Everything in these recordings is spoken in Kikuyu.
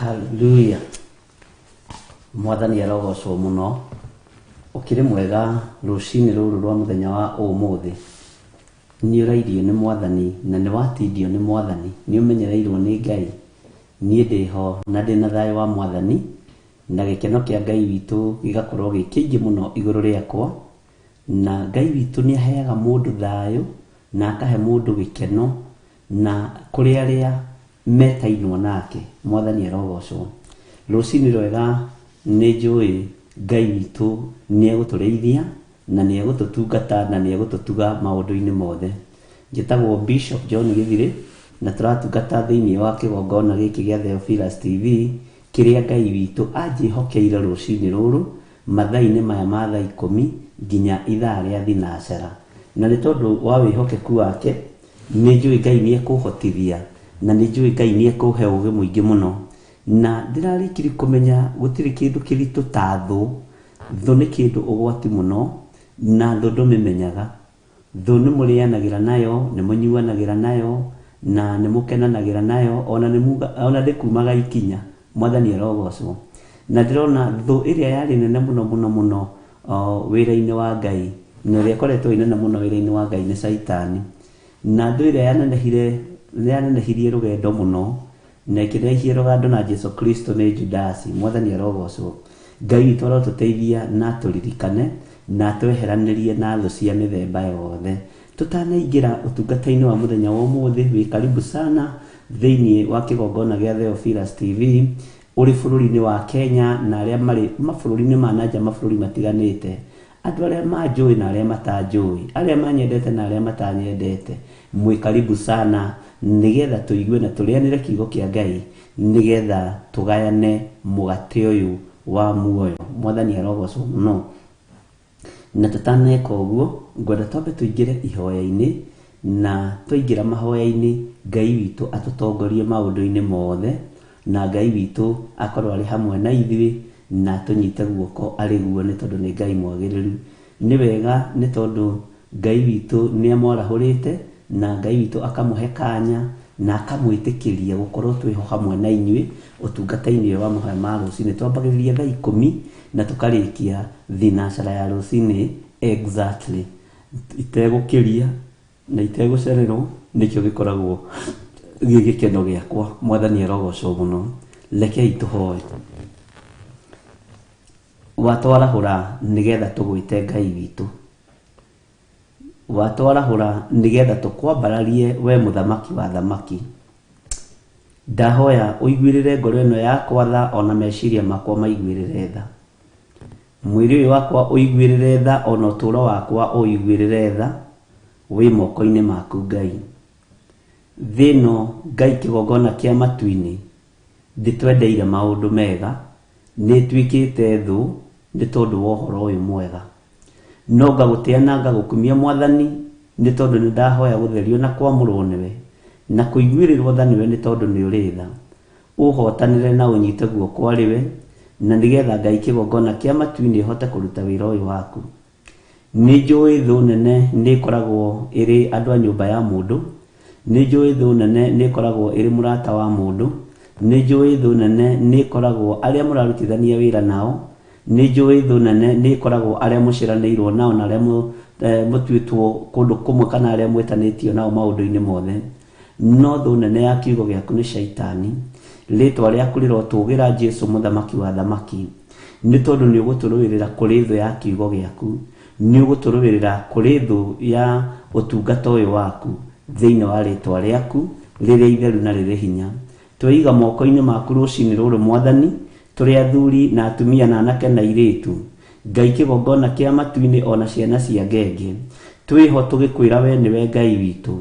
Haleluya. Mwathani arogocwo mũno. Ũkĩrĩ mwega rũcinĩ rũrũ rwa mũthenya wa ũmũthĩ. Nĩ ũrairio nĩ Mwathani na nĩ watindio nĩ Mwathani. Nĩ ũmenyereirwo nĩ Ngai. Niĩ ndĩho na ndĩna thayũ wa Mwathani na gĩkeno kĩa Ngai witũ gĩgakorwo gĩ kĩingĩ mũno igũrũ rĩakwa. Na Ngai witũ nĩ aheaga mũndũ thayũ na akahe mũndũ gĩkeno na kũrĩ arĩa metainwo nake. Mwathani arogocwo. Rũcinĩ rwega nĩ njũĩ Ngai witũ nĩ egũtũrĩithia na nĩ egũtũtungata na nĩ egũtũtuga maũndũ-inĩ mothe. Njĩtagwo Bishop John Gĩthirĩ na tũratungata thĩinĩ wa kĩgongona gĩkĩ gĩa Theophilus TV kĩrĩa Ngai witũ anjĩhokeire rũcinĩ rũrũ mathaa-inĩ maya ma thaa ikũmi nginya ithaa rĩa thinacara. Na nĩ tondũ wa wĩhokeku wake nĩ njũĩ Ngai nĩ ekũhotithia na nĩ njũĩ Ngai nĩ ekũhe ũgĩ mũingĩ mũno. Na ndĩrarĩkirie kũmenya gũtirĩ kĩndũ kĩritũ ta thũ. Thũ nĩ kĩndũ ũgwati mũno na thũ ndũmĩmenyaga. Thũ nĩ mũrĩanagĩra nayo, nĩ mũnyuanagĩra nayo na nĩ mũkenanagĩra nayo ona nĩ muga, ona ndĩkumaga ikinya. Mwathani arogocwo. Na ndĩrona thũ ĩrĩa yarĩ nene mũno mũno mũno wĩra-inĩ wa Ngai na ĩrĩa ĩkoretwo ĩ nene mũno wĩra-inĩ wa Ngai nĩ Caitani. Na thũ ĩrĩa yanenehire yanenehirie rũgendo mũno na ĩkĩrehia rũgendo na Jesu Kristo nĩ Judasi. Mwathani arogocwo. Ngai witũ arotũteithia na atũririkane na atweheranĩrie na thũ cia mĩthemba yothe. Tũtanaingĩra ũtungata-inĩ wa mũthenya wa ũmũthĩ, wĩ karibu sana thĩinĩ wa kĩgongona gĩa Theophilus TV ũrĩ bũrũri-inĩ wa Kenya na arĩa marĩ mabũrũri-inĩ ma nanja mabũrũri matiganĩte. Andũ arĩa manjũĩ na arĩa matanjũĩ, arĩa manyendete na arĩa matanyendete, mwĩ karibu sana nĩgetha tũigue na tũrĩanĩre kiugo kĩa Ngai nĩgetha tũgayane mũgate ũyũ wa muoyo. Mwathani arogocwo mũno. Na tũtaneka ũguo, ngwenda twambe tũingĩre ihoya-inĩ, na twaingĩra mahoya-inĩ, Ngai witũ atũtongorie maũndũ-inĩ mothe, na Ngai witũ akorwo arĩ hamwe na ithuĩ, na atũnyite guoko arĩ guo nĩ tondũ nĩ Ngai mwagĩrĩru. Nĩ wega nĩ tondũ Ngai witũ nĩ amwarahũrĩte, na Ngai witũ akamũhe kanya, na akamwĩtĩkĩria gũkorwo twĩho hamwe na inyuĩ ũtungata-inĩ ũyũ wa mahoya ma rũcinĩ. Twambagĩrĩria thaa ikũmi na tũkarĩkia thinacara ya rũcinĩ exactly, itegũkĩria na itegũcererwo, nĩkĩo gĩkoragwo gĩ gĩkeno gĩakwa. Mwathani arogocwo mũno. Rekei tũhoe. Watwarahũra nĩgetha tũgwĩte Ngai witũ. Watwarahũra nĩgetha tũkwambararie we mũthamaki wa thamaki. Ndahoya ũiguĩrĩre ngoro ĩno yakwa tha ona meciria makwa maiguĩrĩre tha. Mwĩrĩ ũyũ wakwa ũiguĩrĩre tha ona ũtũũro wakwa ũiguĩrĩre tha, wĩ moko-inĩ maku Ngai. Thĩ ĩno Ngai kĩgongona kĩa matu-inĩ ndĩtwendeire maũndũ mega, nĩ ĩtuĩkĩte thũ nĩ tondũ wa ũhoro ũyũ mwega. No ngagũtĩa na ngagũkumia Mwathani nĩ tondũ nĩ ndahoya gũtherio na kwamũrwo nĩwe, na kũiguĩrĩrwo tha nĩwe nĩ tondũ nĩ ũrĩ tha. Ũhotanĩre na ũnyite guoko arĩ we, na nĩgetha Ngai kĩgongona kĩa matu-inĩ hote kũruta wĩra ũyũ waku. Nĩ njũĩ thũ nene nĩ ĩkoragwo ĩrĩ andũ a nyũmba ya mũndũ, nĩ njũĩ thũ nene nĩ ĩkoragwo ĩrĩ mũrata wa mũndũ, nĩ njũĩ thũ nene nĩ ĩkoragwo arĩa mũrarutithania wĩra nao, nĩ njũĩ thũ nene nĩ ĩkoragwo arĩa mũciaranĩirwo nao na arĩa mũtuĩtwo kũndũ kũmwe kana arĩa mwĩtanĩtio nao maũndũ-inĩ mothe. No thũ nene ya kiugo gĩaku nĩ Shaitani. Rĩtwa rĩaku rĩrotũgĩra Jesu mũthamaki wa thamaki. Nĩ tondũ nĩ ũgũtũrũĩrĩra kũrĩ thũ ya kiugo gĩaku, nĩ ũgũtũrũĩrĩra kũrĩ thũ ya ũtungata ũyũ waku, thĩinĩ wa rĩtwa rĩaku rĩrĩa itheru na rĩrĩ hinya. Tweiga moko-inĩ maku rũcinĩ rũrũ Mwathani, tũrĩ athuri na atumia na anake na airĩtu, Ngai kĩgongona kĩa matu-inĩ ona ciana cia ngenge. Twĩho tũgĩkwĩra we nĩwe Ngai witũ.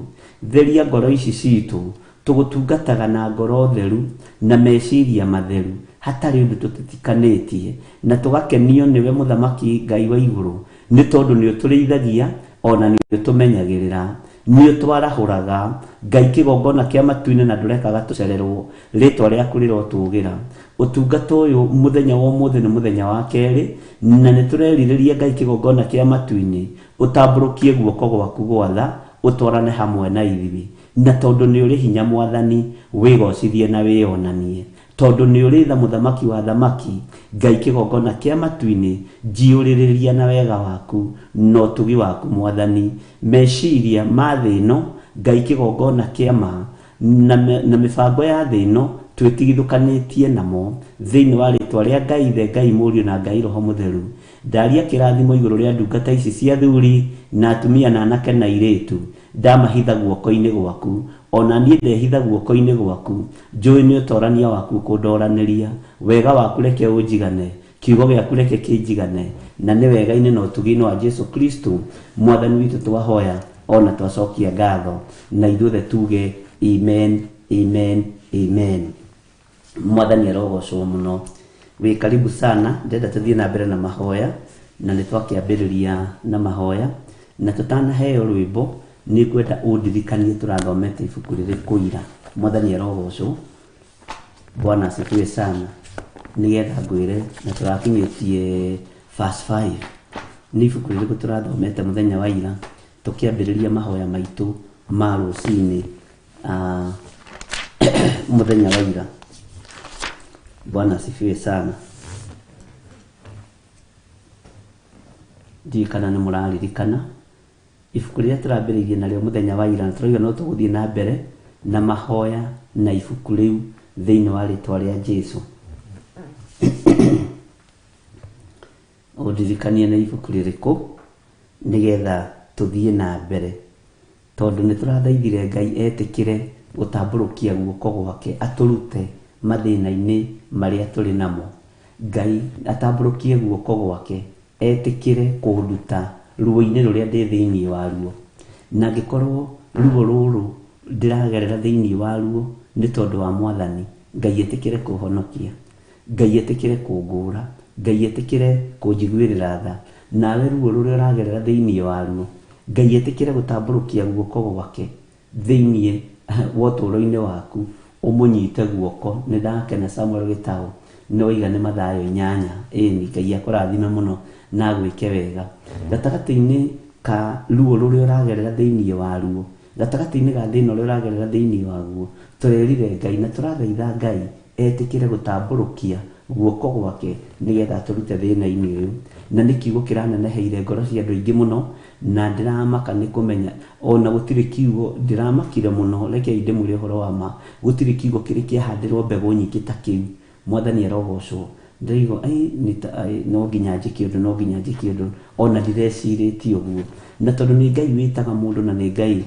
Theria ngoro ici citũ, tũgũtungataga na ngoro theru na meciria matheru, hatarĩ ũndũ tũtitikanĩtie, na tũgakenio nĩwe Mũthamaki Ngai wa igũrũ, nĩ tondũ nĩ ũtũrĩithagia ona nĩ ũtũmenyagĩrĩra. Nĩ ũtwarahũraga, Ngai kĩgongona kĩa matu-inĩ na ndũrekaga tũcererwo, rĩtwa rĩaku rĩrotũgĩra. Ũtungata ũyũ mũthenya wa ũmũthĩ nĩ mũthenya wa kerĩ, na nĩ tũrerirĩria Ngai kĩgongona kĩa matu-inĩ, ũtambũrũkie guoko gwaku gwa tha, ũtwarane hamwe na ithuĩ. Na tondũ nĩ ũrĩ hinya Mwathani, wĩgocithie na wĩonanie. Tondũ nĩ ũrĩ tha mũthamaki wa thamaki, Ngai kĩgongona kĩa matu-inĩ, njiyũrĩrĩria na wega waku na ũtugi waku Mwathani. Meciria ma thĩ ĩno, Ngai kĩgongona kĩa ma, na mĩbango ya thĩ ĩno twĩtigithũkanĩtie namo, thĩinĩ wa rĩtwa rĩa Ngai Ithe, Ngai Mũriũ na Ngai Roho Mũtheru. Ndaria kĩrathimo igũrũ rĩa ndungata ici cia athuri na atumia na anake na airĩtu, ndamahitha guoko-inĩ gwaku, ona niĩ ndehitha guoko-inĩ gwaku, njũĩ nĩ ũtorania waku ũkũndoranĩria, wega waku reke ũnjigane, kiugo gĩaku reke kĩnjigane, na nĩ wega-inĩ na ũtugi-inĩ wa Jesu Kristo Mwathani witũ twahoya ona twacokia ngatho, na ithuothe tuge amen, amen, amen. Mwathani arogocwo mũno. Wĩ karibu sana, ndĩrenda tũthiĩ na mbere na mahoya, na nĩ twakĩambĩrĩria na mahoya, na tũtanaheo rwĩmbo nĩ ngwenda ũndirikanie tũrathomete ibuku rĩrĩkũ ira. Mwathani arogocwo. Bwana asifiwe sana. Nĩgetha ngwĩre na tũrakinyĩtie verse 5. Nĩ ibuku rĩrĩkũ tũrathomete mũthenya wa ira tũkĩambĩrĩria mahoya maitũ ma rũcinĩ, mũthenya wa ira. Bwana asifiwe sana. Ndiũĩ kana nĩ mũraririkana ibuku rĩrĩa tũrambĩrĩirie narĩo mũthenya wa ira, na tũrauga no tũgũthiĩ na mbere na mahoya na ibuku rĩu thĩinĩ wa rĩtwa rĩa Jesu. Ũndirikanie nĩ ibuku rĩrĩkũ nĩgetha tũthiĩ na mbere, tondũ nĩ tũrathaithire Ngai etĩkĩre gũtambũrũkia guoko gwake atũrute mathĩna-inĩ marĩa tũrĩ namo. Ngai atambũrũkie guoko gwake etĩkĩre kũnduta ruo-inĩ rũrĩa ndĩ thĩinĩ waruo, na angĩkorwo ruo rũrũ ndĩragerera thĩinĩ waruo nĩ tondũ wa Mwathani, Ngai etĩkĩre kũhonokia, Ngai etĩkĩre kũngũra, Ngai etĩkĩre kũnjiguĩrĩra tha. Nawe ruo rũrĩa ũragerera thĩinĩ waruo, Ngai etĩkĩre gũtambũrũkia guoko gwake thĩinĩ wa ũtũũro-inĩ waku, ũmũnyite guoko. Nĩ ndakena Samuel Gĩtaũ, nĩ waiga nĩ Mathayo 8. Ĩni, Ngai akũrathime mũno na agwĩke wega. Gatagatĩ-inĩ ka ruo rũrĩa ũragerera thĩinĩ waruo, gatagatĩ-inĩ ga thĩna ũrĩa ũragerera thĩinĩ waguo, tũrerire Ngai na tũrathaitha Ngai etĩkĩre gũtambũrũkia guoko gwake nĩgetha atũrute thĩna-inĩ ũyũ. Na nĩ kiugo kĩraneneheire ngoro cia andũ aingĩ mũno, na ndĩramaka nĩ kũmenya ona gũtirĩ kiugo ndĩramakire mũno. Rekei ndĩmwĩre ũhoro wa ma, gũtirĩ kiugo kĩrĩ kĩahandirwo mbegũ nyingĩ ta kĩu. Mwathani arogocwo. Ndĩraigua, ai, nĩ ta, ai, no nginya njĩke ũndũ, no nginya njĩke ũndũ, ona ndirecirĩtie ũguo. Na tondũ nĩ Ngai wĩtaga mũndũ na nĩ Ngai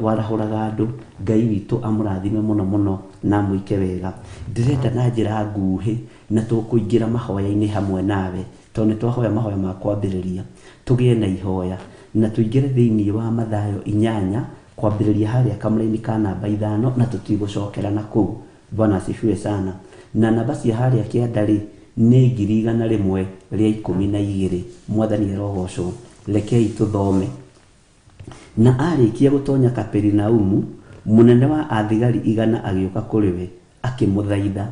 warahũraga andũ, Ngai witũ amũrathime mũno mũno na amwĩke wega. Ndĩrenda na njĩra nguhĩ na tũkũingĩra mahoya-inĩ hamwe nawe, tondũ nĩ twahoya mahoya ma kwambĩrĩria, tũgĩe na ihoya na tũingĩre thĩinĩ wa Mathayo 8 kwambĩrĩria harĩa kamũraini ka namba 5, na tũtigũcokera na kũu. Bwana asifiwe sana. Na namba cia harĩa kĩanda rĩ nĩ 112. Mwathani arogocwo. Rekei tũthome. Na arĩkia gũtonya Kaperinaumu, mũnene wa athigari 100 agĩũka kũrĩ we akĩmũthaitha.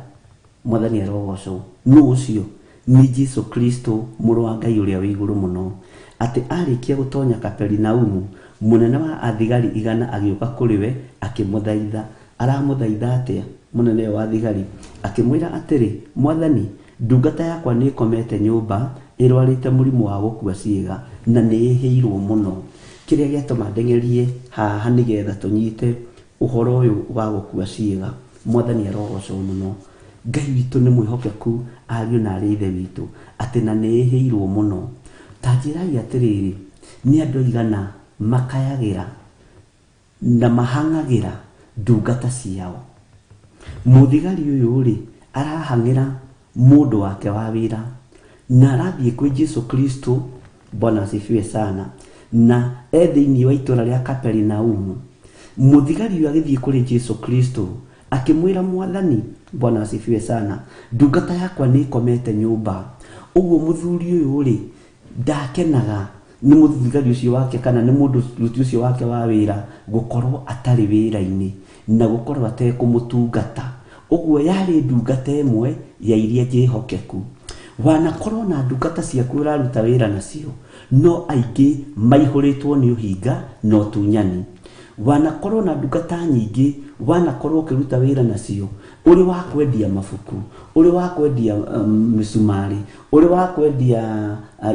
Mwathani arogocwo. Nũ ũcio? Nĩ Jesu Kristo, mũrũ wa Ngai ũrĩa wĩ igũrũ mũno. Atĩ arĩkia gũtonya Kaperinaumu, mũnene wa athigari 100 agĩũka kũrĩ we akĩmũthaitha. Aramũthaitha atĩa mũnene ũyũ wa thigari? Akĩmwĩra atĩrĩ, Mwathani, ndungata yakwa nĩ ĩkomete nyũmba ĩrwarĩte mũrimũ wa gũkua ciĩga na nĩ ĩhĩirwo mũno. Kĩrĩa gĩatũma ndeng'erie haha nĩgetha tũnyite ũhoro ũyũ wa gũkua ciĩga. Mwathani arogocwo mũno. Ngai witũ nĩ mwĩhokeku, ariũ na arĩ ithe witũ, atĩ na nĩ ĩhĩirwo mũno. Ta njĩrai atĩrĩrĩ, nĩ andũ aigana makayagĩra na mahang'agĩra ndungata ciao? Mũthigari ũyũ rĩ, arahang'ĩra mũndũ wake wa wĩra na arathiĩ kwĩ Jesu Kristo. Bwana asifiwe sana. Na e thĩinĩ wa itũũra rĩa Kaperinaumu, mũthigari ũyũ agĩthiĩ kũrĩ Jesu Kristo akĩmwĩra, Mwathani, Bwana asifiwe sana, ndungata yakwa nĩ ĩkomete nyũmba. Ũguo mũthuri ũyũ rĩ, ndakenaga nĩ mũthigari ũcio wake kana nĩ mũndũ ruti ũcio wake wa wĩra gũkorwo atarĩ wĩra-inĩ na gũkorwo atekũmũtungata. Ũguo yarĩ ndungata ĩmwe ya iria njĩhokeku. Wanakorwo na ndungata ciaku ũraruta wĩra nacio, no aingĩ maihũrĩtwo nĩ ũhinga na ũtunyani. Wanakorwo na ndungata nyingĩ, wanakorwo ũkĩruta wĩra nacio, Ũrĩ wa kwendia mabuku, ũrĩ wa kwendia mĩcumarĩ, ũrĩ wa kwendia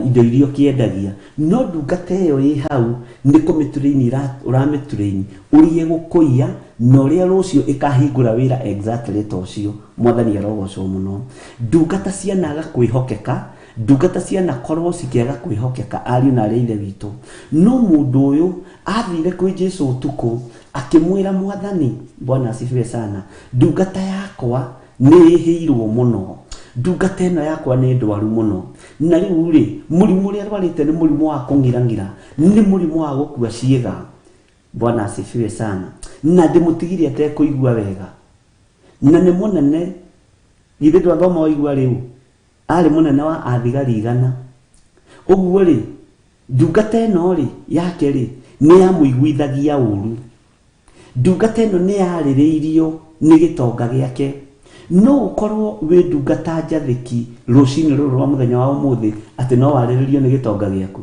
indo iria ũkĩendagia, no ndungata ĩyo ĩ hau nĩ kũmĩtũrĩini ũramĩtũrĩini ũrĩa ĩgũkũiya na ũrĩa rũciũ ĩkahingũra wĩra exactly ta ũcio. Mwathani arogocwo mũno. Ndungata cianaga kwĩhokeka, ndungata cianakorwo cikĩaga kwĩhokeka, ariũ na arĩ ithe witũ. No mũndũ ũyũ athire kwĩ Jesu ũtukũ akĩmwĩra, Mwathani, Bwana asifiwe sana, ndungata yakwa nĩ ĩhĩirwo mũno, ndungata ĩno yakwa nĩ ndwaru mũno, na rĩu rĩ mũrimũ ũrĩa arwarĩte nĩ mũrimũ wa kũng'irang'ira, nĩ mũrimũ wa gũkua ciĩga. Bwana asifiwe sana. Na ndĩmũtigire atekũigua wega, na nĩ mũnene, githĩ ndwathoma waigua rĩu arĩ mũnene wa athigari 100. Ũguo rĩ ndungata ĩno rĩ yake rĩ nĩ yamũiguithagia ũru, ndungata ĩno nĩ yarĩrĩirio nĩ gĩtonga gĩake. No ũkorwo wĩ ndungata njathĩki rũcinĩ rũrũ rwa mũthenya wa ũmũthĩ atĩ no warĩrĩrio nĩ gĩtonga gĩaku,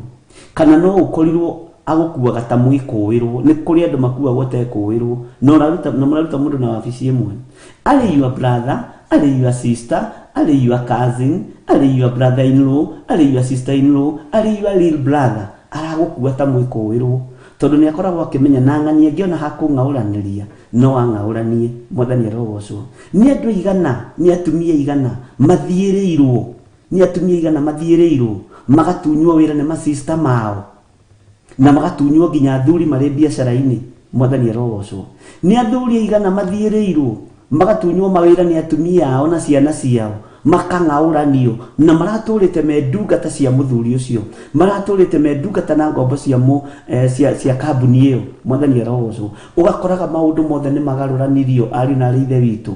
kana no ũkorirwo agũkuaga ta mwĩkũĩrwo. Nĩ kũrĩ andũ makuagwo tekũĩrwo, na ũraruta na mũraruta mũndũ na wabici ĩmwe, arĩ your brother, arĩ your sister, arĩ your cousin, arĩ your brother in law, arĩ your sister in law, arĩ your real brother, aragũkua ta mwĩkũĩrwo tondũ nĩ akoragwo akĩmenya na ng'ania angĩona hakũng'aũranĩria no ang'aũranie. Mwathani arogocwo. Nĩ andũ igana, nĩ atumia igana mathiĩrĩirwo, nĩ atumia igana mathiĩrĩirwo magatunywo wĩra nĩ masista mao, na magatunywo nginya athuri marĩ biacara-inĩ. Mwathani arogocwo. Nĩ athuri igana mathiĩrĩirwo magatunywo mawĩra nĩ atumia ao na ciana ciao, makang'aũranio, na maratũrĩte me ndungata cia mũthuri ũcio, maratũrĩte me ndungata na ngombo cia mũ, cia kambuni ĩyo. Mwathani arogocwo. Ũgakoraga maũndũ mothe nĩ magarũranirio, ariũ na arĩ ithe witũ.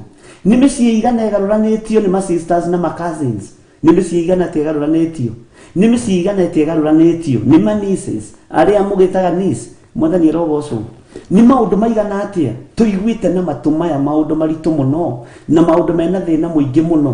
Nĩ mĩciĩ igana ĩgarũranĩtio nĩ ma sisters na ma cousins, nĩ mĩciĩ igana atĩ ĩgarũranĩtio, nĩ mĩciĩ igana atĩ ĩgarũranĩtio nĩ ma nieces arĩa mũgĩtaga niece. Mwathani arogocwo. Nĩ maũndũ maigana atĩa tũiguĩte na matũ maya, maũndũ maritũ mũno na maũndũ mena thĩna mũingĩ mũno.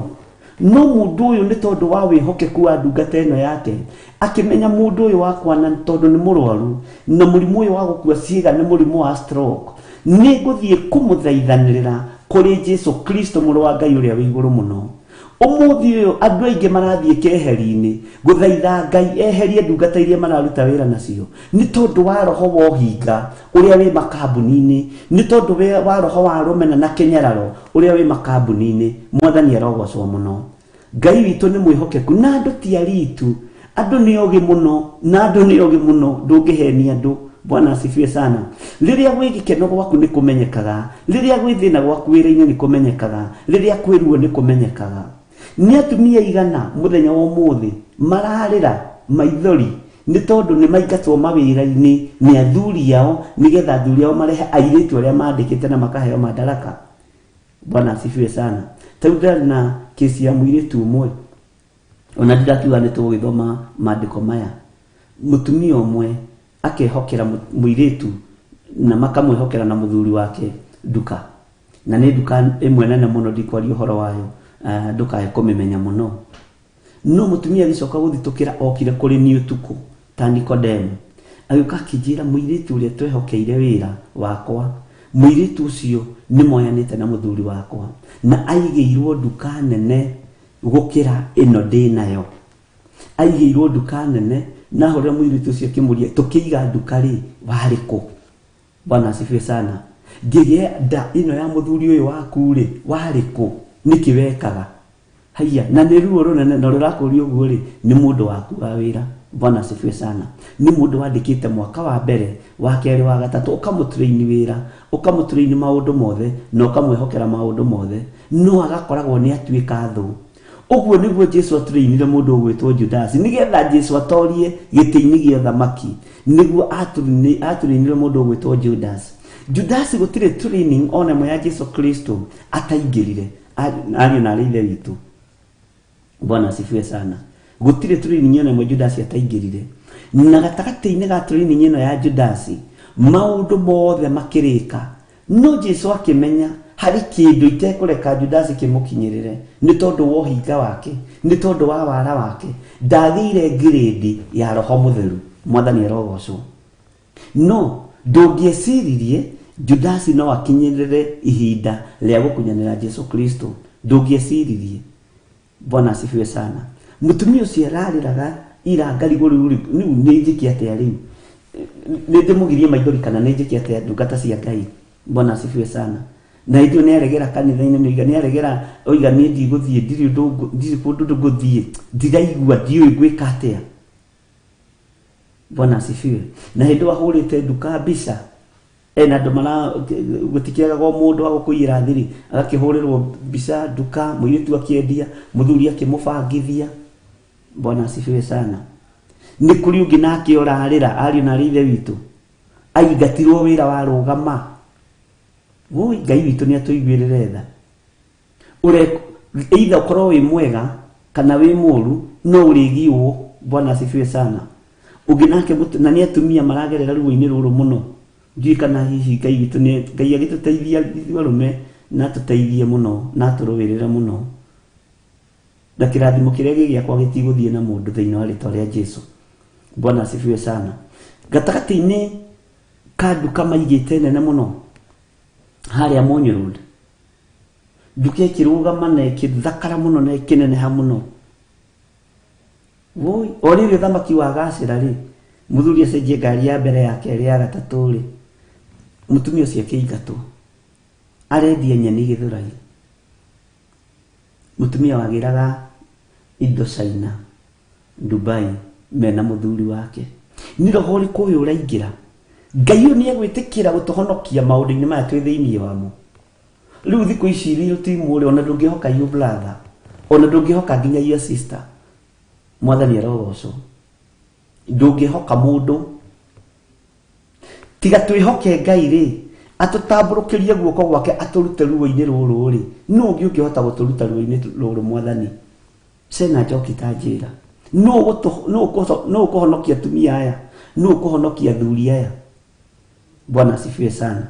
No mũndũ ũyũ nĩ tondũ wa wĩhokeku wa ndungata ĩno yake, akĩmenya mũndũ ũyũ wakwa na tondũ nĩ mũrwaru na mũrimũ ũyũ wa gũkua ciĩga nĩ mũrimũ wa stroke, nĩ ngũthiĩ kũmũthaithanĩrĩra kũrĩ Jesu Kristo mũrũ wa Ngai ũrĩa wĩ igũrũ mũno. Ũmũthĩ ũyũ andũ aingĩ marathiĩ keheri-inĩ gũthaitha Ngai eherie ndungata iria mararuta wĩra nacio, nĩ tondũ wa roho wa ũhinga ũrĩa wĩ makambuni-inĩ, nĩ tondũ wa roho wa rũmena na kĩnyararo ũrĩa wĩ makambuni-inĩ. Mwathani arogocwo mũno. Ngai witũ nĩ mwĩhokeku, na andũ ti aritu, andũ nĩ ogĩ mũno, na andũ nĩ ogĩ mũno, ndũngĩhenia andũ. Bwana asifiwe sana. Rĩrĩa gwĩ gĩkeno gwaku nĩ kũmenyekaga, rĩrĩa gwĩ thĩna gwaku wĩra-inĩ nĩ kũmenyekaga, rĩrĩa kwĩ ruo nĩ kũmenyekaga. Nĩ atumia igana mũthenya wa ũmũthĩ mararĩra maithori nĩ tondũ nĩ maingatwo mawĩra-inĩ nĩ athuri ao, nĩgetha athuri ao marehe airĩtu arĩa mandĩkĩte na makaheo madaraka. Bwana asifiwe sana. Ta rĩu ndĩrarĩ na kesi ya mũirĩtu ũmwe, ona ndirakiuga nĩ tũgũgĩthoma maandĩko maya. Mũtumia ũmwe akehokera mũirĩtu na makamwĩhokera na mũthuri wake nduka, na nĩ nduka ĩmwe nene mũno, ndikwaria ũhoro wayo, ndũkae kũmĩmenya mũno. No mũtumia agĩcoka gũthitũkĩra, okire kũrĩ niĩ ũtukũ ta Nikodemu, agĩũka akĩnjĩra mũirĩtu ũrĩa twehokeire wĩra wakwa, mũirĩtu ũcio nĩ moyanĩte na mũthuri wakwa na aigĩirwo nduka nene gũkĩra ĩno ndĩnayo, aigĩirwo nduka nene. Na hũrĩra mũirĩtu ũcio akĩmũria, tũkĩiga nduka rĩ warĩ kũ? Bwana asifiwe sana. Ngĩgĩa nda ĩno ya mũthuri ũyũ waku rĩ warĩ kũ? Nĩkĩ wekaga? Haiya, na nĩ ruo rũnene, na rũrakũria ũguo rĩ nĩ mũndũ waku wa wĩra. Bwana asifiwe sana. Nĩ mũndũ wandĩkĩte mwaka wa mbere, wa kerĩ, wa gatatũ, ũkamũtrain wĩra, ũkamũtrain maũndũ mothe, na ũkamwĩhokera maũndũ mothe, no agakoragwo nĩ atuĩka thũ. Ũguo nĩguo Jesu atrainire mũndũ ũgwĩtwo Judasi, nĩgetha Jesu atorie gĩtĩ-inĩ gĩa ũthamaki, nĩguo atrainire mũndũ ũgwĩtwo Judas. Judas gũtirĩ training ona ĩmwe ya Jesu Kristo ataingĩrire, ariũ na arĩ ithe witũ. Bwana asifiwe sana. Gũtirĩ training ona ĩmwe Judas ataingĩrire. Na gatagatĩ-inĩ ga training ĩno ya Judas, maũndũ mothe makĩrĩka, no Jesu akĩmenya harĩ kĩndũ itekũreka Judas kĩmũkinyĩrĩre, nĩ tondũ wa ũhinga wake, nĩ tondũ wa wara wake, ndagĩire grade ya Roho Mũtheru. Mwathani arogocwo. No ndũngĩeciririe Judasi no akinyĩrĩre ihinda rĩa gũkunyanĩra Jesu Kristo. Ndũngĩeciririe. Bwana asifiwe sana. Mũtumia ũcio ararĩraga ira ngarigwo rĩu rĩu nĩ njĩke atĩa rĩu, nĩ ndĩmũgirie maithori kana nĩ njĩke atĩa, ndungata cia Ngai. Bwana asifiwe sana. Na hĩndĩ ĩyo nĩ aregera kanitha-inĩ, nĩ oiga nĩ aregera, oiga niĩ ndigũthiĩ, ndirĩ ũndũ ndirĩ kũndũ ngũthiĩ, ndiraigua, ndiũĩ ngwĩka atĩa. Bwana asifiwe. Na hĩndĩ ĩyo ahũrĩte nduka mbica, ena andũ mara gũtikĩagaga o mũndũ wa gũkũiyĩra thiri, agakĩhũrĩrwo mbica nduka, mũirĩtu akĩendia, mũthuri akĩmũbangithia. Bwana asifiwe sana. Nĩ kũrĩ ũngĩ nake ũrarĩra, ariũ na arĩ ithe witũ, aingatirwo wĩra warũgama. Woi, Ngai witũ nĩ atũiguĩrĩre tha. Ũre either ũkorwo wĩ mwega kana wĩ mũru, no ũrĩgiũo. Bwana asifiwe sana. Ũngĩ nake na nĩ atumia maragerera ruo-inĩ rũrũ mũno. Ndiũĩ kana hihi Ngai witũ nĩ Ngai agĩtũteithia ithuĩ arũme, na atũteithie mũno na atũrũĩrĩre mũno, na kĩrathimo kĩrĩa gĩ gĩakwa gĩtigũthiĩ na mũndũ thĩinĩ wa rĩtwa rĩa Jesu. Bwana asifiwe sana. Gatagatĩ-inĩ ka nduka maigĩte nene mũno harĩa Monyo Road, nduka ĩkĩrũgama na ĩkĩthakara mũno na ĩkĩneneha mũno. Woi, o rĩrĩ ũthamaki wagacĩra rĩ, mũthuri acenjie ngari ya mbere, ya kerĩ, ya gatatũ rĩ, mũtumia ũcio akĩingatwo, arendia nyeni Gĩthũrai. Mũtumia wagĩraga indo China, Dubai, mena mũthuri wake. Nĩ roho ũrĩkũ ũyũ ũraingĩra? Ngai ũyũ nĩ egwĩtĩkĩra gũtũhonokia maũndũ-inĩ maya twĩ thĩinĩ wamo? Rĩu thikũ ici real team ũrĩ ona ndũngĩhoka your brother, ona ndũngĩhoka nginya your sister. Mwathani arogocwo. Ndũngĩhoka mũndũ, tiga twĩhoke Ngai rĩ, atũtambũrũkĩrie guoko gwake atũrute ruo-inĩ rũrũ rĩ. Nũ ũngĩ ũngĩhota gũtũruta ruo-inĩ rũrũ? Mwathani cena njoki ta njĩra, nũ ũkũhonokia atumia aya? Nũ ũkũhonokia athuri aya? Bwana asifiwe sana.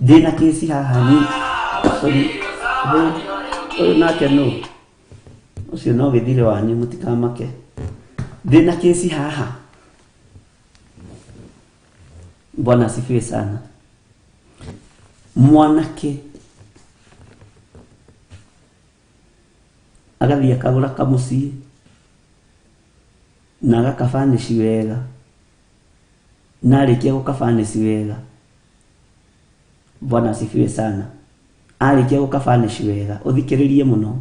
Ndĩna kĩci haha ni, sorry, ũyũ nake nũ ũcio no gĩthire wanyu, mũtikamake. Ndĩna kĩci haha. Bwana asifiwe sana. Mwanake agathiĩ akagũra kamũciĩ na agakabanici wega, na arĩkia gũkabanici wega, Bwana asifiwe sana, arĩkia gũkabanici wega, ũthikĩrĩrie mũno,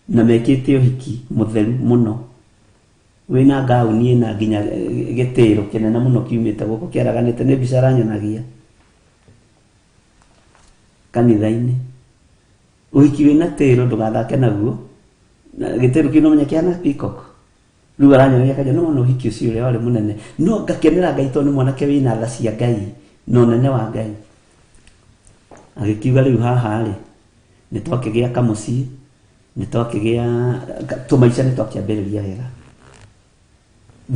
na mekĩte ũhiki mũtheru mũno wĩna ngauni ĩna nginya gĩtĩro kĩnene mũno kiumĩte gũkũ kĩaraganĩte. Nĩ mbica aranyonagia kanitha-inĩ. Ũhiki wĩna tĩro ndũgathake naguo, na gĩtĩro kĩu no menya kĩhana peacock. Rĩu aranyonagia kanja no wona ũhiki ũcio ũrĩa warĩ mũnene, no ngakenera Ngai tondũ nĩ mwanake wĩna tha cia Ngai na ũnene wa Ngai. Agĩkiuga rĩu haha rĩ, nĩ twakĩgĩa kamũciĩ, nĩ twakĩgĩa tũmaica, nĩ twakĩambĩrĩria wega.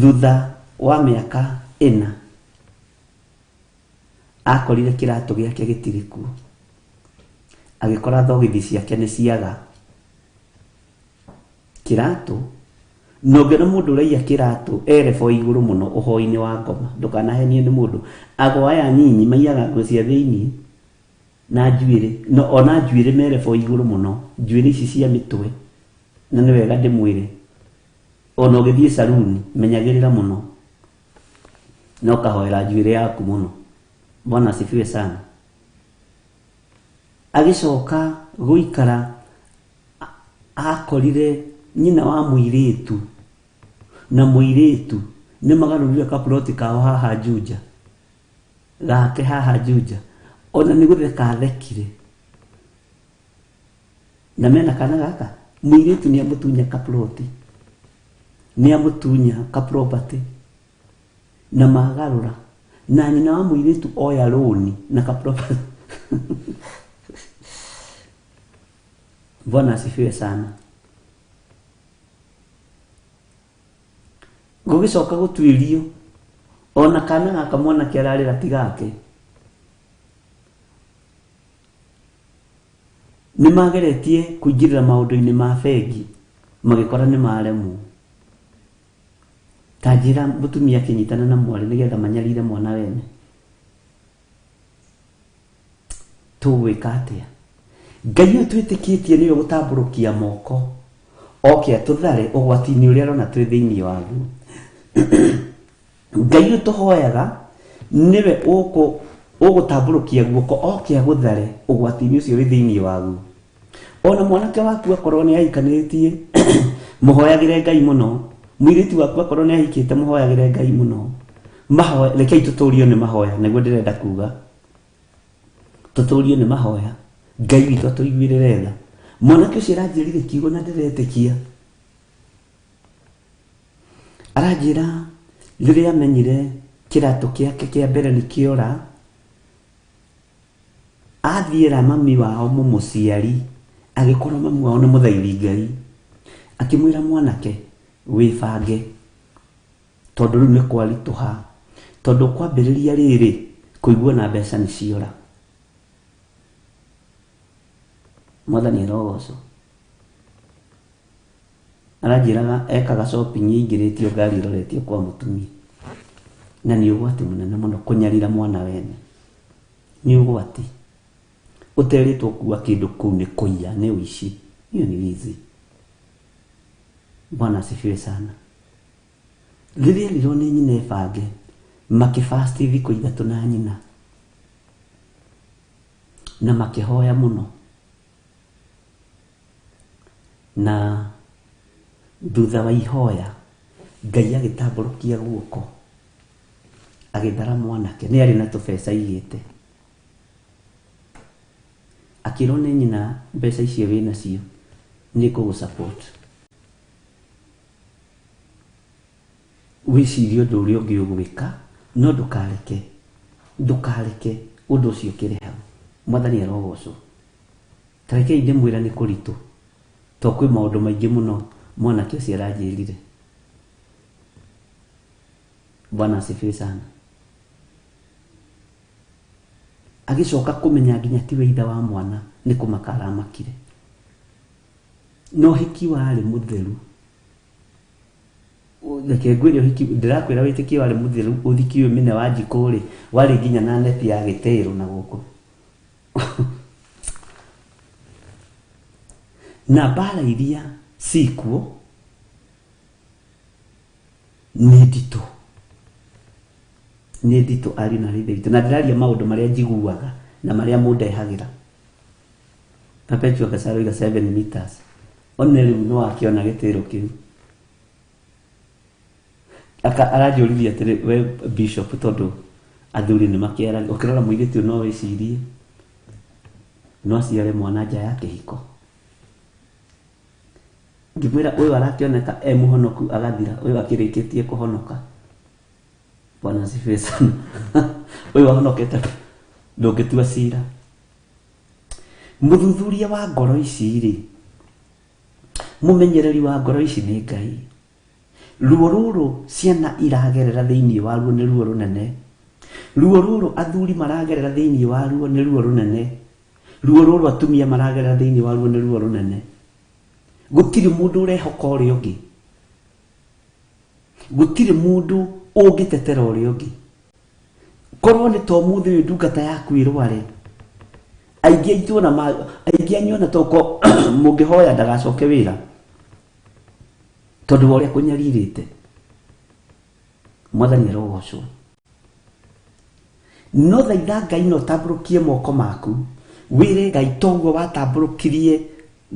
Thutha wa mĩaka 4 akorire kĩratũ gĩake gĩtirĩ kuo, agĩkora thogithi ciake nĩ ciaga kĩratũ. Na ũngĩona mũndũ ũraiya kĩratũ erebo igũrũ mũno ũhoi-inĩ wa ngoma, ndũkanahenio nĩ mũndũ. Ago aya nyinyi maiyaga nguo cia thĩinĩ na njuĩrĩ, no ona njuĩrĩ merebo igũrũ mũno, njuĩrĩ ici cia mĩtwe. Na nĩ wega ndĩmwĩre, ona ũgĩthiĩ saruni menyagĩrĩra mũno na ũkahoera njuĩrĩ yaku mũno. Bwana asifiwe sana. Agĩcoka gũikara, akorire nyina wa mũirĩtu na mũirĩtu nĩ magarũrire kaploti kao haha Juja, gake haha Juja. Ona nĩ gũtheka athekire na mena kana gaka. Mũirĩtu nĩ amũtunya kaploti, nĩ amũtunya kaproperty na magarũra, na nyina wa mũirĩtu oya rũni na kaproperty. Bwana asifiwe sana. Gũgĩcoka gũtuĩrio ona kana gaka mwanake ararĩra ti gake. Nĩ mageretie kũingĩrĩra maũndũ-inĩ ma bengi, magĩkora nĩ maremwo. Ta njĩra, mũtumia akĩnyitana na mwarĩ nĩgetha manyarire mwana wene. Tũgwĩka atĩa? Ngai ũyũ twĩtĩkĩtie nĩwe gũtambũrũkia moko oke atũthare ũgwati-inĩ ũrĩa arona twĩ thĩinĩ waguo. Ngai ũyũ tũhoyaga nĩwe ũgũtambũrũkia guoko oke agũthare ũgwati-inĩ ũcio wĩ thĩinĩ waguo. Ona mwanake waku akorwo nĩ ahikanĩtie, mũhoyagĩre Ngai mũno. Mũirĩtu waku akorwo nĩ ahikĩte, mũhoyagĩre Ngai mũno. Mahoya, rekei tũtũrio nĩ mahoya, nĩguo ndĩrenda kuga. Tũtũrio nĩ mahoya, Ngai witũ atũiguĩrĩre tha. Mwanake ũcio aranjĩrire kiugo na ndĩretĩkia. Aranjĩra rĩrĩa amenyire kĩratũ kĩake kĩa mbere nĩ kĩora, athiĩra mami wao mũmũciari, agĩkorwo mami wao nĩ mũthaithi Ngai, akĩmwĩra mwanake wĩbange tondũ rĩu nĩ kwaritũha, tondũ kwambĩrĩria rĩrĩ kũigua na mbeca nĩ ciora. Mwathani arogocwo. Aranjĩraga ekaga shopping ĩingĩrĩtio ngari ĩroretio kwa mũtumia. Na nĩ ũgwati mũnene mũno kũnyarira mwana wene. Nĩ ũgwati. Ũterĩtwo kuua kĩndũ kũu nĩ kũiya, nĩ ũici. Hiyo ni wizi. Bwana asifiwe sana. Rĩrĩa erirwo nĩ nyina ebange, makĩ fast thikũ ithatũ na nyina. Na makĩhoya mũno. Na thutha wa ihoya, Ngai agĩtambũrũkia guoko, agĩthara mwanake, nĩ arĩ na tũbeca aigĩte. Akĩrwo nĩ nyina mbeca icio wĩnacio nĩ ngũgũ support. Wĩcirie ũndũ ũrĩa ũngĩ ũgwĩka, no ndũkareke, ndũkareke ũndũ ũcio ũkĩre hau. Mwathani arogocwo. Ta rekei ndĩmwĩre nĩ kũritũ, tondũ kwĩ maũndũ maingĩ mũno mwanake ũcio aranjĩrire. Bwana asifiwe sana. Agĩcoka kũmenya nginya tiwe ithe wa mwana nĩ kũmaka aramakire. Na ũhiki warĩ mũtheru. Reke ngwĩre ũhiki, ndĩrakwĩra wĩtĩkio warĩ mũtheru, ũhiki ũyũ mĩne wa njikũ rĩ, warĩ nginya na neti ya gĩtĩĩro na gũkũ. Na mbara iria cikuo nĩ nditũ. Nĩ nditũ ariũ na aarĩ a Ithe witũ. Na ndĩraria maũndũ marĩa njiguaga na marĩa mũndehagĩra. Perpetua Gacaroiga 7 meters. One rĩu nĩ wakĩona gĩtĩro kĩu. Aka aranjũririe atĩrĩ we bishop tondũ athuri nĩ makĩaragia ũkĩrora mũirĩtu ũyũ no wĩcirie no aciare mwana nja ya kĩhiko. Ngĩmwĩra ũyũ arakĩoneka e mũhonoku agathira, ũyũ akĩrĩkĩtie kũhonoka. Bwana asifiwe sana. Ũyũ ahonokete ndũngĩtua cira. Mũthuthuria wa ngoro ici rĩ, mũmenyereri wa ngoro ici nĩ Ngai. Ruo rũrũ ciana iragerera thĩinĩ waruo nĩ ruo rũnene. Ruo rũrũ athuri maragerera thĩinĩ waruo nĩ ruo rũnene. Ruo rũrũ atumia maragerera thĩinĩ waruo nĩ ruo rũnene. Gũtirĩ mũndũ ũrehoka ũrĩa ũngĩ. Gũtirĩ mũndũ ũngĩtetera ũrĩa ũngĩ. Korwo nĩ ta ũmũthĩ ũyũ ndungata yaku ĩrware, aingĩ aitũ ona aingĩ anyu ona toko mũngĩhoya ndagacoke wĩra tondũ wa ũrĩa kũnyarirĩte. Mwathani arogocwo. No thaitha Ngai na ũtambũrũkie moko maku wĩre Ngai toguo watambũrũkirie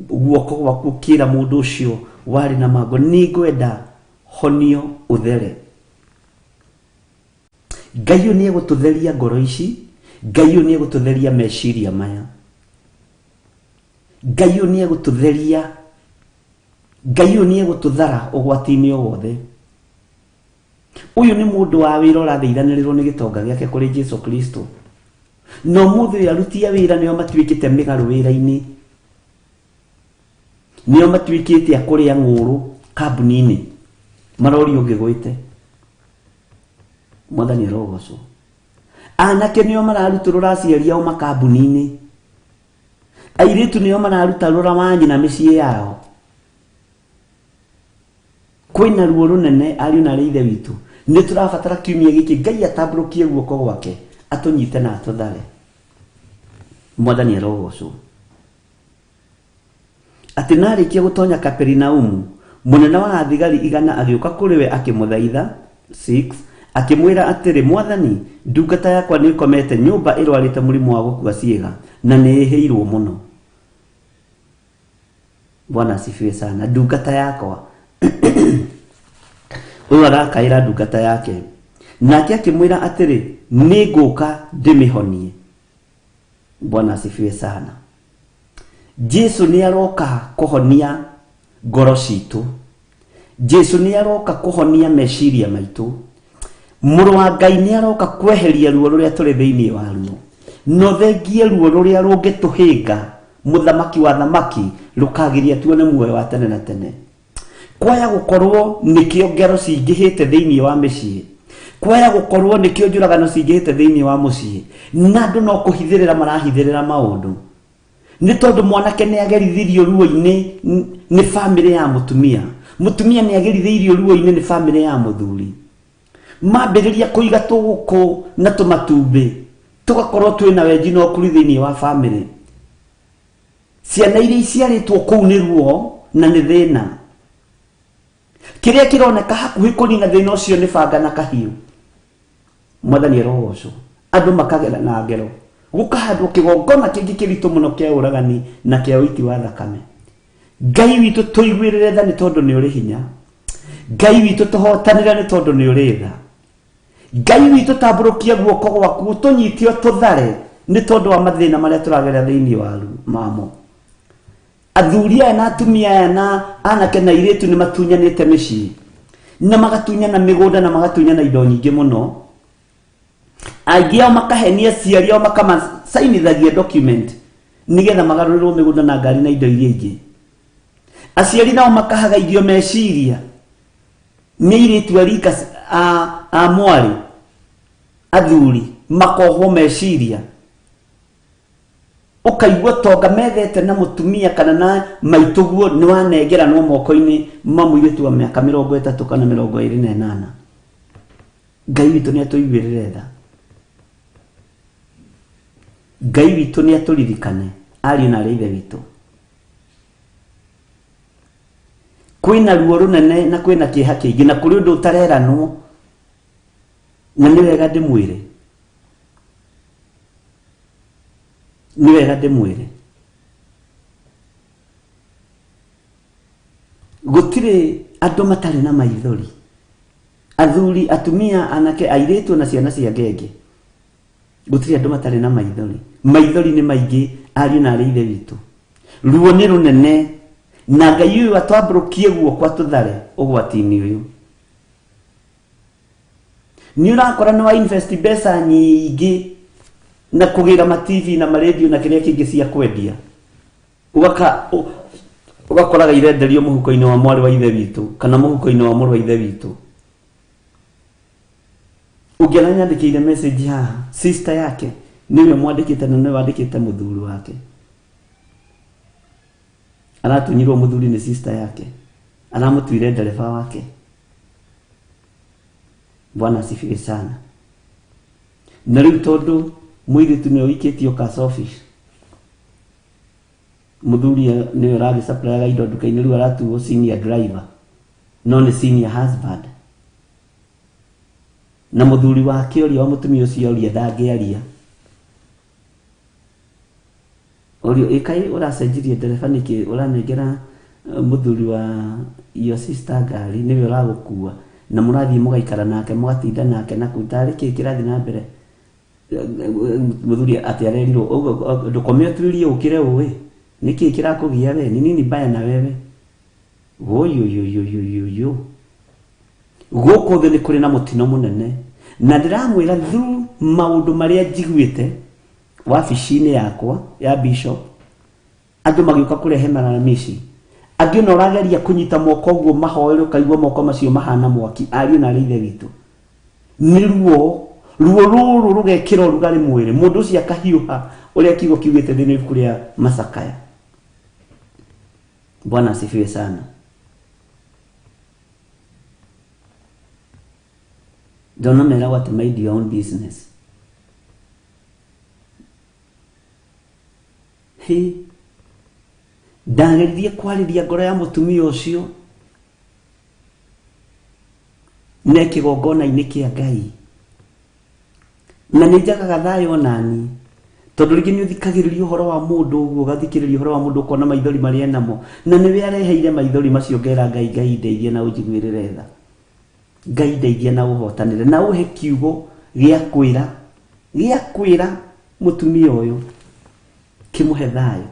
guoko gwaku ũkĩra mũndũ ũcio warĩ na mangũ, nĩ ngwenda honio ũthere. Ngai ũyũ nĩ egũtũtheria ngoro ici, Ngai ũyũ nĩ egũtũtheria meciria maya, Ngai ũyũ nĩ egũtũtheria, Ngai ũyũ nĩ egũtũthara ũgwati-inĩ o wothe. Ũyũ nĩ mũndũ wa wĩra ũrathaithanĩrĩrwo nĩ gĩtonga gĩake kũrĩ Jesu Kristo. Na ũmũthĩ ũyũ aruti a wĩra nĩo matuĩkĩte mĩgarũ wĩra-inĩ, nĩo matuĩkĩte a kũrĩa ng'ũrũ kambuni-inĩ, marorio ũngĩgwĩte. Mwathani arogocwo. Anake nĩo mararutũrũra aciari ao makambuni-inĩ, airĩtu nĩo mararuta rũra wa nyina mĩciĩ yao. Kwĩna ruo rũnene ariũ na aarĩ a Ithe witũ. Nĩ tũrabatara kiumia gĩkĩ Ngai atambũrũkie guoko gwake atũnyite na atũthare. Mwathani arogocwo. Atĩ narĩkia gũtonya Kaperinaumu, mũnene wa athigari igana agĩũka kũrĩ we akĩmũthaitha. 6 akĩmwĩra atĩrĩ, Mwathani, ndungata yakwa nĩĩkomete nyũmba ĩrwarĩte mũrimũ wa gũkua ciĩga na nĩĩhĩirwo mũno. Bwana asifiwe sana. Ndungata yakwa ũyũ arakaĩra ndungata yake, nake akĩmwĩra atĩrĩ, nĩngũka ndĩmĩhonie. Bwana asifiwe sana. Jesu nĩ aroka kũhonia ngoro citũ. Jesu nĩ aroka kũhonia meciria maitũ. Mũrũ wa Ngai nĩ aroka kweheria ruo rũrĩa tũrĩ thĩinĩ wa ruo, no thengie ruo rũrĩa rũngĩtũhĩnga mũthamaki wa thamaki rũkagiria tuone muoyo wa tene na tene. Kwaya gũkorwo nĩkĩo ngero cingĩhĩte thĩinĩ wa mĩciĩ, kwaya gũkorwo nĩkĩo njũragano cingĩhĩte thĩinĩ wa mũciĩ, na andũ no kũhithĩrĩra marahithĩrĩra maũndũ nĩ tondũ mwanake nĩ agerithirio ruo-inĩ nĩ bamĩrĩ ya mũtumia, mũtumia nĩ agerithirio ruo-inĩ nĩ bamĩrĩ ya mũthuri. Mambĩrĩria kũiga tũgũkũ na tũmatumbĩ, tũgakorwo twĩna wenji na ũkuri thĩinĩ wa bamĩrĩ. Ciana iria iciarĩtwo kũu nĩ ruo na nĩ thĩna. Kĩrĩa kĩroneka hakuhĩ kũnina thĩna ũcio nĩ banga na kahiũ. Mwathani arogocwo. Andũ makagera na ngero, gũkahandwo kĩgongona kĩngĩ kĩritũ mũno kĩa ũragani na kĩa ũiti wa thakame. Ngai witũ tũiguĩrĩre tha nĩ tondũ nĩ ũrĩ hinya. Ngai witũ tũhotanĩre nĩ tondũ nĩ ũrĩ tha. Ngai witũ tambũrũkia guoko gwaku tũnyite tũthare nĩ tondũ wa mathĩna marĩa tũragerera thĩinĩ wa mamo. Athuri aya na atumia aya na anake na airĩtu nĩ matunyanĩte mĩciĩ na magatunyana mĩgũnda na magatunyana indo nyingĩ mũno. Aingĩ ao makahenia aciari ao makamacainithagia document nĩgetha magarũrĩrwo mĩgũnda na ngari na indo iria ingĩ. Aciari nao makahagaithio meciria nĩ airĩtu a rika a mwarĩ, athuri makohwo meciria. Ũkaigua tonga methete na mũtumia kana na maitũguo nĩ wanengeranwo moko-inĩ ma mũirĩtu wa mĩaka 30 kana 28. Ngai witũ nĩ atũiguĩrĩre tha. Ngai witũ nĩ atũririkane ariũ na arĩ ithe witũ. Kwĩna ruo rũnene na kwĩna kĩeha kĩingĩ na kũrĩ ũndũ ũtareranwo, na nĩ wega ndĩmwĩre, nĩ wega ndĩmwĩre, gũtirĩ andũ matarĩ na maithori. Athuri, atumia, anake, airĩtu na ciana cia ngenge, gũtirĩ andũ matarĩ na maithori. Maithori nĩ maingĩ ariũ na arĩ ithe witũ. Ruo nĩ rũnene na Ngai ũyũ atwambũrũkie guoko atũthare ũgwati-inĩ ũyũ. Nĩ ũrakora nĩ wa invest mbeca nyingĩ na kũgĩra ma TV na ma radio na kĩrĩa kĩngĩ cia kwendia, ũgakoraga irenderio mũhuko-inĩ wa mwarĩ wa ithe witũ kana mũhuko-inĩ wa mũrũ wa ithe witũ. Ũngĩ aranyandĩkĩire message haha, sister yake nĩwe mwandĩkĩte na nĩwe wandĩkĩte mũthuri wake. Aratunyirwo mũthuri nĩ sister yake, aramũtuire ndereba wake. Bwana asifiwe sana. Na rĩu tondũ mũirĩtu nĩwe ũikĩtio cash office, mũthuri nĩwe ũragĩcapuraga indo nduka-inĩ, rĩu aratuo senior driver no nĩ senior husband. Na mũthuri wake ũrĩa wa mũtumia ũcio ũrĩa ndangĩaria, ũrĩa ĩkai ũracenjirie ndereba nĩkĩ, ũranengera mũthuri wa your sister ngari, nĩwe ũragũkua na mũrathiĩ mũgaikara nake mũgatinda nake na kũu tarĩ kĩ kĩrathiĩ na mbere. Mũthuri atĩ arerirwo ndũkome ũtuĩrie ũkĩre ũĩ nĩkĩ kĩrakũgia we, ni nini mbaya na wewe. Woyoyoyoyoyo, gũkũ thĩ nĩ kũrĩ na mũtino mũnene, na ndĩramwĩra through maũndũ marĩa njiguĩte wabici-inĩ yakwa ya bishop, andũ magĩũka kũrehe malalamishi. Angĩ ona ũrageria kũnyita moko ũguo mahoere, ũkaigua moko macio mahana mwaki. Ariũ na arĩ ithe witũ, nĩ ruo, ruo rũrũ rũgekĩra ũrugarĩ mwĩrĩ, mũndũ ũcio akahiũha ũrĩa kiugo kiugĩte thĩinĩ wa ibuku rĩa Macakaya. Bwana asifiwe sana. Ndona meragwo atĩ mind your own business. Hĩ, ndageririe kwarĩria ngoro ya mũtumia ũcio ne kĩgongona-inĩ kĩa Ngai, na nĩ njagaga thayũ onani, tondũ rĩngĩ nĩ ũthikagĩrĩria ũhoro wa mũndũ ũguo, ũgathikĩrĩria ũhoro wa mũndũ ũkona maithori marĩa enamo, na nĩwe areheire maithori macio. Ngera Ngai, Ngai ndeithia na ũnjiguĩrĩre tha, Ngai ndeithia na ũhotanĩre na ũhe kiugo gĩa kwĩra, gĩa kwĩra mũtumia ũyũ kĩmũhe thayũ.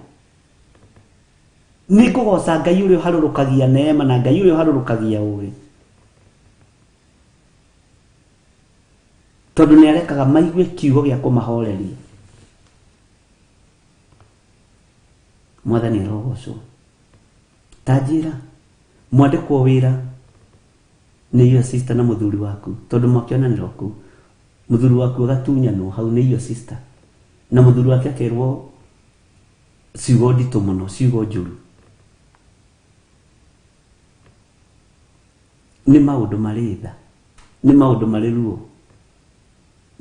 Nĩ ngũgoca Ngai ũrĩa ũharũrũkagia neema na Ngai ũrĩa ũharũrũkagia ũũgĩ, tondũ nĩ arekaga maigue kiugo gĩa kũmahoreria. Mwathani arogocwo. Ta njĩra, mwandĩkwo wĩra nĩ your sister na mũthuri waku, tondũ mwakĩonanĩra kũu, mũthuri waku agatunyanwo hau nĩ your sister, na mũthuri wake akerwo ciugo nditũ mũno, ciugo njũru. Nĩ maũndũ marĩ tha, nĩ maũndũ marĩ ruo,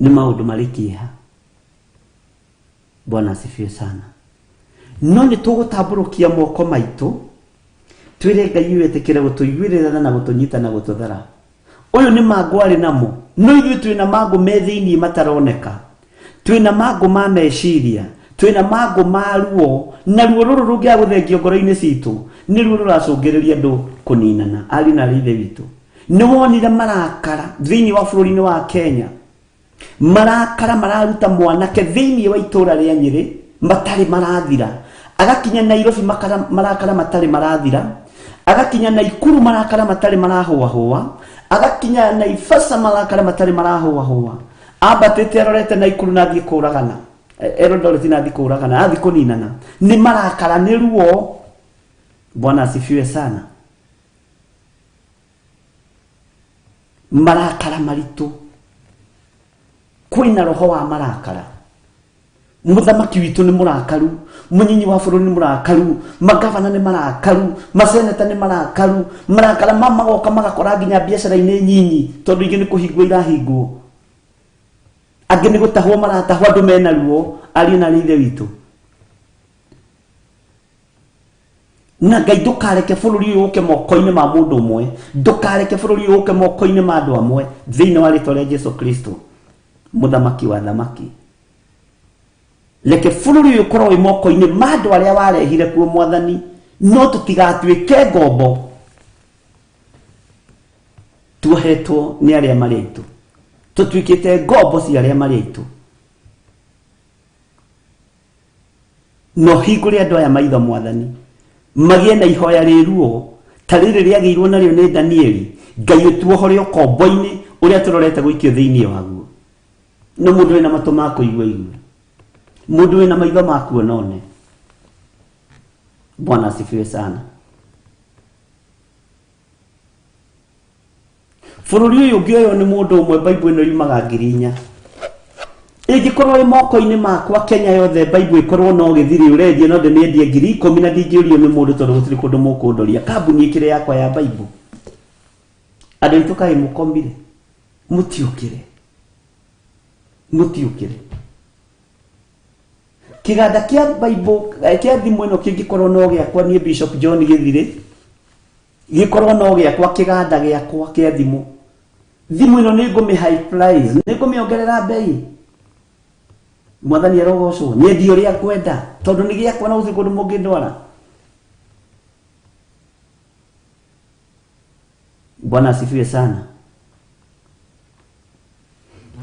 nĩ maũndũ marĩ kĩeha. Bwana asifiwe sana. No nĩ tũgũtambũrũkia moko maitũ twĩre Ngai wetĩkĩre gũtũiguĩrĩra tha na gũtũnyita na gũtũthara. Ũyũ nĩ mangũ arĩ namo, no ithuĩ twĩna mangũ me thĩiniĩ mataroneka. Twĩna mangũ ma meciria, twĩna mangũ ma ruo, na ruo rũrũ rũngĩaga gũthengio ngoro-inĩ citũ nĩ ruo rũracũngĩrĩria andũ kũninana. Ariũ na aarĩ a Ithe witũ, nĩ wonire marakara thĩiniĩ wa bũrũri-inĩ wa Kenya, marakara mararuta mwanake thĩiniĩ wa itũra rĩa Nyĩrĩ matarĩ marathira, agakinya Nairobi marakara matarĩ marathira, agakinya Naikuru marakara matarĩ marahũahũa, agakinya Naivasha marakara matarĩ marahũahũa, ambatĩte arorete Naikuru na athiĩ kũragana, Eldoret na athiĩ kũragana, athiĩ kũninana. Nĩ marakara, nĩ ruo. Bwana asifiwe sana. Marakara maritũ, kwĩna roho wa marakara. Mũthamaki witũ nĩ mũrakaru, mũnyinyi wa bũrũri nĩ mũrakaru, magavana nĩ marakaru, maseneta nĩ marakaru. Marakara ma magoka magakora nginya biacara-inĩ nyinyi, tondũ ingĩ nĩ kũhingwo irahingwo, angĩ nĩ gũtahwo maratahwo, andũ mena ruo. Ariũ na arĩ Ithe witũ, na Ngai ndũkareke bũrũri ũyũ ũke moko-inĩ ma mũndũ ũmwe, ndũkareke bũrũri ũyũ ũke moko-inĩ ma andũ amwe, thĩinĩ wa rĩtwa rĩa Jesu Kristo, mũthamaki wa thamaki. Reke bũrũri ũyũ ũkorwo wĩ moko-inĩ ma andũ arĩa warehire kuo, Mwathani, no tũtigatuĩke ngombo tuohetwo nĩ arĩa marĩ aitũ, tũtuĩkĩte ngombo cia arĩa marĩ aitũ. No hingũre andũ aya maitho, Mwathani, magĩe na ihoya rĩ ruo ta rĩrĩ rĩagĩirwo narĩo nĩ Danieli. Ngai, ũtuohore ũkombo-inĩ ũrĩa tũrorete gũikio thĩinĩ waguo. No mũndũ wĩna matũ ma kũigua igue, mũndũ wĩna maitho ma kuona one. Bwana asifiwe sana. Bũrũri ũyũ ũngĩoywo nĩ mũndũ ũmwe, Bible ĩno yumaga 4,000. Ĩngĩkorwo ĩ moko-inĩ makwa, Kenya yothe Bible ĩkorwo no gĩthirĩ ũrendia, no ndĩmĩendie 10,000 na ndingĩũrio nĩ mũndũ, tondũ gũtirĩ kũndũ mũkũndoria. Kambuni ĩkĩrĩ yakwa ya Bible. Andũ aitũ, kaĩ mũkomire? Mũtiũkĩre, mũtiũkĩre. Kĩganda kĩa Bible, kĩa thimũ ĩno kĩngĩkorwo no gĩakwa niĩ Bishop John Gĩthirĩ, gĩkorwo no gĩakwa, kĩganda gĩakwa kĩa thimũ, thimũ ĩno nĩ ngũmĩ high price, nĩ ngũmĩongerera mbei. Mwathani arogocwo. Nyendie ũrĩa ngwenda, tondũ nĩ gĩakwa na gũtirĩ kũndũ mũngĩndwara. Bwana asifiwe sana.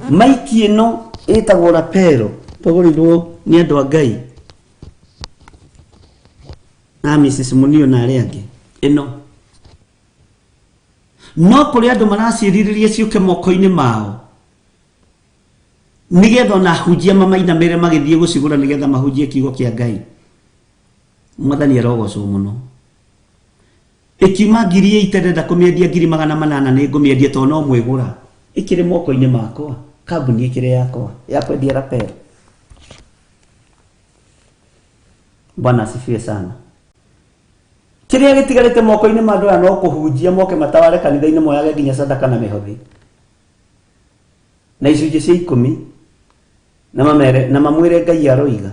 Maiki ĩno ĩtagwo lapelo, twagũrĩirwo nĩ andũ a Ngai na Mrs Munio na arĩa angĩ. Ĩno no kũrĩ andũ maraciĩrirĩria ciũke moko-inĩ mao, nĩgetha ona ahunjia mamainamĩre magĩthiĩ gũcigũra, nĩgetha mahunjie kiugo kĩa Ngai. Mwathani arogocwo mũno. Ĩkiuma 8,000, ndenda kũmĩendia 800,000, nĩ ngũmĩendia tondũ no mwĩgũra. Ĩkĩrĩ moko-inĩ makwa, kambuni ĩkĩrĩ yakwa ya kwendia lapel. Bwana asifiwe sana. Kĩrĩa gĩtigarĩte moko-inĩ ma andũ aya no kũhunjia, moke mataware kanitha-inĩ, moyage nginya sadaka na mĩhothi na icunjĩ cia ikũmi, na mamere na mamwĩre Ngai aroiga.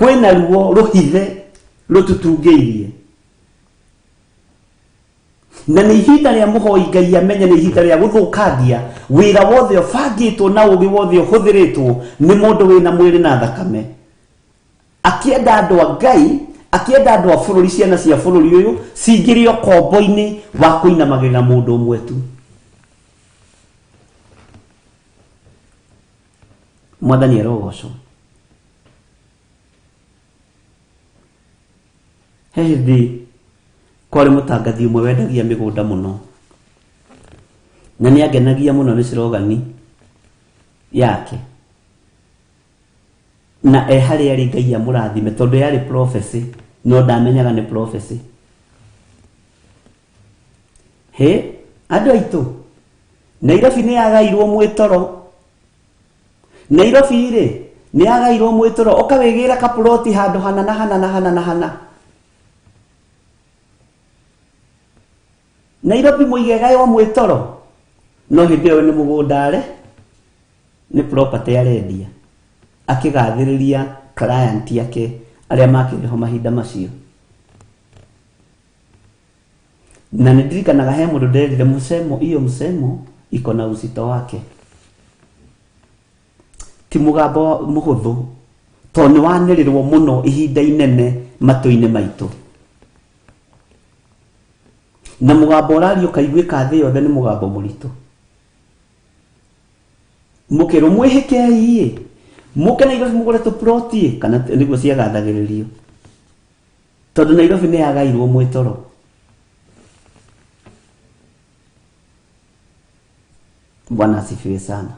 Kwĩna ruo rũhithe rũtutungĩirie. Na nĩ ihinda rĩa mũhoi Ngai amenye nĩ ihinda rĩa gũthũkangia wĩra wothe ũbangĩtwo na ũgĩ wothe ũhũthĩrĩtwo nĩ mũndũ wĩna mwĩrĩ na thakame. Akĩenda andũ a Ngai, akĩenda andũ a bũrũri, ciana cia bũrũri ũyũ cingĩre ũkombo-inĩ wa kũinamagĩrĩra mũndũ ũmwe tu. Mwathani arogocwo. He hĩndĩ kwarĩ mũtangathi ũmwe wendagia mĩgũnda mũno na nĩ angenagia mũno nĩ cirogani yake na e harĩa arĩ Ngai amũrathime tondũ yarĩ prophecy no ndamenyaga nĩ prophecy. Hĩ andũ aitũ, Nairobi nĩ yagairwo mwĩtoro. Nairobi rĩ nĩ yagairwo mwĩtoro, ũkawĩgĩra kapuroti handũ hana na hana na hana na hana. Nairobi mũige gaywo mwĩtoro, no hĩndĩ ĩyo nĩ mũgũnda are nĩ property arendia, akĩgathĩrĩria client yake arĩa makĩrĩ ho mahinda macio. Na nĩ ndirikanaga he mũndũ nderire msemo iyo msemo iko na uzito wake, ti mũgambo mũhũthũ tondũ nĩ wanĩrĩrwo mũno ihinda inene matũ-inĩ maitũ, na mũgambo ũraria ũkaiguĩka thĩ yothe nĩ mũgambo mũritũ. Mũkĩrwo mwĩhĩkei ĩ, mũke Nairobi mũgũre tũploti ĩ, kana nĩguo ciagathagĩrĩrio tondũ Nairobi nĩ yagairwo mwĩtoro. Bwana asifiwe sana.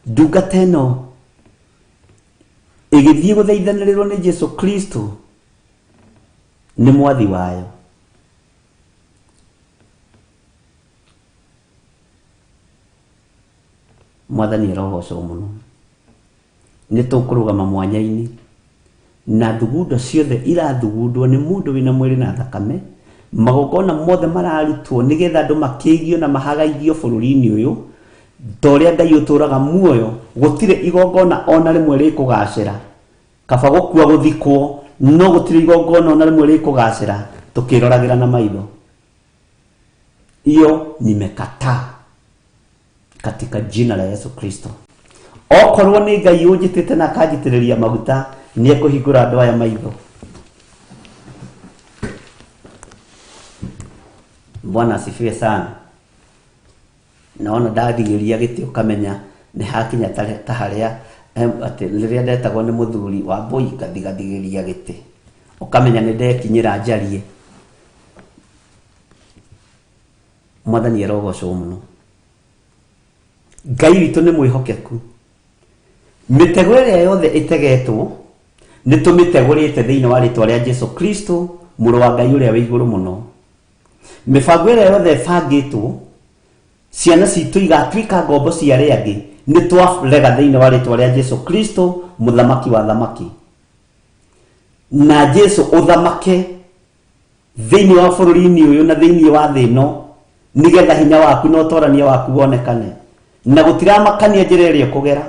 Ndungata ĩno ĩgĩthiĩ gũthaithanĩrĩrwo nĩ Jesu Kristo nĩ mwathi wayo. Mwathani arogocwo mũno. Nĩ tũkũrũgama mwanya-inĩ na thugundo ciothe irathugundwo nĩ mũndũ wĩna mwĩrĩ na thakame, magongona mothe mararutwo nĩgetha andũ makĩgio na mahagaithio bũrũri-inĩ ũyũ ta ũrĩa Ngai ũtũraga muoyo. Gũtirĩ igongona ona rĩmwe rĩkũgacĩra, kaba gũkua gũthikwo, no gũtirĩ igongona ona rĩmwe rĩkũgacĩra tũkĩroragĩra na maitho. Iyo nimekataa katika jina la Yesu Kristo. Okorwo nĩ Ngai ũnjĩtĩte na akanjitĩrĩria maguta, nĩ ekũhingũra andũ aya maitho. Bwana asifiwe sana. Naona ndathigĩria gĩtĩ ũkamenya nĩ hakinya ta harĩa atĩ rĩrĩa ndetagwo nĩ mũthuri wa mbũi ngathigathigĩria gĩtĩ, ũkamenya nĩ ndekinyĩra njarie. Mwathani arogocwo mũno. Ngai witũ nĩ mwĩhokeku. Mĩtego ĩrĩa yothe ĩtegetwo nĩ tũmĩtegũrĩte thĩinĩ wa rĩtwa rĩa Jesu Kristo, mũrũ wa Ngai ũrĩa wĩ igũrũ mũno. Mĩbango ĩrĩa yothe ĩbangĩtwo ciana citũ igatuĩka ngombo cia arĩa angĩ, nĩ twarega thĩinĩ wa rĩtwa rĩa Jesu Kristo, mũthamaki wa thamaki. Na Jesu ũthamake thĩinĩ wa bũrũri-inĩ ũyũ na thĩinĩ wa thĩ ĩno, nĩgetha hinya waku na ũtorania waku wonekane. Na gũtiramakania njĩra ĩrĩa ũkũgera.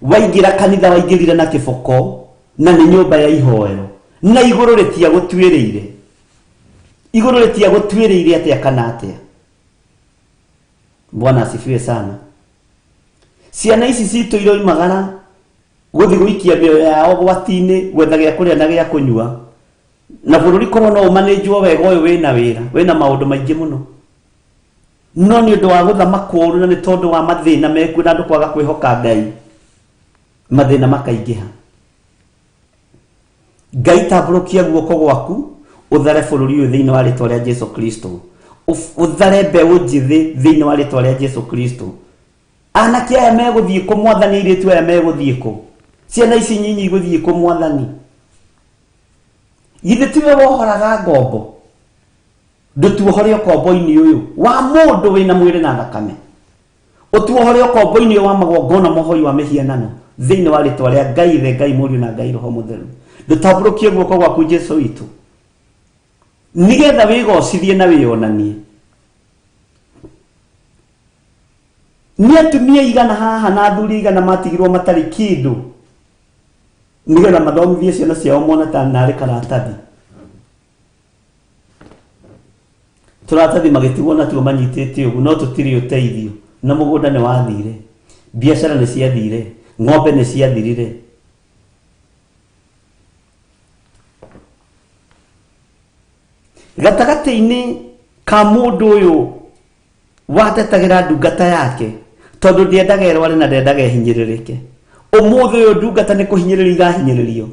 Waingĩra kanitha waingĩrire na kĩboko, na nĩ nyũmba ya ihoero, na igũrũ rĩtiagũtuĩrĩire. Igũrũ rĩtiagũtuĩrĩire atĩa kana atĩa. Bwana asifiwe sana. Ciana ici citũ iroimagara gũthiĩ gũikia mĩoyo yao gwati-inĩ gwetha gĩa kũrĩa na gĩa kũnyua, na bũrũri korwo no ũmanĩnjwo wega ũyũ wĩna wĩra wĩna maũndũ maingĩ mũno, no nĩ ũndũ wa gũthamakwo ũru na nĩ tondũ wa mathĩna mekuo na andũ kwaga kwĩhoka Ngai, mathĩna makaingĩha. Ngai tambũrũkia guoko gwaku ũthare bũrũri ũyũ thĩinĩ wa rĩtwa rĩa Jesu Kristo, ũthare mbeũ njĩthĩ thĩinĩ wa rĩtwa rĩa Jesu Kristo. Anake aya megũthiĩ kũ Mwathani? Airĩtu aya megũthiĩ kũ? Ciana ici nyinyi igũthiĩ kũ Mwathani? Githĩ tiwe wohoraga ngombo? Ndũtuohore ũkombo-inĩ ũyũ wa mũndũ wĩna mwĩrĩ na thakame, ũtuohore ũkombo-inĩ ũyũ wa magongona mohoi wa mĩhianano thĩinĩ wa rĩtwa rĩa Ngai Ithe, Ngai Mũriũ na Ngai Roho Mũtheru. Ndũtambũrũkie guoko gwaku Jesu witũ, nĩgetha wĩgocithie na wĩyonanie. Nĩ atumia igana haha na athuri igana matigirwo matarĩ kĩndũ nĩgetha mathomithie ciana ciao mone ta narĩ karatathi. Tũratathi magĩtigwo natuo manyitĩte ũguo no tũtirĩ ũteithio na mũgũnda nĩ wathire, biacara nĩ ciathire, ng'ombe nĩ ciathirire. Gatagatĩ-inĩ ka mũndũ ũyũ watetagĩra ndungata yake tondũ ndĩendaga ĩrware na ndendaga ĩhinyĩrĩrĩke, ũmũthĩ ũyũ ndungata nĩ kũhinyĩrĩrio irahinyĩrĩrio,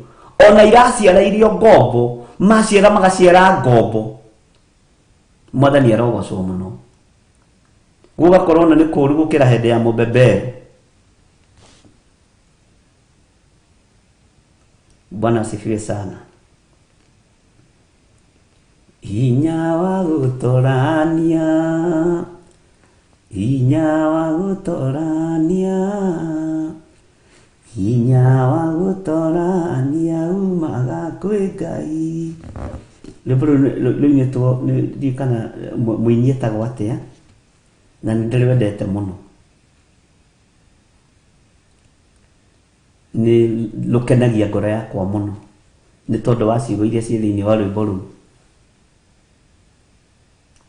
ona iraciara irio ngombo, maciara magaciara ngombo. Mwathani arogocwo mũno. Gũgakorwo na nĩ kũũru gũkĩra hĩndĩ ya mũbeberu. Bwana asifiwe sana. Hinya wa gũtorania, hinya wa gũtorania, hinya wa gũtorania umaga kwĩ Ngai. Rwĩmbo rũu rũinĩtwo ndiũĩ kana mũini etagwo atĩa, na nĩ ndĩrwendete mũno. Nĩ rũkenagia ngoro yakwa mũno nĩ tondũ wa ciugo iria ciĩ thĩinĩ wa rwĩmbo rũu.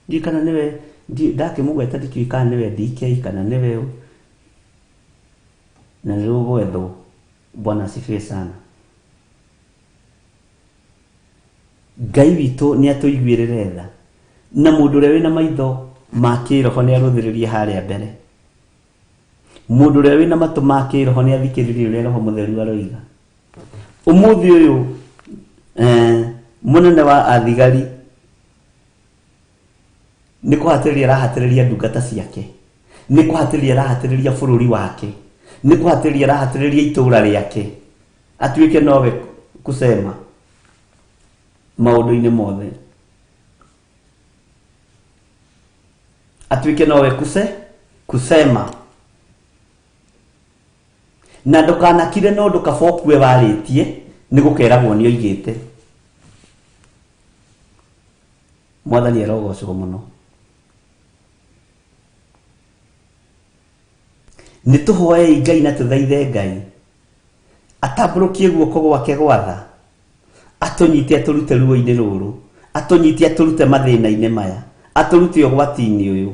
Ndiũĩ kana nĩwe, ndakĩmũgweta ndikĩũĩ kana nĩwe DK kana nĩwe ũ, na nĩ rũgwethwo. Bwana asifiwe sana. Ngai witũ nĩ atũiguĩrĩre tha, na mũndũ ũrĩa wĩna maitho ma kĩroho nĩ arũthĩrĩrie harĩa mbere. Mũndũ ũrĩa wĩna matũ ma kĩroho nĩ athikĩrĩrie ũrĩa Roho Mũtheru aroiga. Ũmũthĩ ũyũ mũnene wa athigari nĩ kũhatĩrĩria arahatĩrĩria ndungata ciake, nĩ kũhatĩrĩria arahatĩrĩria bũrũri wake, nĩ kũhatĩrĩria arahatĩrĩria itũũra rĩake, atuĩke nowe kusema maũndũ-inĩ mothe, atuĩke nowe kusema. Na ndũkanakire no ũndũ kaba ũkue warĩtie nĩ gũkeragwo nĩ oigĩte. Mwathani arogocwo mũno. Nĩ tũhoei Ngai na tũthaithe Ngai atambũrũkie guoko gwake gwatha, atũnyite atũrute ruo-inĩ rũrũ, atũnyite atũrute mathĩna-inĩ maya, atũrute ũgwati-inĩ ũyũ.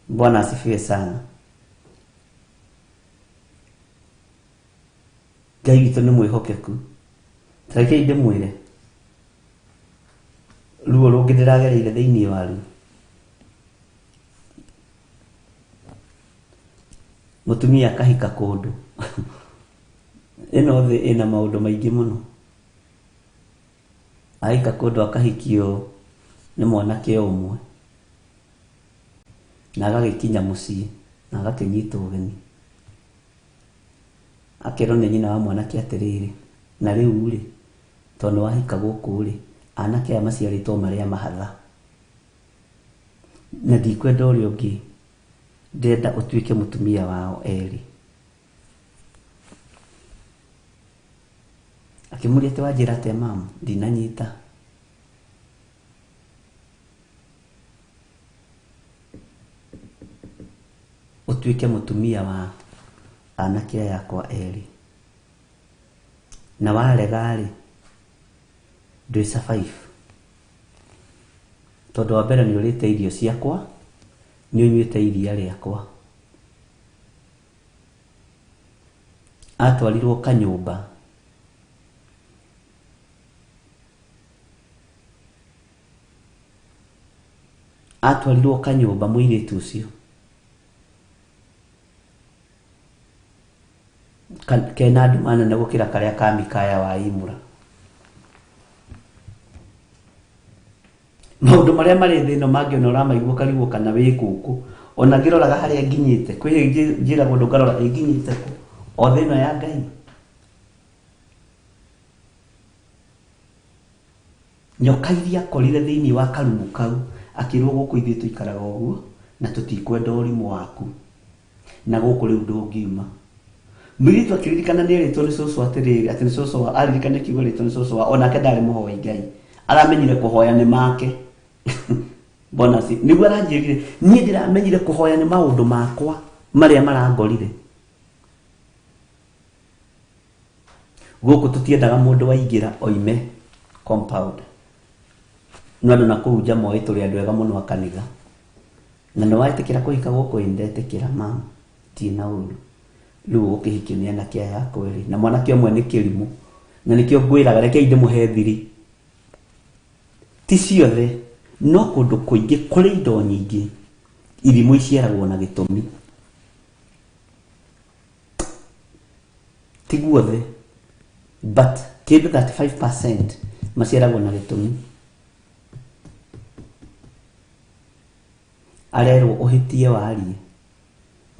Bwana asifiwe sana. Ngai witũ nĩ mwĩhokeku. Tarekei ndĩmwĩre ruo rũngĩ ndĩragereire thĩinĩ waruo. Mũtumia akahika kũndũ. Ĩno thĩ ĩna maũndũ maingĩ mũno. Ahika kũndũ akahikio nĩ mwanake o ũmwe, na agagĩkinya mũciĩ na agakĩnyitwo ũgeni. Akerwo nĩ nyina wa mwanake atĩrĩrĩ, na rĩu rĩ, tondũ nĩ wahika gũkũ rĩ, anake aya maciarĩtwo marĩ a mahatha, na ndikwenda ũrĩa ũngĩ, ndĩrenda ũtuĩke mũtumia wao erĩ. Akĩmũria atĩ wanjĩra atĩa mamu, ndinanyita. Ũtuĩke mũtumia wa anake aya akwa erĩ, na warega rĩ, ndwĩ survive. Tondũ wa mbere nĩ ũrĩte irio ciakwa, nĩ ũnyuĩte iria rĩakwa. Atwarirwo kanyũmba atwarirwo kanyũmba mũirĩtu ũcio kena nduma nene gũkĩra karĩa ka Mikaya wa Imura. Maũndũ marĩa marĩ thĩ ĩno mangĩona ũramaigua ũkarigwo kana wĩ gũkũ. Ona ngĩroraga harĩa nginyĩte, kwĩ hĩndĩ njĩragwo ũndũ ngarora ĩ nginyĩte kũ, o thĩ ĩno ya Ngai. Nyoka iria akorire thĩinĩ wa karumu kau, akĩrwo gũkũ ithuĩ tũikaraga ũguo na tũtikwenda ũrimũ waku, na gũkũ rĩu ndũngiuma. Mũirĩtu akĩririkana nĩ erĩtwo nĩ cũcũ atĩrĩrĩ, atĩ nĩ cũcũ wa, aririkana kiugo erĩtwo nĩ cũcũ wa, onake ndarĩ mũhoi Ngai, aramenyire kũhoya nĩ make. Bonus nĩguo aranjĩrire niĩ ndĩramenyire kũhoya nĩ maũndũ makwa marĩa marangorire. Gũkũ tũtiendaga mũndũ waingĩra oime compound. No andũ na kũu nja moĩ tũrĩ andũ ega mũno a kanitha. Na nĩ wetĩkĩra kũhika gũkũ? Ĩ ndetĩkĩra mam, ndirĩ na ũru. Rĩu ũgũkĩhikio nĩ anake aya akwa erĩ na mwanake ũmwe nĩ kĩrimũ. Na nĩkĩo ngwĩraga rekei ndĩmũhe thiri. Ti ciothe, no kũndũ kũingĩ kũrĩ indo nyingĩ irimũ iciaragwo na gĩtũmi. Ti guothe, but kĩndũ 35% maciaragwo na gĩtũmi. Arerwo ũhĩtie warie.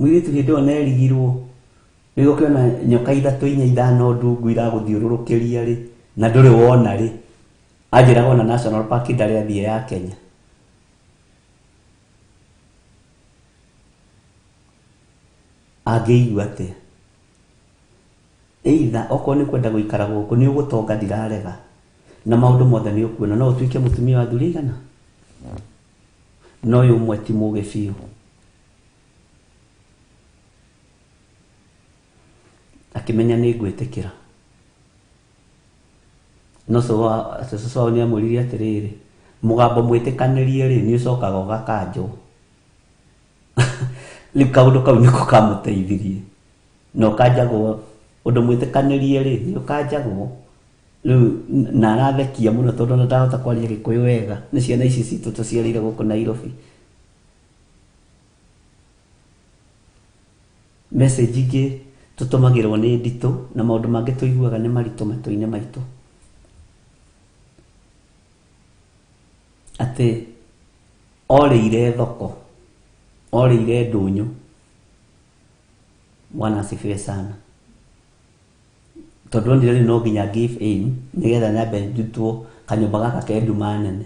Mũirĩtu hĩndĩ ĩyo nerigirwo, rĩu ũkĩona nyoka ithatũ inya ithano ndungu iragũthiũrũrũkĩria rĩ, na ndũrĩ wona rĩ, anjĩraga ona National Park ndarĩ athiĩ ya Kenya. Angĩigua atĩa? Either okorwo nĩ kwenda gũikara gũkũ nĩ ũgũtonga ndirarega, na maũndũ mothe nĩ ũkuona, no ũtuĩke mũtumia wa athuri aigana? No ũyũ ũmwe ti mũgĩ biũ. Akĩmenya nĩ ngwĩtĩkĩra. No cũcũ wao nĩ amwĩrire atĩrĩrĩ, mũgambo mwĩtĩkanĩrie rĩ, nĩ ũcokaga ũgakanjwo. Rĩu kaũndũ kau nĩko kamũteithirie. Na ũkanjagwo, ũndũ mwĩtĩkanĩrie rĩ, nĩ ũkanjagwo. Rĩu na arathekia mũno tondũ ona ndarahota kwaria Gĩkũyũ wega. Nĩ ciana ici citũ tũciarĩire gũkũ Nairobi. Message ingĩ tũtũmagĩrwo nĩ nditũ na maũndũ mangĩ tũiguaga nĩ maritũ matũ-inĩ maitũ. Atĩ orĩire thoko, orĩire ndũnyũ. Bwana asifiwe sana. Tondũ onire rĩu no nginya give in nĩgetha nyambe ndutwo kanyũmba gaka ke nduma nene.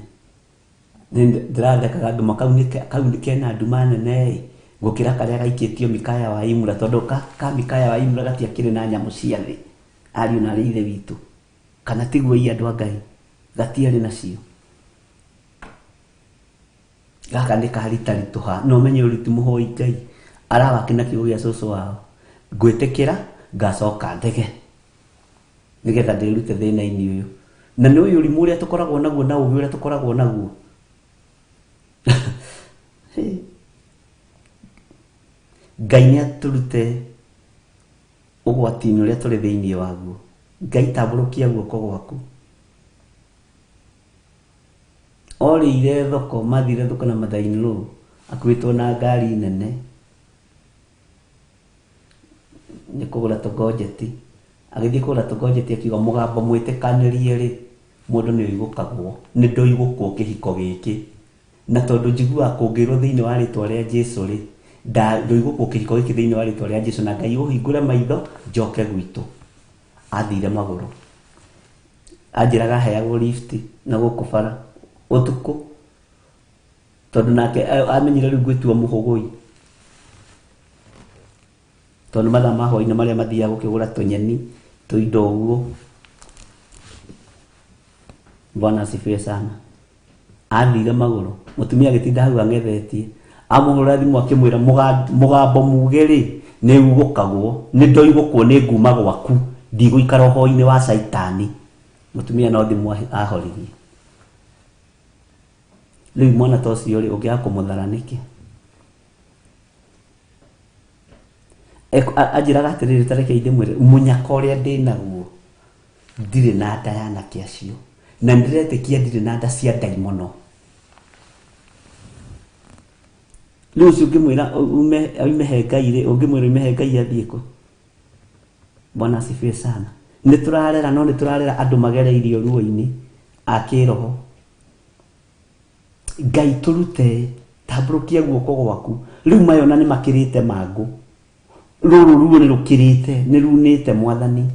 Ndĩrathekaga nduma kau nĩ kau kena nduma nene ĩ gũkĩra karĩa gaikĩtio Mikaya wa Imura tondũ ka Mikaya wa Imura gatiakĩrĩ na nyamũ cia thĩ ariũ na arĩ ithe witũ kana tiguo ii andũ a Ngai gatiarĩ nacio. Gaka nĩ karitaritũha na ũmenye ũyũ ti mũhoi Ngai arawaki na kiugo gĩa cũcũ wao ngwĩtĩkĩra ngacoka ndege nĩgetha ndĩrute thĩna-inĩ ũyũ. Na nĩ ũyũ ũrimũ ũrĩa tũkoragwo naguo na ũgĩ ũrĩa tũkoragwo naguo. Ngai nĩ atũrute ũgwati-inĩ ũrĩa tũrĩ thĩinĩ waguo. Ngai tambũrũkia guoko gwaku. Orĩire thoko, mathire thoko na mother in law akuĩtwo na ngari nene nĩ kũgũra tũgonjeti. Agĩthiĩ kũgũra tũgonjeti akiuga mũgambo mwĩtĩkanĩrie rĩ, mũndũ nĩ ũigũkagwo. Nĩ ndoigũkwo kĩhiko gĩkĩ. Na tondũ njiguaga kũngĩrwo thĩinĩ wa rĩtwa rĩa Jesu rĩ, ndoigũkwo kĩhiko gĩkĩ thĩinĩ wa rĩtwa rĩa Jesu na Ngai ũhingũre maitho njoke gwitũ. Athire magũrũ. Anjĩraga aheagwo lift na gũkũ bara ũtukũ tondũ nake amenyire rĩu ngwĩtua mũhũgũi tondũ mathaa ma hwainĩ marĩa mathiaga gũkĩgũra tũnyeni tũindo ũguo. Bwana asifiwe sana. Athire magũrũ mũtumia agĩtinda hau ang'ethetie amũhũrĩra thimũ akĩmwĩra mũgambo muge rĩ nĩ ugũkagwo nĩ ndoigũkwo nĩ nguma gwaku ndigũikara ũhoi-inĩ wa caitani. Mũtumia no thimũ ahoririe. Rĩu mwana ta ũcio rĩ ũngĩaga kũmũthara nĩkĩ? Anjĩraga atĩrĩrĩ ta rekei ndĩmwĩre mũnyaka ũrĩa ndĩnaguo ndirĩ na nda ya anake acio na nĩndĩretĩkia ndirĩ na nda cia ndaimono. Rĩu ũcio ũngĩmwĩra ume he Ngai rĩ, ũngĩmwĩra ume he Ngai athiĩ kũ? Bwana asifiwe sana. Nĩ tũrarera no nĩ tũrarera andũ magereirio ruo-inĩ a kĩroho. Ngai tũrute, tambũrũkia guoko gwaku. Rĩu maya ona nĩ makĩrĩte mangũ. Rũrũ ruo nĩ rũkĩrĩte, nĩ runĩte Mwathani.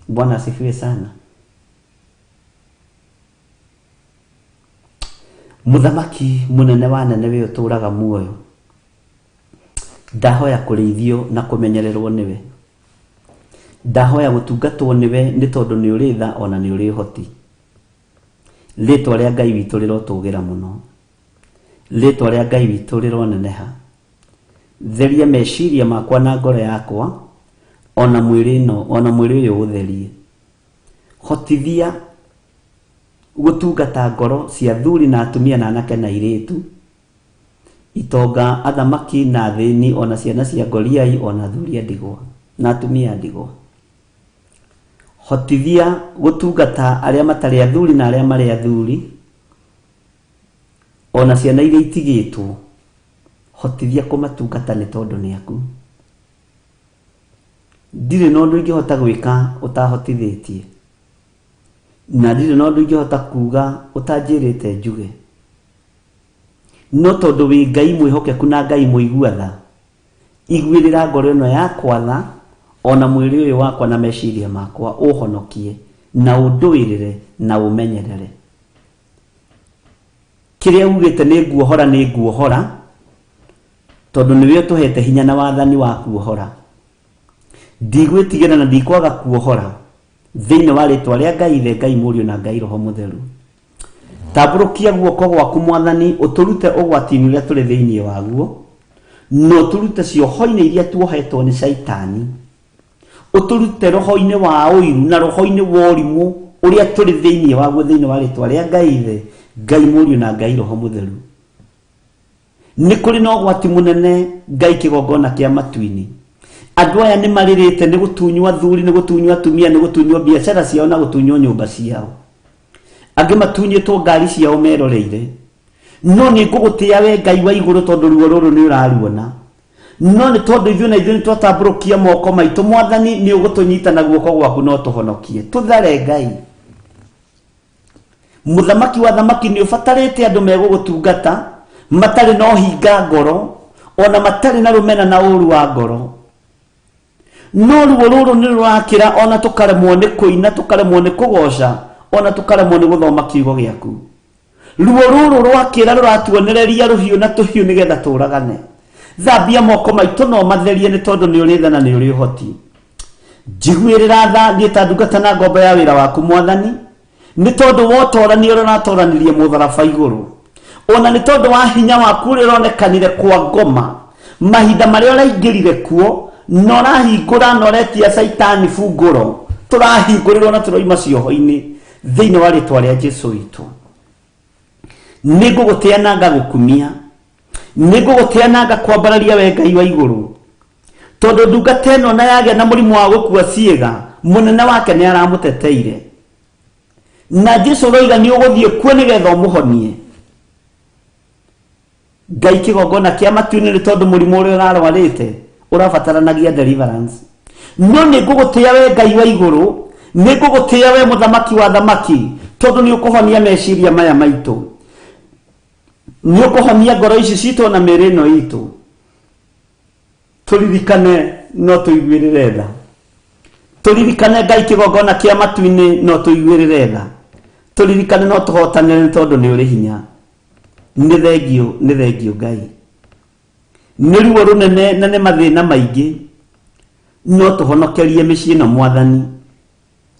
Bwana asifiwe sana. Mũthamaki mũnene wa nene we ũtũraga muoyo, ndahoya kũrĩithio na kũmenyererwo nĩwe. Ndahoya gũtungatwo nĩwe nĩ tondũ nĩ ũrĩ tha ona nĩ ũrĩ ũhoti. Rĩtwa rĩa Ngai witũ rĩrotũgĩra mũno. Rĩtwa rĩa Ngai witũ rĩroneneha. Theria meciria makwa na ngoro yakwa, ona mwĩrĩ ĩno, ona mwĩrĩ ũyũ ũtherie. Hotithia gũtungata ngoro cia athuri na atumia na anake na airĩtu, itonga, athamaki na athĩni, ona ciana cia ngoriai, ona athuri a ndigwa na atumia a ndigwa. Hotithia gũtungata arĩa matarĩ athuri na arĩa marĩ athuri, ona ciana iria itigĩtwo, hotithia kũmatungata nĩ tondũ nĩ aku. Ndirĩ na ũndũ ingĩhota gwĩka ũtahotithĩtie, na ndirĩ na ũndũ ingĩhota kuga ũtanjĩrĩte njuge. No tondũ wĩ Ngai mwĩhokeku na Ngai mũigua tha, iguĩrĩra ngoro ĩno yakwa tha, ona mwĩrĩ ũyũ wakwa na meciria makwa, ũhonokie na ũndũĩrĩre na ũmenyerere. Kĩrĩa ugĩte nĩ nguohora nĩ nguohora, tondũ nĩwe ũtũhete hinya na wathani wa kuohora. Ndigwĩtigĩra na ndikwaga kuohora thĩinĩ wa rĩtwa rĩa Ngai Ithe, Ngai Mũriũ na Ngai Roho Mũtheru. Tambũrũkia guoko gwaku Mwathani, ũtũrute ũgwati-inĩ ũrĩa tũrĩ thĩinĩ waguo, na ũtũrute cioho-inĩ iria tuohetwo nĩ Shaitani. Ũtũrute roho-inĩ wa ũiru na roho-inĩ wa ũrimũ ũrĩa tũrĩ thĩinĩ waguo thĩinĩ wa rĩtwa rĩa Ngai Ithe, Ngai Mũriũ na Ngai Roho Mũtheru. Nĩ kũrĩ na ũgwati mũnene Ngai kĩgongona kĩa matu-inĩ. Andũ aya nĩ marĩrĩte nĩ gũtunywo athuri, nĩ gũtunywo atumia, nĩ gũtunywo biacara ciao na gũtunywo nyũmba ciao. Angĩ matunyĩtwo ngari ciao meroreire. No nĩ ngũgũtĩa we Ngai wa igũrũ tondũ ruo rũrũ nĩ ũraruona. No nĩ tondũ ithuĩ na ithuĩ nĩ twatambũrũkia moko maitũ, Mwathani nĩ ũgũtũnyita na guoko gwaku no tũhonokie. Tũthare Ngai. Mũthamaki wa thamaki nĩ ũbatarĩte andũ megũgũtungata matarĩ na ũhinga ngoro, ona matarĩ na rũmena na ũru wa ngoro. No ruo rũrũ nĩ rũrakĩra ona tũkaremwo nĩ kũina, tũkaremwo nĩ kũgoca, ona tũkaremwo nĩ gũthoma kiugo gĩaku. Ruo rũrũ rwakĩra rũratuonereria rũhiũ na tũhiũ nĩgetha tũragane. Thambia moko maitũ no matherie nĩ tondũ nĩ ũrĩ tha na nĩ ũrĩ ũhoti. Njiguĩrĩra tha niĩ ta ndungata na ngombo ya wĩra waku Mwathani, nĩ tondũ wa ũtorania ũrĩa ũratoranirie mũtharaba igũrũ, ona nĩ tondũ wa hinya waku ũrĩa ũronekanire kwa ngoma mahinda marĩa ũraingĩrire kuo, na ũrahingũra na ũretia Caitani bungũro, tũrahingũrĩrwo na tũroima cioho-inĩ thĩinĩ wa rĩtwa rĩa Jesu witũ. Nĩ ngũgũtĩa na ngagũkumia, nĩ ngũgũtĩa na ngakwambararia we Ngai wa igũrũ, tondũ ndungata ĩno na yagĩa na mũrimũ wa gũkua ciĩga, mũnene wake nĩ aramũteteire, na Jesu ũroiga nĩ ũgũthiĩ kuo nĩgetha ũmũhonie. Ngai kĩgongona kĩa matu-inĩ, nĩ tondũ mũrimũ ũrĩa ũrarwarĩte ũrabataranagia deliverance. No nĩ ngũgũtĩa we Ngai wa igũrũ, nĩ ngũgũtĩa we mũthamaki wa thamaki, tondũ nĩ ũkũhonia meciria maya maitũ, nĩ ũkũhonia ngoro ici citũ na mĩĩrĩ ĩno itũ. Tũririkane no tũiguĩrĩre tha, tũririkane Ngai kĩgongona kĩa matu-inĩ no tũiguĩrĩre tha, tũririkane no tũhotanĩre nĩ tondũ nĩ ũrĩ hinya. Nĩ thengio, nĩ thengio Ngai, nĩ ruo rũnene na nĩ mathĩna maingĩ, no tũhonokerie mĩciĩ ĩno Mwathani,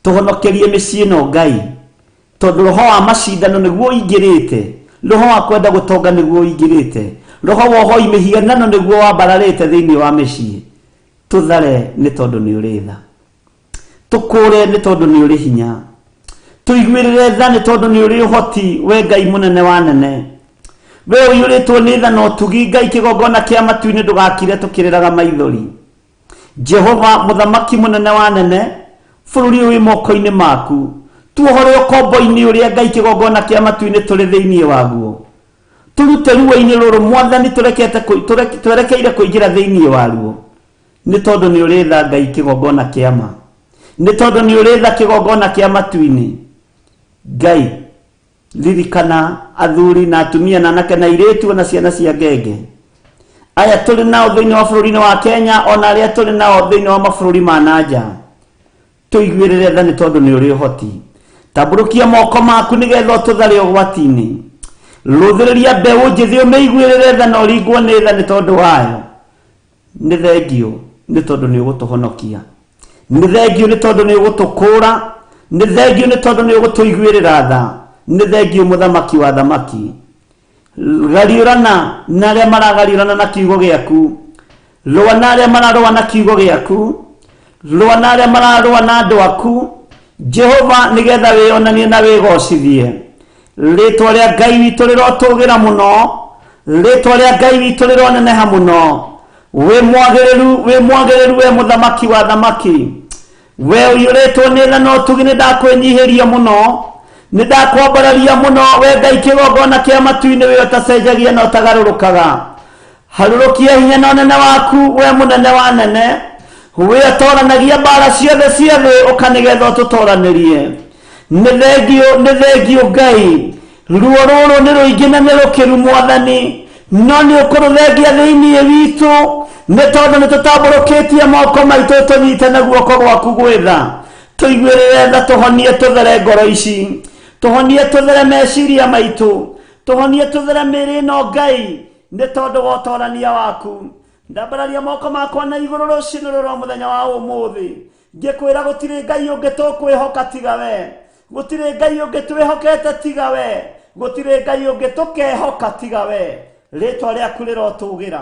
tũhonokerie mĩciĩ ĩno Ngai, tondũ roho wa macindano nĩguo ũingĩrĩte, roho wa kwenda gũtonga nĩguo ũingĩrĩte, roho wa ũhoi mĩhianano nĩguo wambararĩte thĩinĩ wa mĩciĩ. Tũthare nĩ tondũ nĩ ũrĩ tha, tũkũre nĩ tondũ nĩ ũrĩ hinya, tũiguĩrĩre tha nĩ tondũ nĩ ũrĩ ũhoti, we Ngai mũnene wa nene, we ũiyũrĩtwo nĩ tha na ũtugi. Ngai kĩgongona kĩa matu-inĩ, ndũgakire tũkĩrĩraga maithori. Jehova mũthamaki mũnene wa nene, bũrũri ũyũ wĩ moko-inĩ maku, tuohore ũkombo-inĩ ũrĩa Ngai kĩgongona kĩa matu-inĩ tũrĩ thĩinĩ waguo, tũrute ruo-inĩ rũrũ Mwathani twerekeire kũingĩra thĩinĩ waruo, nĩ tondũ nĩ ũrĩ tha Ngai kĩgongona kĩa ma, nĩ tondũ nĩ ũrĩ tha kĩgongona kĩa matu-inĩ. Ngai ririkana athuri na atumia na anake na airĩtu na ciana cia ngenge aya tũrĩ nao thĩinĩ wa bũrũri-inĩ wa Kenya, ona arĩa tũrĩ nao thĩinĩ wa mabũrũri ma na nja, tũiguĩrĩre tha nĩ tondũ nĩ ũrĩ ũhoti. Tambũrũkia moko maku nĩgetha ũtũthare ũgwati-inĩ. Rũthĩrĩria mbeũ njĩthĩ ũmĩiguĩrĩre tha na ũringwo nĩ tha nĩ tondũ wayo. Nĩ thengio nĩ tondũ nĩ ũgũtũhonokia, nĩ thengio nĩ tondũ nĩ ũgũtũkũũra, nĩ thengio nĩ tondũ nĩ ũgũtũiguĩrĩra tha. Nĩ thengiũ mũthamaki wa thamaki. Gariũrana na arĩa maragariũrana na kiugo gĩaku. Rũa na arĩa mararũa na kiugo gĩaku. Rũa na arĩa mararũa na andũ aku. Jehova, nĩgetha wĩonanie na wĩgocithie. Rĩtwa rĩa Ngai witũ rĩrotũgĩra mũno. Rĩtwa rĩa Ngai witũ rĩroneneha mũno. Wĩ mwagĩrĩru, wĩ mwagĩrĩru we mũthamaki wa thamaki. We ũiyũrĩtwo nĩ tha na ũtugi, nĩ ndakwĩnyihĩria mũno. Nĩ ndakwambararia mũno we Ngai kĩgongona kĩa matu-inĩ, we ũtacenjagia na ũtagarũrũkaga. Harũrũkia hinya na ũnene waku we mũnene wa nene. We ũtoranagia mbara ciothe cia thĩ, ũka nĩgetha ũtũtoranĩrie. Nĩ thengiũ, nĩ thengiũ Ngai. Ruo rũrũ nĩ rũingĩ na nĩ rũkĩru mwathani, no nĩ ũkũrũthengia thĩinĩ witũ, nĩ tondũ nĩ tũtambũrũkĩtie moko maitũ tũnyite na guoko gwaku gwĩtha. Tũiguĩrĩre tha, tũhonie, tũthere ngoro ici, tũhonie, tũthere meciria maitũ, tũhonie, tũthere mĩĩrĩ ĩno Ngai, nĩ tondũ wa ũtorania waku. Ndambararia moko makwa na igũrũ rũcinĩ rũrũ rwa mũthenya wa ũmũthĩ, ngĩkwĩra gũtirĩ Ngai ũngĩ tũkwĩhoka tiga we. Gũtirĩ Ngai ũngĩ twĩhokete tiga we. Gũtirĩ Ngai ũngĩ tũkehoka tiga we. Rĩtwa rĩaku rĩrotũgĩra,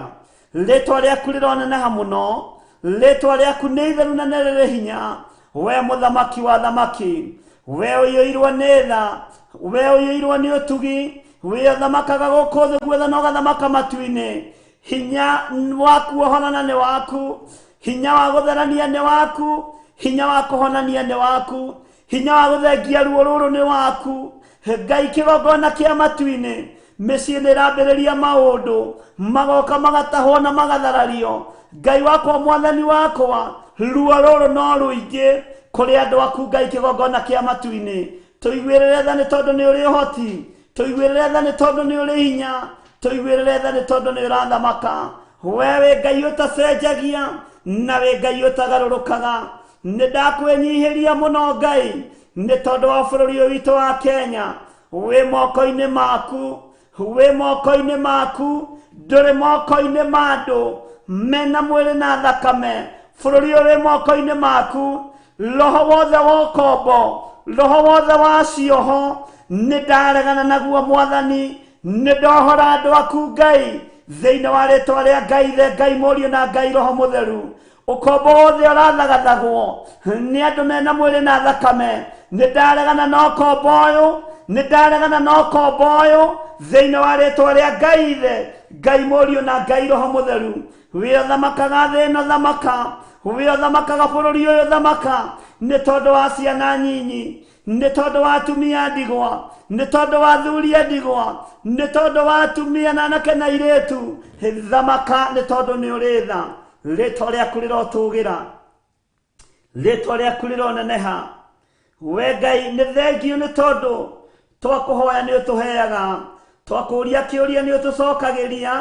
rĩtwa rĩaku rĩroneneha mũno, rĩtwa rĩaku nĩ itheru na nĩ rĩrĩ hinya. We mũthamaki wa thamaki, we ũiyũirwo nĩ tha, we ũiyũirwo nĩ ũtugi, we ũthamakaga gũkũ thĩ guothe na ũgathamaka matu-inĩ. Hinya waku ũhonana nĩ waku, hinya wa gũtherania nĩ waku, hinya wa kũhonania nĩ waku, hinya wa gũthengia ruo rũrũ nĩ waku. Ngai kĩgongona kĩa matu-inĩ, mĩciĩ nĩ ĩrambĩrĩria maũndũ, magoka magatahwo na magatharario. Ngai wakwa, mwathani wakwa, ruo rũrũ no rũingĩ kũrĩ andũ aku. Ngai kĩgongona kĩa matu-inĩ, tũiguĩrĩre tha nĩ tondũ nĩ ũrĩ ũhoti, tũiguĩrĩre tha nĩ tondũ nĩ ũrĩ hinya, tũiguĩrĩre tha nĩ tondũ nĩ ũrathamaka. We wĩ Ngai ũtacenjagia na wĩ Ngai ũtagarũrũkaga. Nĩ ndakwĩnyihĩria mũno Ngai, nĩ tondũ wa bũrũri ũyũ witũ wa Kenya. Wĩ moko-inĩ maku, wĩ moko-inĩ maku, ndũrĩ moko-inĩ ma andũ mena mwĩrĩ na thakame. Bũrũri ũyũ wĩ moko-inĩ maku. Roho wothe wa ũkombo, roho wothe wa cioho, nĩ ndaregana naguo mwathani. Nĩ ndohora andũ aku Ngai, thĩinĩ wa rĩtwa rĩa Ngai Ithe, Ngai Mũriũ na Ngai Roho Mũtheru. Ũkombo wothe ũrathagathagwo nĩ andũ mena mwĩrĩ na thakame, nĩ ndaregana na ũkombo ũyũ, nĩ ndaregana na ũkombo ũyũ thĩinĩ wa rĩtwa rĩa Ngai Ithe, Ngai Mũriũ na Ngai Roho Mũtheru. Wĩ ũthamakaga thĩ ĩno, thamaka. Wĩ ũthamakaga bũrũri ũyũ, thamaka. Nĩ tondũ wa ciana nyinyi, nĩ tondũ wa atumia ndigwa, nĩ tondũ wa athuri a ndigwa, nĩ tondũ wa atumia na anake na airĩtu, thamaka, nĩ tondũ nĩ ũrĩ tha. Rĩtwa rĩaku rĩrotũgĩra, rĩtwa rĩaku rĩroneneha. We Ngai, nĩ thengiũ nĩ tondũ twakũhoya nĩ ũtũheaga, twakũria kĩũria nĩ ũtũcokagĩria,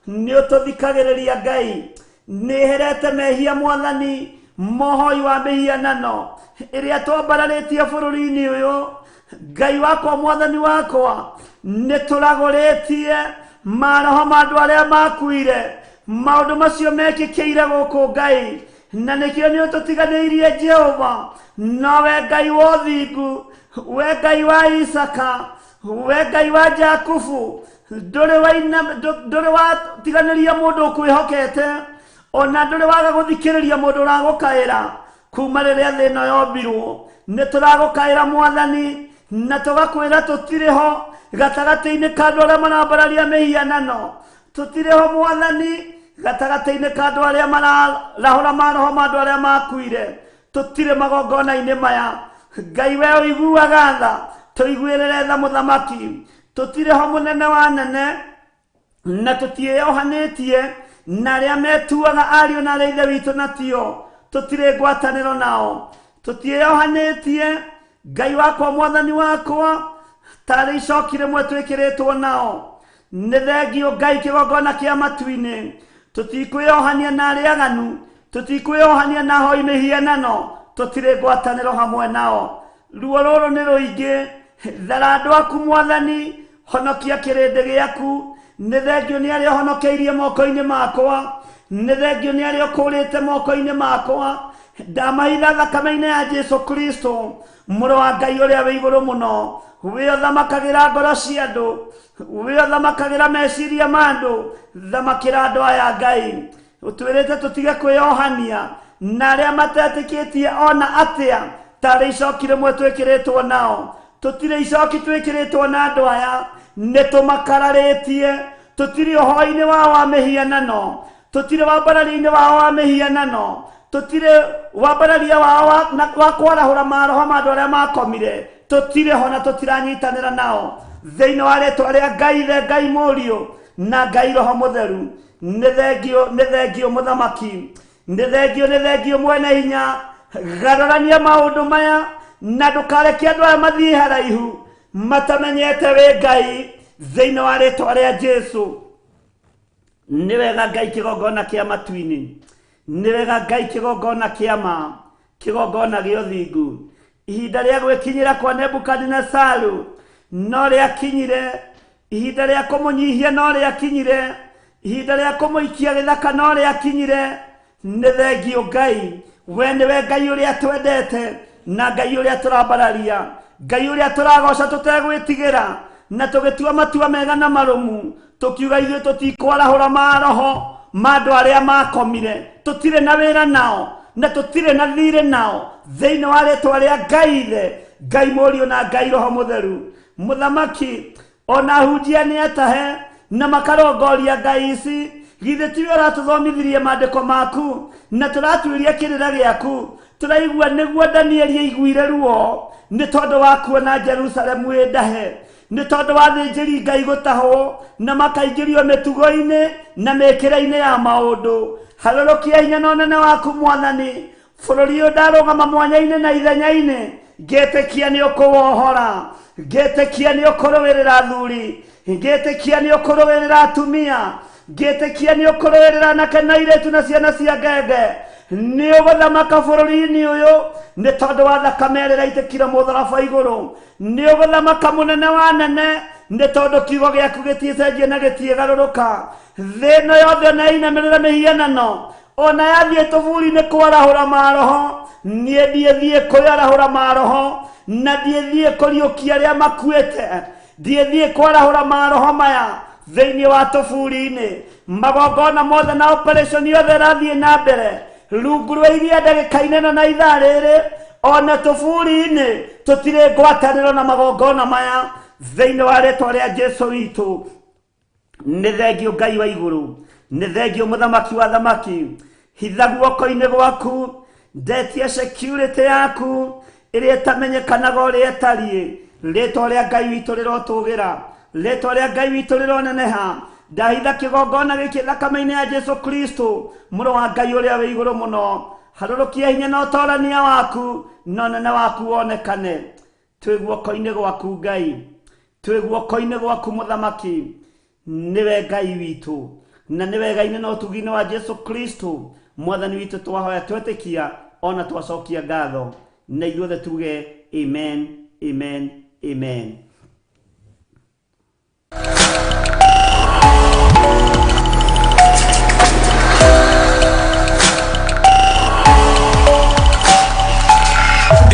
nĩ ũtũthikagĩrĩria. Ngai, nĩ herete mehia mwathani, mohoi wa mĩhianano ĩrĩa twambararĩtie bũrũri-inĩ ũyũ. Ngai wakwa, mwathani wakwa, nĩ tũragũrĩtie maroho ma andũ arĩa makuire. Maũndũ macio mekĩkĩire gũkũ Ngai, na nĩkĩo nĩ ũtũtiganĩirie Jehova. No we Ngai wa ũthingu, we Ngai wa Isaka, we Ngai wa Jakubu, ndũrĩ watiganĩria mũndũ ũkwĩhokete, ona ndũrĩ waga gũthikĩrĩria mũndũ ũragũkaĩra. Kuma rĩrĩa thĩ ĩno yombirwo, nĩ tũragũkaĩra mwathani, na tũgakwĩra tũtirĩ ho gatagatĩ-inĩ ka andũ arĩa marambararia mĩhianano, tũtirĩ ho mwathani gatagatĩ-inĩ ka andũ arĩa mararahũra maroho ma andũ arĩa makuire, tũtirĩ magongona-inĩ maya. Ngai, we ũiguaga tha, tũiguĩrĩre tha mũthamaki. Tũtirĩ ho mũnene wa nene, na tũtiĩyohanĩtie na arĩa metuaga ariũ na arĩa ithe witũ, natio tũtirĩ ngwatanĩro nao, tũtiĩyohanĩtie. Ngai wakwa, mwathani wakwa, tarĩ icoki rĩmwe twĩkĩrĩtwo nao. Nĩ thengio Ngai kĩgongona kĩa matu-inĩ, tũtikwĩyohania na arĩa aganu, tũtikwĩyohania na hoi mĩhianano, tũtirĩ ngwatanĩro hamwe nao. Ruo rũrũ nĩ rũingĩ, thara andũ aku mwathani, honokia kĩrĩndĩ gĩaku. Nĩ thengio nĩ arĩa ũhonokeirie moko-inĩ makwa, nĩ thengio nĩ arĩa ũkũrĩte moko-inĩ makwa. Ndamaitha thakame-inĩ ya Jesu Kristo mũrũ wa Ngai ũrĩa wĩ igũrũ mũno wĩ ũthamakagĩra ngoro cia andũ wĩ ũthamakagĩra meciria ma andũ thamakĩra andũ aya Ngai ũtwĩrĩte tũtige kwĩyohania na arĩa matetĩkĩtie ona atĩa tarĩ icoki rĩmwe twĩkĩrĩtwo nao tũtirĩ icoki twĩkĩrĩtwo na andũ aya nĩ tũmakararĩtie tũtirĩ ũhoro-inĩ wao wa mĩhianano tũtirĩ wambararia-inĩ wao wa mĩhianano tũtirĩ wambararia wao wa kwarahũra maroho ma andũ arĩa makomire tũtirĩ ho na tũtiranyitanĩra nao thĩinĩ wa rĩtwa rĩa Ngai Ithe Ngai Mũriũ na Ngai Roho Mũtheru nĩ thengio mũthamaki nĩ thengio mwene hinya garũrania maũndũ maya na ndũkareke andũ aya mathiĩ haraihu matamenyete wĩ Ngai thĩinĩ wa rĩtwa rĩa Jesu nĩ wega Ngai kĩgongona kĩa matu-inĩ nĩ wega Ngai kĩgongona kĩa ma kĩgongona gĩa ũthingu ihinda rĩa gwĩkinyĩra kwa Nebukadinesaru no rĩakinyire ihinda rĩa kũmũnyihia no rĩakinyire ihinda rĩa kũmũikia gĩthaka no rĩakinyire nĩ thengio Ngai we nĩwe Ngai ũrĩa twendete na Ngai ũrĩa tũrambararia Ngai ũrĩa tũragoca tũtegwĩtigĩra na tũgĩtua matua mega na marũmu tũkiuga ithuĩ tũtikwarahũra maroho ma andũ arĩa makomire tũtirĩ na wĩra nao na tũtirĩ na thirĩ nao thĩinĩ wa rĩtwa rĩa Ngai Ithe Ngai Mũriũ na Ngai Roho Mũtheru mũthamaki ona hunjia nĩ atahe na makarongoria Ngai ici githĩ tiwe ũratũthomithirie maandĩko maku na tũratuĩria kĩrĩra gĩaku tũraigua nĩguo Danieli aiguire ruo nĩ tondũ wa kuona Jerusalemu ĩ ndahe nĩ tondũ wa thĩnjĩri Ngai gũtahwo na makaingĩrio mĩtugo-inĩ na mĩkĩre-inĩ ya maũndũ harũrũkia hinya na ũnene waku mwathani bũrũri ũyũ ndarũgama mwanya-inĩ na ithenya-inĩ ngĩtĩkia nĩ ũkũwohora ngĩtĩkia nĩ ũkũrũĩrĩra athuri ngĩtĩkia nĩ ũkũrũĩrĩra atumia ngĩtĩkia nĩ ũkũrũĩrĩra anake na airĩtu na ciana cia ngenge nĩ ũgũthamaka bũrũri-inĩ ũyũ nĩ tondũ wa thakame ĩrĩa ĩraitĩkire mũtharaba igũrũ nĩ ũgũthamaka mũnene wa nene nĩ tondũ kiugo gĩaku gĩtiĩcenjia na gĩtiĩgarũrũka thĩ ĩno yothe ona yainamĩrĩra mĩhianano ona yathiĩ tũburi-inĩ kwarahũra maroho niĩ ndiĩthiĩ kwĩarahũra maroho na ndiĩthiĩ kũriũkia arĩa makuĩte ndiĩthiĩ kwarahũra maroho maya thĩinĩ wa tũburi-inĩ magongona mothe na operation yothe ĩrathiĩ na mbere rungu rwa iria ndagĩka-inĩ ĩno na ithaa rĩrĩ ona tũburi-inĩ tũtirĩ ngwatanĩro na magongona maya thĩinĩ wa rĩtwa rĩa Jesu witũ nĩ thengio Ngai wa igũrũ nĩ thengio mũthamaki wa thamaki hitha guoko-inĩ gwaku ndetia security yaku ĩrĩa ĩtamenyekanaga ũrĩa ĩtariĩ rĩtwa rĩa Ngai witũ rĩrotũgĩra rĩtwa rĩa Ngai witũ rĩroneneha ndahitha kĩgongona gĩkĩ thakame-inĩ ya Jesu Kristo mũrũ wa Ngai ũrĩa wĩ igũrũ mũno harũrũkia hinya na ũtorania waku na ũnene waku wonekane twĩ guoko-inĩ gwaku Ngai twĩ guoko-inĩ gwaku mũthamaki nĩwe Ngai witũ na nĩwe Ngai-inĩ na ũtugi-inĩ wa Jesu Kristo mwathani witũ twahoya twetĩkia ona twacokia ngatho na ithuothe tuge amen amen amen.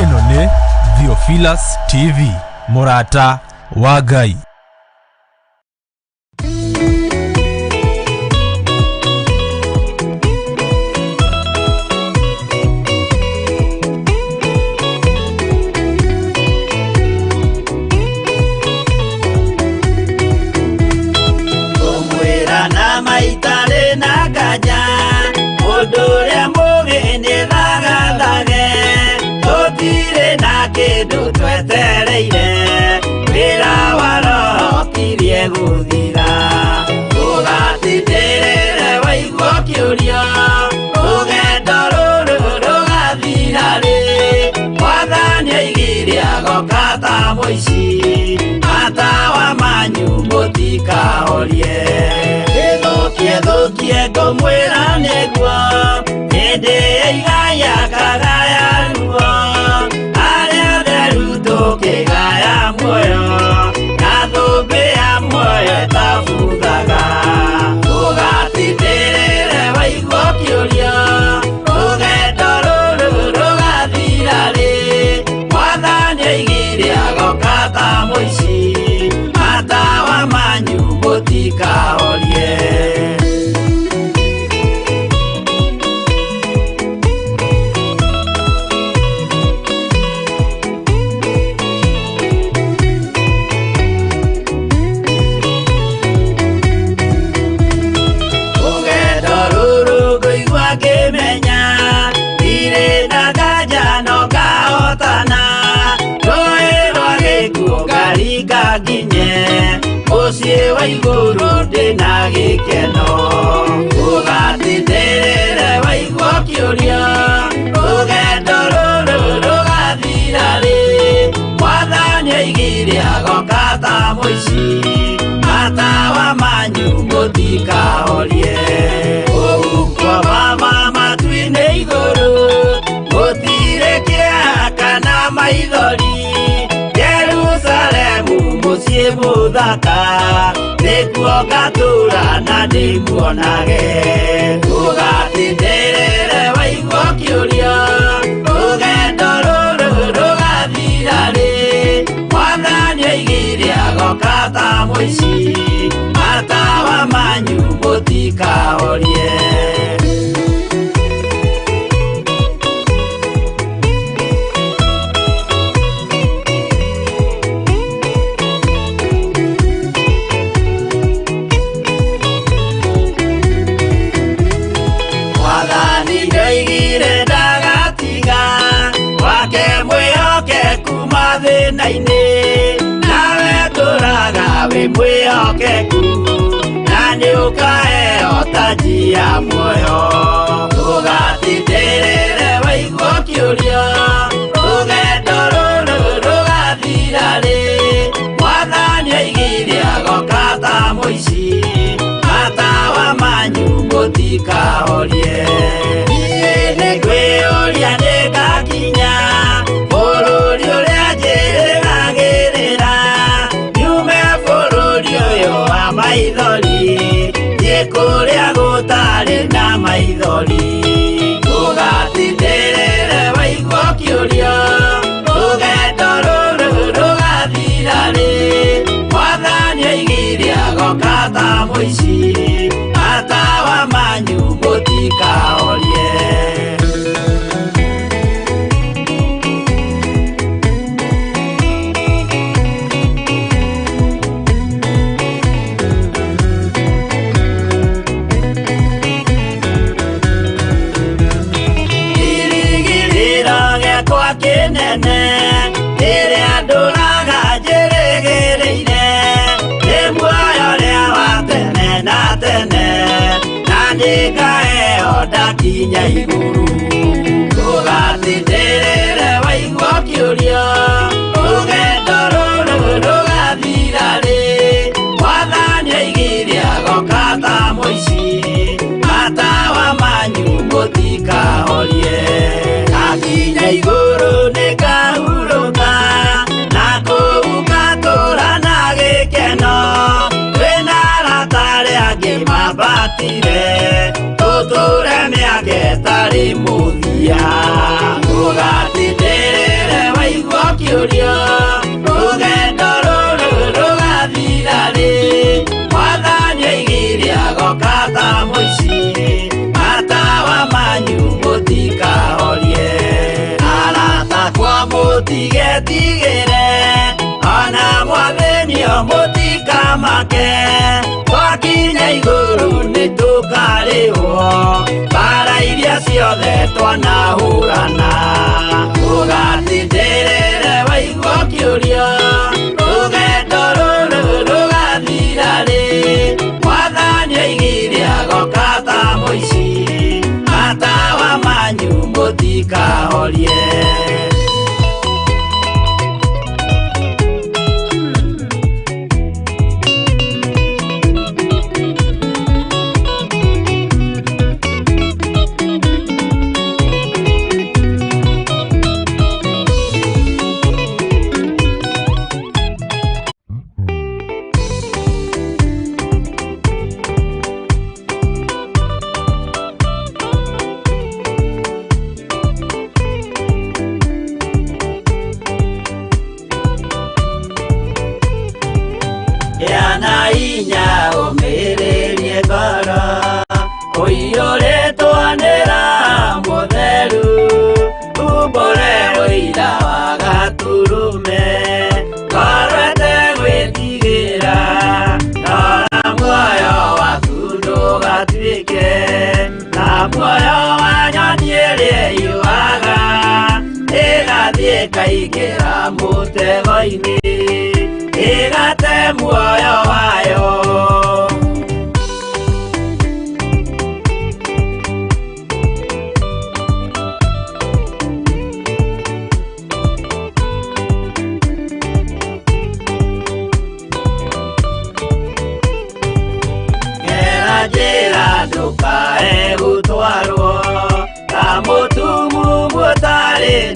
Ĩno nĩ Theophilus TV mũrata wa Ngai. Kindu twetereire wĩra wa roho kirie gũthira ũgatindĩrĩre waigua kĩũria rũgendo rũrũ rũgathira rĩ mwathani aigire agoka ta mũici matawa manyu mũtikahorie ĩthũkie thũkie ngũmwĩra nĩguo hĩndĩ ĩigaya kagaya ruo tukigaya muoyo na thũmbĩ ya muoyo ĩtabuthaga ũgatindĩrĩre waigua kĩũria rũgendo rũrũ na gĩkeno. Ũgatindĩrĩre waigua ũkĩũria rũgendo rũrũ rũgathira rĩ. Mwathani oigire agoka ta mũici, matawa manyu mũtikahorie. Kũu kwa Baba matu-inĩ igũrũ gũtirĩ kĩeha kana maithori. Jerusalemu mũciĩ mũthaka nĩkuo ngatũũra na ndĩmuonage. Ũgatindĩrĩre waigua ũkĩũria rũgendo rũrũ rũgathira rĩ. Mwathani oigire agoka ta mũici, matawa manyu mũtikahorie. Mwathani ndoigire ndagatiga wake mwĩhokeku mathĩna-inĩ, nawe tũraga wĩ mwĩhokeku na nĩũkaheo taji ya muoyo. Ũgatindĩrĩre waigua ũkĩũria rũgendo rũrũ rũgathira rĩ. Mwathani oigire agoka ta mũici, matawa manyu mũtikahorie. Niĩ nĩngwĩyũria nĩngakinya bũrũri ũrĩa njĩrĩgagĩrĩra, nyume bũrũri ũyũ wa maithori thiĩ kũrĩa gũtarĩ na maithori. Ũgatindĩrĩre waigua ũkĩũria rũgendo rũrũ rũgathira rĩ. Mwathani oigire agoka ta mũici, matawa manyu mũtikahorie. Kĩrĩgĩrĩro gĩakwa kĩnene kĩrĩa ndũraga njĩrĩgĩrĩire, nĩ muoyo ũrĩa wa tene na tene, na nĩngaheo ndakinya igũrũ. Ũgatindĩrĩre waigua ũkĩũria rũgendo rũrũ rũgathira rĩ. Mwathani oigire agoka ta mũici, matawa manyu mũtikahorie. Ndakinya igũrũ nĩngahurũka, na kũu ngatũũra na gĩkeno. Twĩna arata arĩa angĩ mambatire, tũtũũre mĩaka ĩtarĩ mũthia. Ũgatindĩrĩre waigua ũkĩũria rũgendo rũrũ rũgathira rĩ. Mwathani oigire agoka ta mũici, matawa manyu mũtikahorie. Arata akwa mũtigetigĩre, ona mwathĩnio mũtikamake. Twakinya igũrũ nĩtũkarĩhwo mbara iria ciothe twanahũrana. Ũgatindĩrĩre waigua ũkĩũria rũgendo rũrũ rũgathira rĩ. Mwathani oigire agoka ta mũici, matawa manyu mũtikahorie. Gĩa na hinya ũmĩrĩrie ngoro, ũiyũrĩtwo nĩ Roho Mũtheru, umbũre ũira wa Gatũrũme, ngoro ĩtegwĩtigĩra, rora muoyo waku ndũgatuĩke ta muoyo wa nyoni ĩrĩa ĩyũaga, ĩgathiĩ ĩkaingĩra mũtego-inĩ, ĩgate muoyo wayo.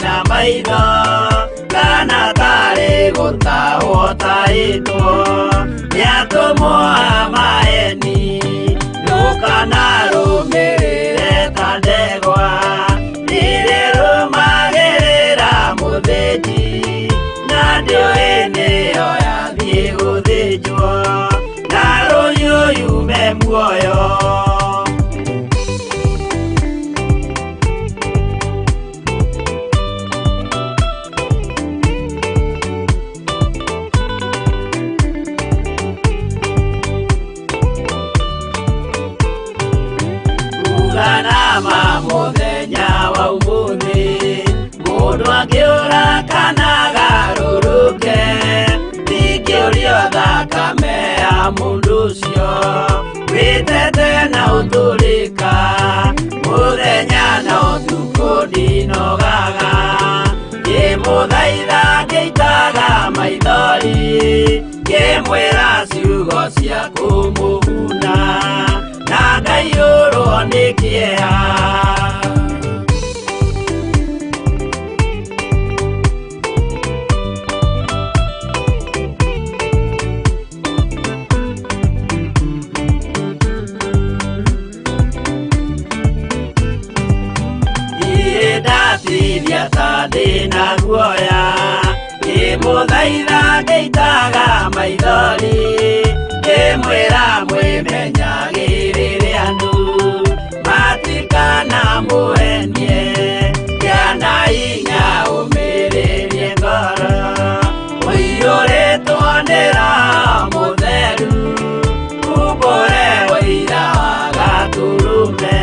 na maitho kana tarĩ gũtahwo tahĩtwo nĩatũmwo a maeni ndũkanarũmĩrĩre ta ndegwa nĩrĩrũmagĩrĩra mũthĩnji na ndĩũĩ nĩyo yathiĩ gũthĩnjwo na rũhiũ yume muoyo. Uganama mũthenya wa ũmũthĩ mũndũ angĩũra kana agarũrũke ndingĩũrio thakame ya mũndũ ũcio wĩtete na ũtũrĩka mũthenya na ũtukũ ndinogaga ngĩmũthaitha ngĩitaga maithori ngĩmwĩra ciugo cia kũmũguna na ngaiyũrwo nĩ kĩeha. Ndaciria ta ndĩna guoya ngĩmũthaitha ngĩitaga maithori ngĩmwĩra mwĩmenyagĩrĩre andũ matikanamũhenie kĩana hinya ũmĩrĩrie ngoro ũiyũrĩtwo nĩ Roho Mũtheru umbũre ũira wa Gatũrũme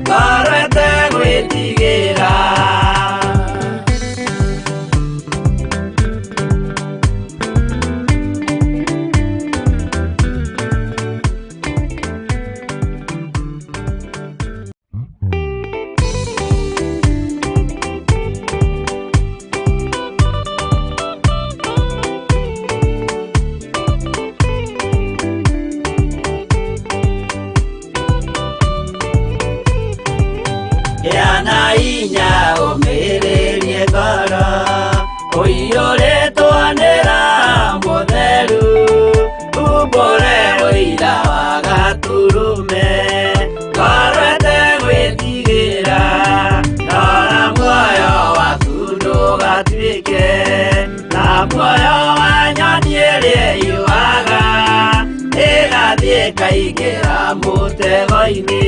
ngoro ĩtegwĩtigĩra. Kĩana hinya ũmĩrĩrie ngoro ũiyũrĩtwo nĩ Roho Mũtheru umbũre ũira wa Gatũrũme ngoro ĩtegwĩtigĩra rora muoyo waku ndũgatuĩke ta muoyo wa nyoni ĩrĩa ĩũaga ĩgathiĩ ĩkaingĩra mũtego-inĩ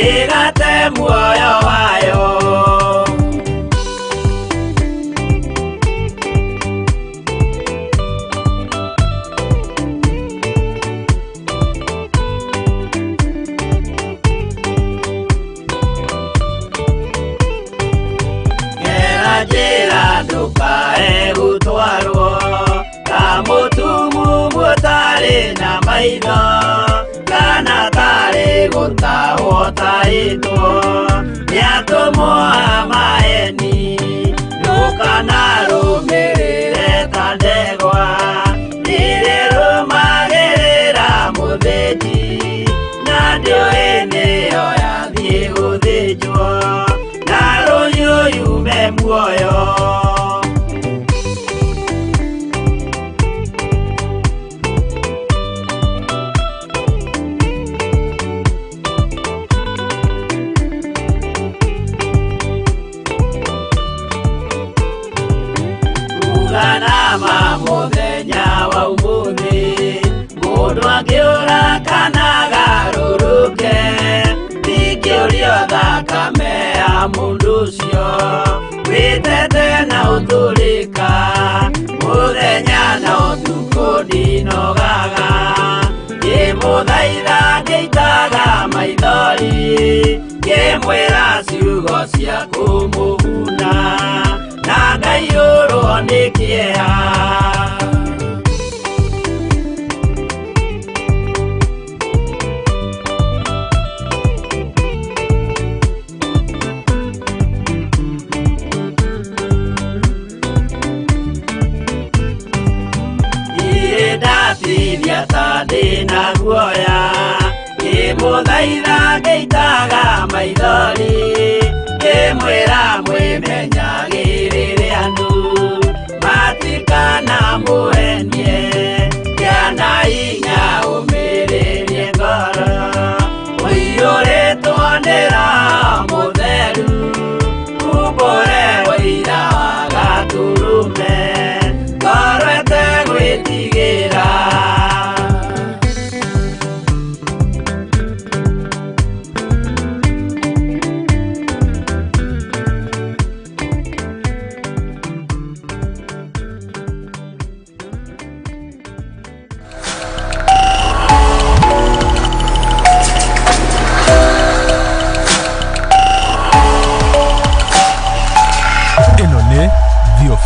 ĩgate muoyo wayo. Gera njĩra ndũkae gũtwarwo ta mũtumumu ũtarĩ na maitho kana tarĩ gũtahwo tahĩtwo nĩatũmwo a maeni ndũkanarũmĩrĩre ta ndegwa nĩrĩrũmagĩrĩra mũthĩnji na ndĩũĩ nĩyo yathiĩ gũthĩnjwo na rũhiũ yume muoyo. Uganama mũthenya wa ũmũthĩ mũndũ angĩũra kana agarũrũke ndingĩũrio thakame ya mũndũ ũcio wĩtete na ũtũrĩka mũthenya na ũtukũ ndinogaga ngĩmũthaitha ngĩitaga maithori ngĩmwĩra ciugo cia kũmũguna na ngaiyũrwo nĩ kĩeha. Ndaciria ta ndĩna guoya ngĩmũthaitha ngĩitaga maithori ngĩmwĩra mwĩmenyagĩrĩre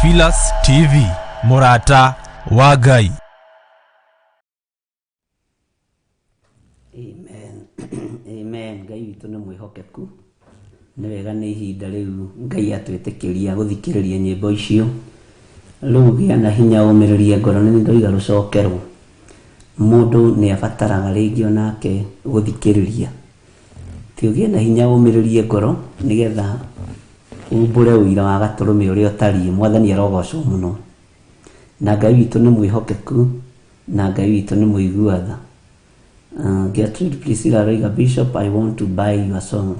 Theophilus TV, mũrata wa Ngai. Amen. Amen. Ngai witũ nĩ mwĩhokeku. Nĩ wega nĩ ihinda rĩu Ngai atwĩtĩkĩria gũthikĩrĩria nyĩmbo icio. Rĩu gĩa na hinya ũmĩrĩrie ngoro nĩ ndoiga rũcokerwo. Mũndũ nĩ abataraga rĩngĩ onake gũthikĩrĩria. Ti ũgĩe na hinya ũmĩrĩrie ngoro nĩgetha umbũre ũira wa gatũrũme ũrĩa ũtariĩ. Mwathani arogocwo mũno. Na Ngai witũ nĩ mwĩhokeku na Ngai witũ nĩ mũigua tha. Gertrude Priscilla aroiga, Bishop, I want to buy your song.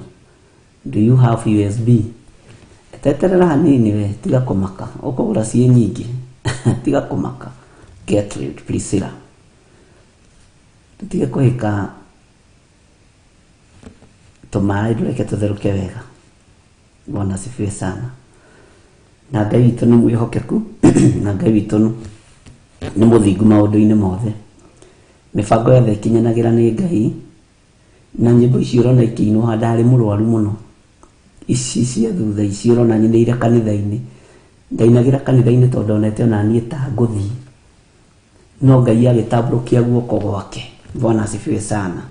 Do you have USB? Teterera hanini we, tiga kũmaka. Ũkũgũra ciĩ nyingĩ. Tiga kũmaka. Gertrude Priscilla. Tũtige kũhĩka tũmaĩ ndũreke tũtherũke wega. Bwana asifiwe sana. Na Ngai witũ nĩ mwĩhokeku na Ngai witũ nĩ mũthingu maũndũ-inĩ mothe. Mĩbango yothe ĩkinyanagĩra nĩ Ngai na nyĩmbo ici ũrona ikĩinwo ha ndarĩ mũrwaru mũno. Ici cia thutha ici ũrona nyinĩire kanitha-inĩ. Ndainagĩra kanitha-inĩ tondũ ndonete ona niĩ ta ngũthiĩ. No Ngai agĩtambũrũkia guoko gwake. Bwana asifiwe sana.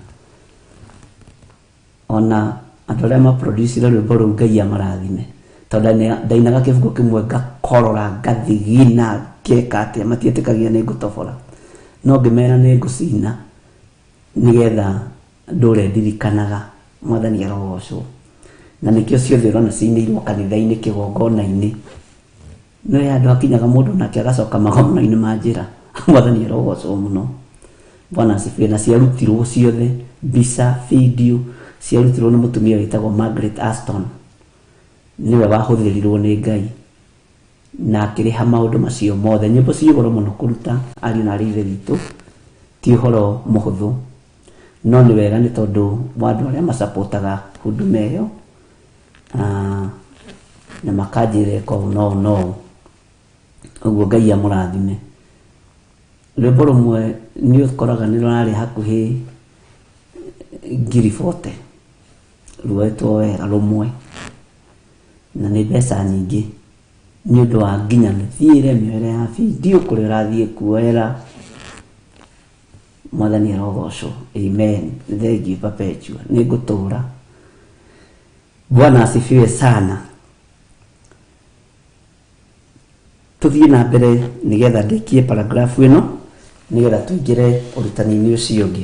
Ona andũ arĩa maproducire rwĩmbo rũu Ngai amarathime. Tondũ ndainaga kĩbungo kĩmwe ngakorora ngathigina ngeka atĩa matietĩkagia nĩ ngũtobora. No ngĩmera nĩ ngũcina nĩgetha ndũre ndirikanaga. Mwathani arogocwo. Na nĩkĩo ciothe ũrona cinĩirwo kanitha-inĩ kĩgongona-inĩ. No andũ akinyaga mũndũ nake agacoka magongona-inĩ ma njĩra. Mwathani arogocwo mũno. Bwana asifiwe. Na ciarutirwo ciothe mbica, video ciarutirwo nĩ mũtumia wĩtagwo Margaret Aston. Nĩwe wahũthĩrirwo nĩ Ngai na akĩrĩha maũndũ macio mothe. Nyĩmbo ciĩ goro mũno kũruta ariũ na arĩ ithe witũ, ti ũhoro mũhũthũ, no nĩ wega nĩ tondũ wa andũ arĩa macapotaga huduma ĩyo, na makanjĩra ĩka ũũ na ũũ na ũũ. Ũguo Ngai amũrathime. Rwĩmbo rũmwe nĩ ũkoraga nĩ rũrarĩ hakuhĩ 40,000 ruoetwo wega rũmwe, na nĩ mbeca nyingĩ nĩ ũndũ wa nginya mĩthiĩre mĩoere ya video kũrĩa ũrathiĩ kuoera. Mwathani arogocwo. Amen. Thank you Perpetua. Nĩ ngũtũra. Bwana asifiwe sana. Tũthiĩ na mbere nĩgetha ndĩkie paragrafu ĩno nĩgetha tũingĩre ũrutani-inĩ ũcio ũngĩ.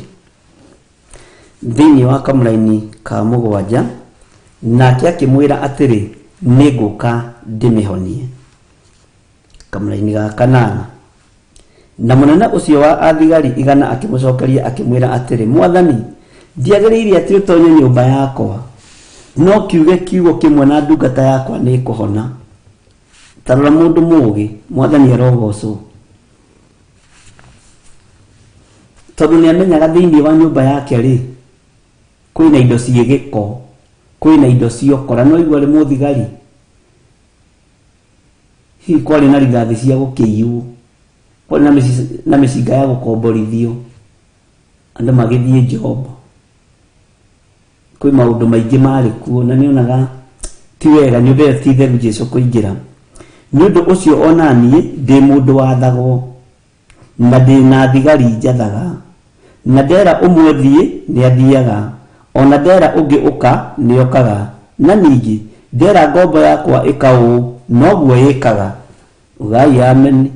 Thĩinĩ wa kamũraini ka 7, nake akĩmwĩra atĩrĩ, nĩ ngũka ndĩmĩhonie. Kamũraini ga 8, na mũnene ũcio wa athigari 100 akĩmũcokeria akĩmwĩra atĩrĩ, Mwathani, ndiagĩrĩire atĩ ũtonye nyũmba yakwa, no kiuge kiugo kĩmwe na ndungata yakwa nĩ ĩkũhona. Ta rora mũndũ mũũgĩ, Mwathani arogocwo. Tondũ nĩ amenyaga thĩinĩ wa nyũmba yake rĩ, kwĩna indo ciĩ gĩko, kwĩna indo ciokora. No igua arĩ mũthigari, hihi kwarĩ na rithathi cia gũkĩiywo, kwarĩ na mĩcinga ya gũkomborithio, andũ magĩthiĩ job. Kwĩ maũndũ maingĩ marĩ kuo, na nĩonaga ti wega nyũmba ĩyo ti theru Jesũ kũingĩra. Nĩ ũndũ ũcio ona niĩ ndĩ mũndũ wathagwo, na ndĩ na thigari njathaga, na ndera ũmwe thiĩ nĩ athiaga, ona ndera ũngĩ ũka nĩ okaga, na ningĩ ndera ngombo yakwa ĩka ũũ noguo ĩkaga. Ugai amen.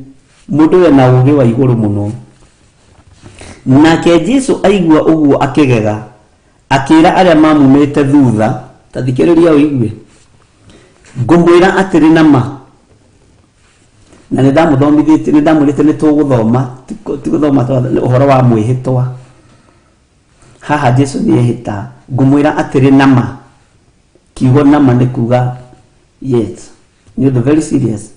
Mũndũ wena ũũgĩ wa igũrũ mũno. Nake Jesũ aigua ũguo akĩgega, akĩra arĩa mamumĩte thutha, ta thikĩrĩria ũigue, ngũmwĩra atĩrĩ na ma, na nĩ ndamũthomithĩtie, nĩ ndamwĩrĩte nĩ tũgũthoma, ti gũthoma ũhoro wa mwĩhĩtwa. Haha Jesũ nĩ ehĩta, ngũmwĩra atĩrĩ na ma. Kiugo na ma nĩ kuga yes, nĩ ũndũ very serious.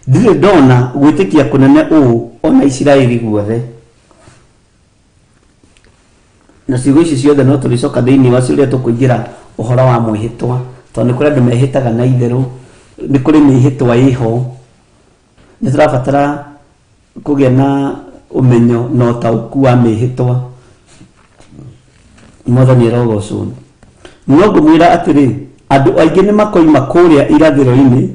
Ndirĩ ndona gwĩtĩkia kũnene ũũ ona Isiraeli guothe. Na ciugo ici ciothe no tũrĩcoka thĩinĩ wa cio rĩrĩa tũkũingĩra ũhoro wa mwĩhĩtwa, tondũ nĩ kũrĩ andũ mehĩtaga na itherũ, nĩ kũrĩ mĩhĩtwa ĩho. Nĩ tũrabatara kũgĩa na ũmenyo na ũtaũku wa mĩhĩtwa. Mwathani arogocwo. No ngũmwĩra atĩrĩ, andũ aingĩ nĩ makoima kũrĩa irathĩro-inĩ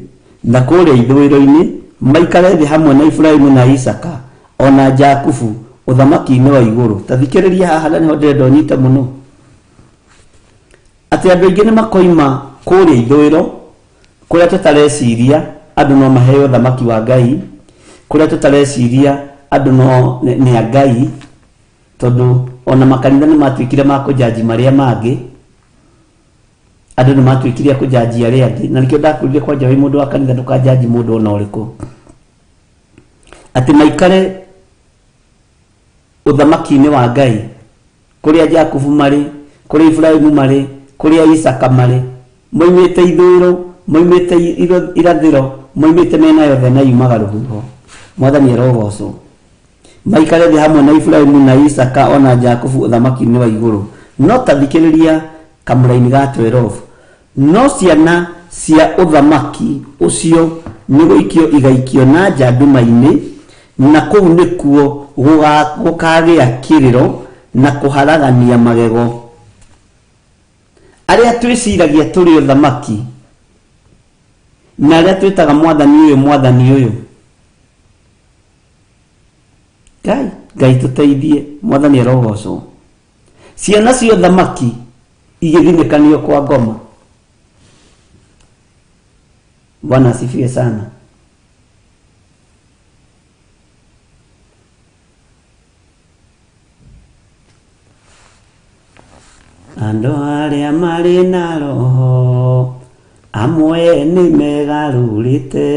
na kũrĩa ithũĩro-inĩ, Maikare thĩ hamwe na Iburahĩmu na Isaaka o na Jakubu ũthamaki-inĩ wa igũrũ. Ta thikĩrĩria haha na nĩho ndĩrenda ũnyite mũno. Atĩ andũ aingĩ nĩ makoima kũrĩa ithũĩro, kũrĩa tũtareciria andũ no maheo ũthamaki wa Ngai, kũrĩa tũtareciria andũ no nĩ a Ngai, tondũ ona makanitha nĩ matuĩkire ma kũjanji marĩa mangĩ. Andũ nĩ matuĩkire a kũjanji arĩa angĩ, na nĩkĩo ndakwĩrire kwanja wĩ mũndũ wa kanitha ndũkanjanji mũndũ ona ũrĩkũ. Atĩ maikare ũthamaki-inĩ wa Ngai, kũrĩa Jakubu marĩ, kũrĩa Iburahĩmu marĩ, kũrĩa Isaaka marĩ, moimĩte ithũĩro, moimĩte irathĩro, moimĩte mĩena yothe na yumaga rũhuho. Mwathani arogocwo. Maikare thĩ hamwe na Iburahĩmu na Isaaka o na Jakubu ũthamaki-inĩ wa igũrũ. No ta thikĩrĩria kamũraini ga 12. No ciana cia ũthamaki ũcio nĩ gũikio igaikio na nja nduma-inĩ, na kũu nĩkuo gũkagĩa kĩrĩro na kũharagania magego. Arĩa twĩciragia tũrĩ ũthamaki, na arĩa twĩtaga mwathani ũyũ mwathani ũyũ. Ngai, Ngai tũteithie, mwathani arogocwo. Ciana cia ũthamaki igĩthinĩkanio kwa ngoma. Bwana asifiwe sana. Andũ arĩa marĩ na roho amwe nĩ megarũrĩte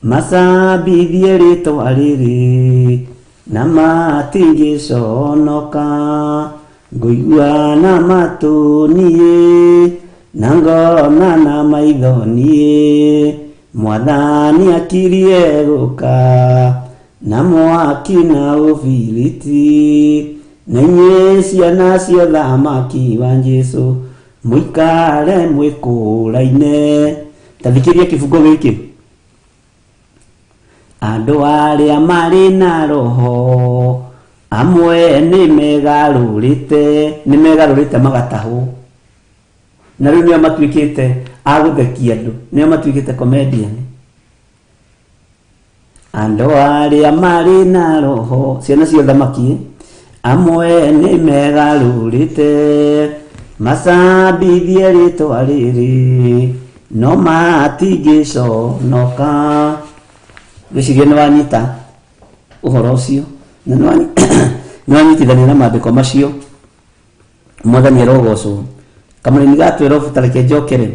macambithie rĩtwa rĩrĩ na matingĩconoka. Ngũigua na matũ niĩ na ngona na maitho niĩ, Mwathani akirie gũka na mwaki na ũbiriti, na inyuĩ ciana cia ũthamaki wa Jesũ mũikare mwĩkũraine. Ta thikĩrĩria kĩbungo gĩkĩ. Andũ arĩa marĩ na roho amwe nĩ megarũrĩte, nĩ megarũrĩte magatahwo. Na rĩu nĩo matuĩkĩte a gũthekia andũ, nĩo matuĩkĩte comedian. Andũ arĩa marĩ na roho, ciana cia ũthamaki, amwe nĩ megarũrĩte macambithie rĩtwa rĩrĩ, no matingĩconoka. Ngwĩciria nĩ wanyita ũhoro ũcio na nĩ wanyitithania na maandĩko macio. Mwathani arogocwo. Kamũrĩmi ga twerobu ta reke njokere.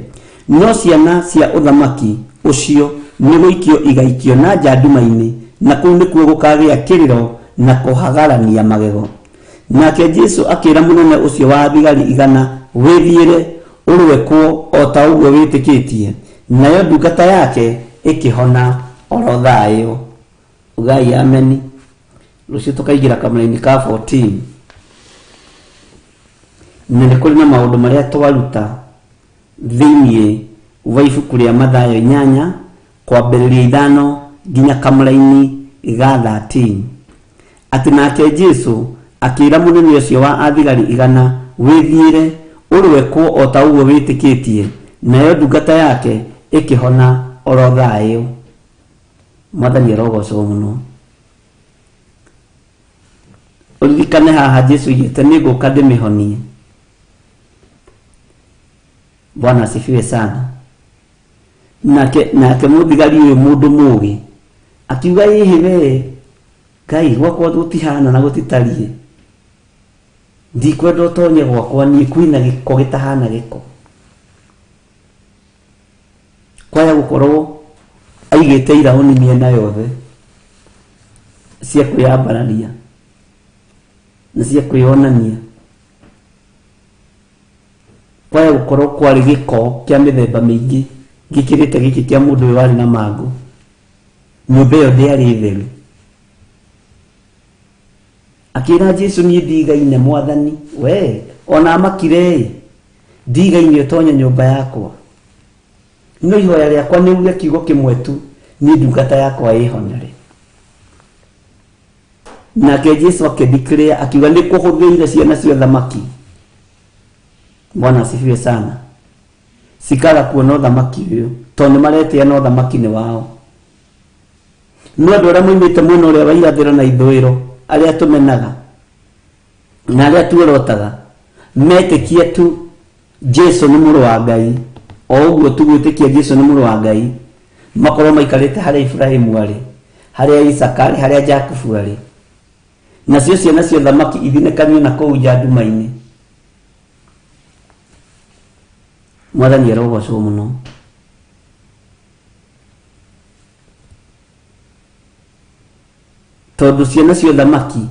No ciana cia ũthamaki ũcio nĩ gũikio igaikio na nja nduma-inĩ, na kũu nĩkuo gũkagĩa kĩrĩro na kũhagarania magego. Nake Jesu akĩra mũnene ũcio wa thigari igana, Wĩthiĩre, ũrwekwo o ta ũguo wĩtĩkĩtie. Nayo ndungata yake ĩkĩhona oro thaa ĩyo. Ugai ameni. Rũciũ tũkaingĩra kamũraini ka 14. Na nĩ kũrĩ na maũndũ marĩa twaruta thĩinĩ wa ibuku rĩa Mathayo inyanya kwambĩrĩria ithano nginya kamũraini ga 13. Atĩ nake Jesu akĩra mũnene ũcio wa athigari igana, wĩthiĩre, ũrwekwo o ta ũguo wĩtĩkĩtie, nayo ndungata yake ĩkĩhona oro thaa ĩyo. Mwathani arogocwo mũno. Ũririkane haha Jesu oigĩte nĩ ngũka ndĩmĩhonie. Bwana asifiwe sana. Nake nake mũthigari ũyũ mũndũ mũgĩ akiuga ĩhĩ we Ngai gwakwa gũtihana na gũtitariĩ, ndikwenda ũtonye gwakwa niĩ kwĩna gĩko gĩtahana gĩko. Kwaya gũkorwo aigĩte iraũni mĩena yothe cia kwĩyambararia na cia kwĩyonania. Kwaya gũkorwo kwarĩ gĩko kĩa mĩthemba mĩingĩ gĩkĩrĩte gĩkĩ kĩa mũndũ ũyũ warĩ na mangũ. Nyũmba ĩyo ndĩarĩ theru. Akĩra Jesu niĩ ndigaine mwathani we ona amakire ndigaine ũtonye nyũmba yakwa, no ihoya rĩakwa nĩ uge kiugo kĩmwe tu, niĩ ndungata yakwa ĩhonere. Nake Jesu akĩdeclare akiuga nĩ kũhũthĩire ciana cia ũthamaki. Bwana asifiwe sana. Cikaga kuona ũthamaki ũyũ tondũ nĩ maretĩa na ũthamaki nĩ wao. No andũ arĩa moimĩte mwena ũrĩa wa irathĩro na ithũĩro, arĩa tũmenaga na arĩa tuorotaga, metĩkie tu Jesu nĩ mũrũ wa Ngai, o ũguo tu gwĩtĩkia Jesu nĩ mũrũ wa Ngai, makorwo maikarĩte harĩa Ibrahimu arĩ, harĩa Isaka arĩ, harĩa Jakubu arĩ, nacio ciana cia ũthamaki ithinĩkanio na kũu nja nduma-inĩ. Mwathani arogocwo mũno. Tondũ ciana cia ũthamaki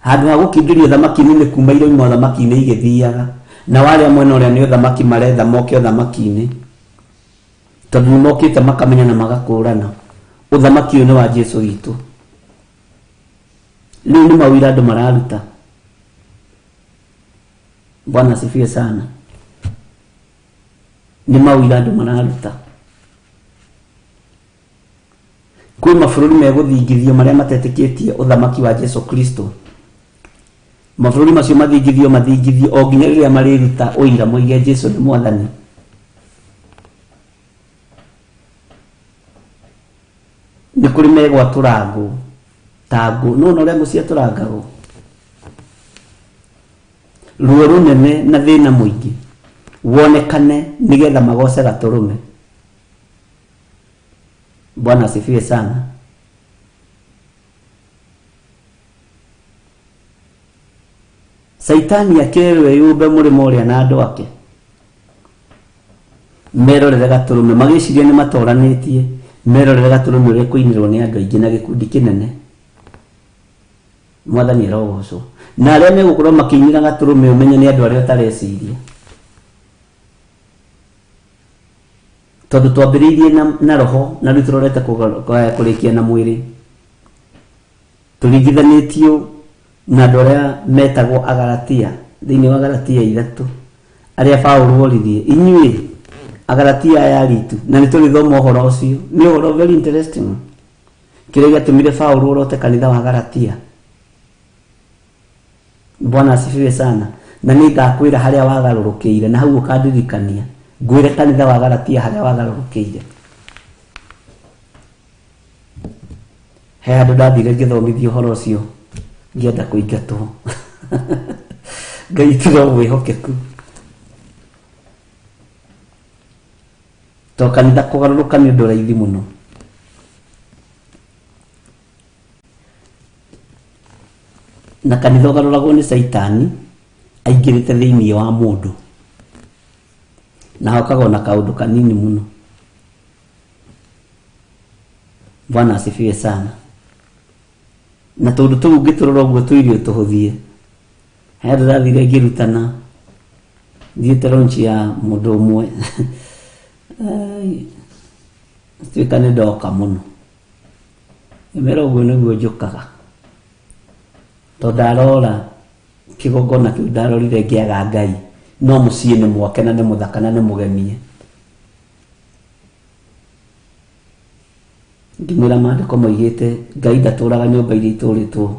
handũ ha gũkindĩria ũthamaki-inĩ nĩ kuma irauma ũthamaki-inĩ igĩthiaga, na warĩa mwena ũrĩa nĩ ũthamaki maretha moke ũthamaki-inĩ, tondũ nĩ mokĩte makamenya na magakũrana ũthamaki ũyũ nĩ wa Jesu witũ. Rĩu nĩ mawĩra andũ mararuta. Bwana asifiwe sana. Nĩ mawĩra andũ mararuta. Kwĩ mabũrũri megũthingithio marĩa matetĩkĩtie ũthamaki wa Jesu Kristo. Mabũrũri macio mathingithio mathingithio o nginya rĩrĩa marĩruta ũira moige Jesu nĩ mwathani. Nĩ kũrĩ megwatũra ngũ ta ngũ, no ona ũrĩa ngũ ciatũrangagwo, ruo rũnene na thĩna mũingĩ wonekane nĩgetha magoce gatũrũme. Bwana asifiwe sana. Saitani akerwo eyũmbe mũrĩmo ũrĩa na andũ ake merorere gatũrũme, magĩciria nĩ matoranĩtie, merorere gatũrũme ũrĩa kũinĩrwo nĩ andũ aingĩ na gĩkundi kĩnene. Mwathani arogocwo. Na arĩa megũkorwo makĩinĩra gatũrũme ũmenye nĩ andũ arĩa ũtareciria, tondũ twambĩrĩirie na roho na rĩu tũrorete kũrĩkia na mwĩrĩ. Tũringithanĩtio na andũ arĩa metagwo Agalatia, thĩinĩ wa Galatia 3, arĩa Paũlũ oririe, inyuĩ Agalatia aya aritu, na nĩ tũrĩthoma ũhoro ũcio, nĩ ũhoro very interesting, kĩrĩa gĩatũmire Paũlũ orote kanitha wa Galatia. Bwana asifiwe sana. Na nĩ ngakwĩra harĩa wagarũrũkĩire, na hau ũkandirikania ngwĩre kanitha wa Galatia harĩa wagarũrũkĩire. He handũ ndathire ngĩthomithio ũhoro ũcio, ngĩenda kũingatwo. Ngai tiga mwĩhokeku. To kanitha kũgarũrũka nĩ ũndũ raithi mũno. Na kanitha ũgarũragwo nĩ Saitani aingĩrĩte thĩinĩ wa mũndũ, na hokaga ona kaũndũ kanini mũno. Bwana asifiwe sana. Na tondũ tũu ũngĩtũrora ũguo tũirio tũhũthie, he handũ ndathire ngĩrutana, thiĩte launch ya mũndũ ũmwe, tuĩka nĩ ndoka mũno, ngĩmera ũguo nĩguo njũkaga, tondũ ndarora kĩgongona kĩu ndarorire ngĩaga Ngai, no mũciĩ nĩ mwake na nĩ mũthaka na nĩ mũgemie. Ngĩmwĩra maandĩko moigĩte Ngai ndatũraga nyũmba iria itũrĩtwo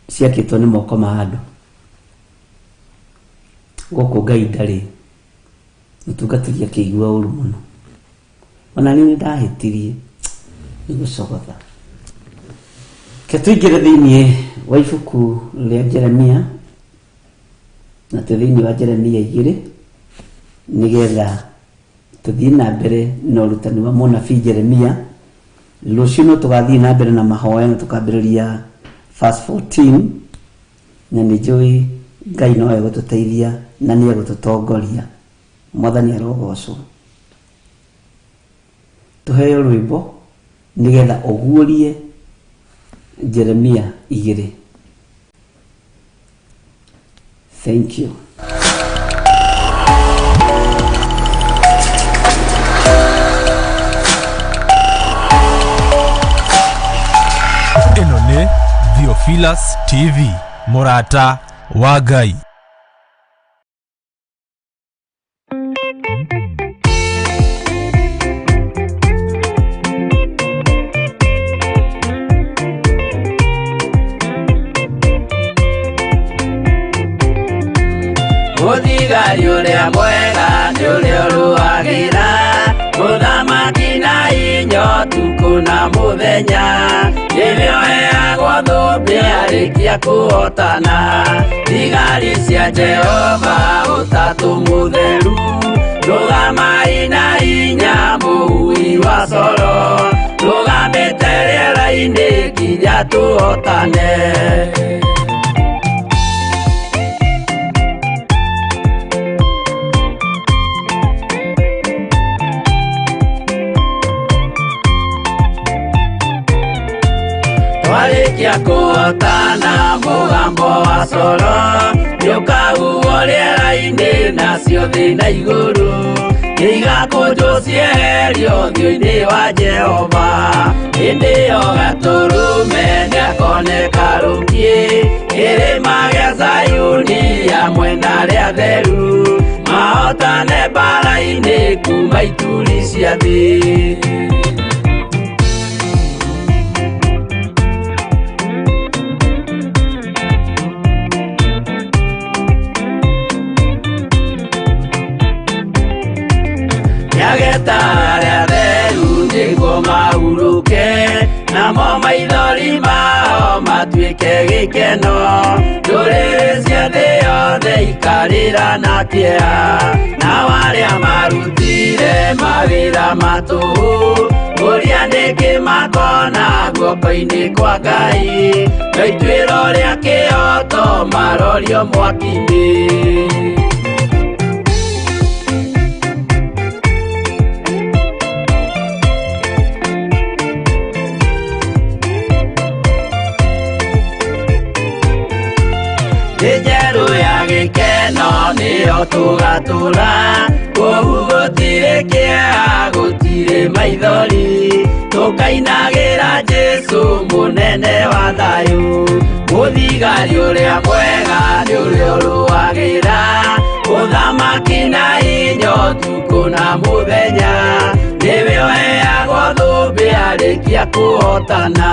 ciakĩtwo nĩ moko ma andũ. Gũkũ Ngai ndarĩ. Mũtungatĩri akĩigua ũru mũno. Ona niĩ nĩ ndahĩtirie nĩ gũcogotha. Ke tũingĩre thĩinĩ wa ibuku rĩa Jeremia, na twĩ thĩinĩ wa Jeremia 2, nĩgetha tũthiĩ na mbere na ũrutani wa mũnabii Jeremia. Rũciũ no tũgathiĩ na mbere na mahoya na tũkambĩrĩria verse 14, na nĩ njũĩ Ngai no egũtũteithia na nĩ egũtũtongoria. Mwathani arogocwo. Tũheo rwĩmbo nĩgetha ũguũrie Jeremia 2. Thank you. Ĩno nĩ Theophilus TV, mũrata wa Ngai. Mũthigari ũrĩa mwega nĩ ũrĩa ũrũagĩra mũthamaki na inya ũtukũ na mũthenya. mũthenya nĩwe ũheagwo thũmbĩ arĩkia kũhotana thigari cia Jehova ũtatũ mũtheru rũgamai na hinya mũhui wa coro rũgamĩte rĩera-inĩ nginya tũhotane. Twarĩkia kũhotana mũgambo wa coro nĩũkahuhwo rĩera-inĩ nacio thĩ na igũrũ nĩigakũnjwo cieherio ũthiũ-inĩ wa Jehova hĩndĩ ĩyo Gatũrũme nĩakoneka rũkiĩ kĩrĩma gĩa Zayuni hamwe na arĩa atheru mahotane mbaara-inĩ kuma ituri cia thĩ. Nĩageta arĩa atheru nĩguo mahurũke namo maithori mao matuĩke gĩkeno ndũrĩrĩ cia thĩ yothe ikarĩra na kĩeha nao arĩa marutire mawĩra ma tũhũ ũrĩa nĩkĩ makona guoko-inĩ kwa Ngai na ituĩro rĩa kĩhooto marorio mwaki-inĩ. Njeru ya gĩkeno nĩyo tũgatũra kũu gũtirĩ kĩeha gũtirĩ maithori tũkainagĩra Jesũ mũnene wa thayũ mũthigari ũrĩa mwega nĩ ũrĩa ũrũagĩra ũthamaki na hinya ũtukũ na mũthenya nĩwe ũheagwo thũmbĩ arĩkia kũhotana.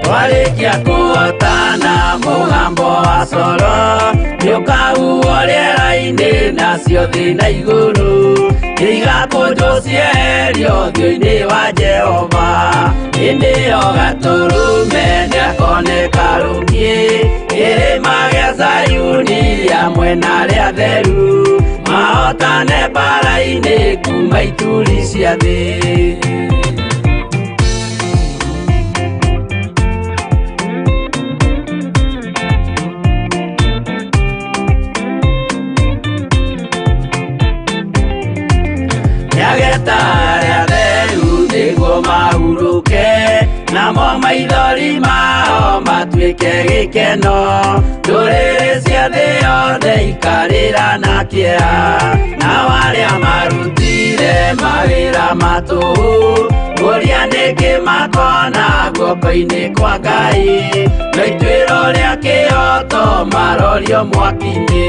Twarĩkia kũhotana mũgambo wa coro nĩũkahuhwo rĩera-inĩ nacio thĩ na igũrũ nĩigakũnjwo cieherio ũthiũ-inĩ wa Jehova hĩndĩ ĩyo Gatũrũme nĩakoneka rũkiĩ kĩrĩma gĩa Zayuni hamwe na arĩa atheru mahotane mbaara-inĩ kuma ituri cia thĩ. Nĩageta arĩa atheru nĩguo mahurũke namo maithori mao matuĩke gĩkeno ndũrĩrĩ cia thĩ yothe ikarĩra na kĩeha nao arĩa marutire mawĩra ma tũhũ ũrĩa nĩkĩ makona guoko-inĩ kwa Ngai na ituĩro rĩa kĩhooto marorio mwaki-inĩ.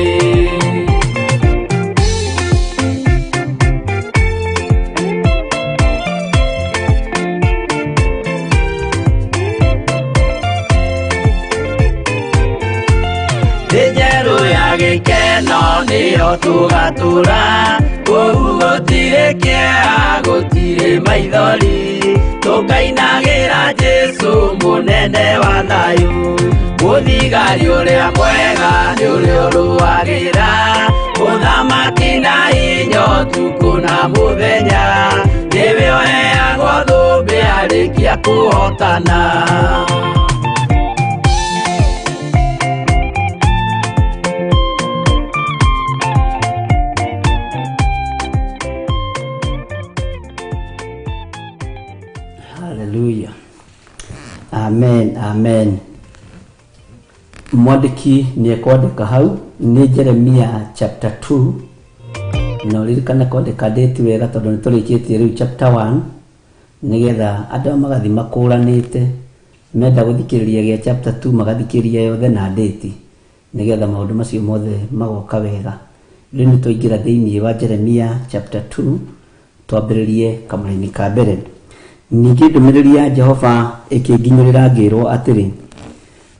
Njeru ya gĩkeno nĩyo tũgatũra kũu gũtirĩ kĩeha gũtirĩ maithori tũkainagĩra Jesũ mũnene wa thayũ mũthigari ũrĩa mwega nĩ ũrĩa ũrũagĩra ũthamaki na hinya ũtukũ na mũthenya nĩwe ũheagwo thũmbĩ arĩkia kũhotana. Hallelujah. Amen, amen. Mwandĩki nĩekwandĩka hau nĩ Jeremia chapter 2 na ũririkane kwandĩka date wega tondũ nĩtũrĩkĩtie rĩu chapter 1 nĩgetha andũ aya magathiĩ makũranĩte menda gũthikĩrĩria gĩa chapter 2 magathikĩrĩria yothe na date nĩgetha maũndũ macio mothe magoka wega. Rĩu nĩtwaingĩra thĩinĩ wa Jeremia chapter 2 twambĩrĩrie kamũraini ka mbere. Ningĩ ndũmĩrĩri ya Jehova ĩkĩnginyĩrĩra ngĩrwo atĩrĩ,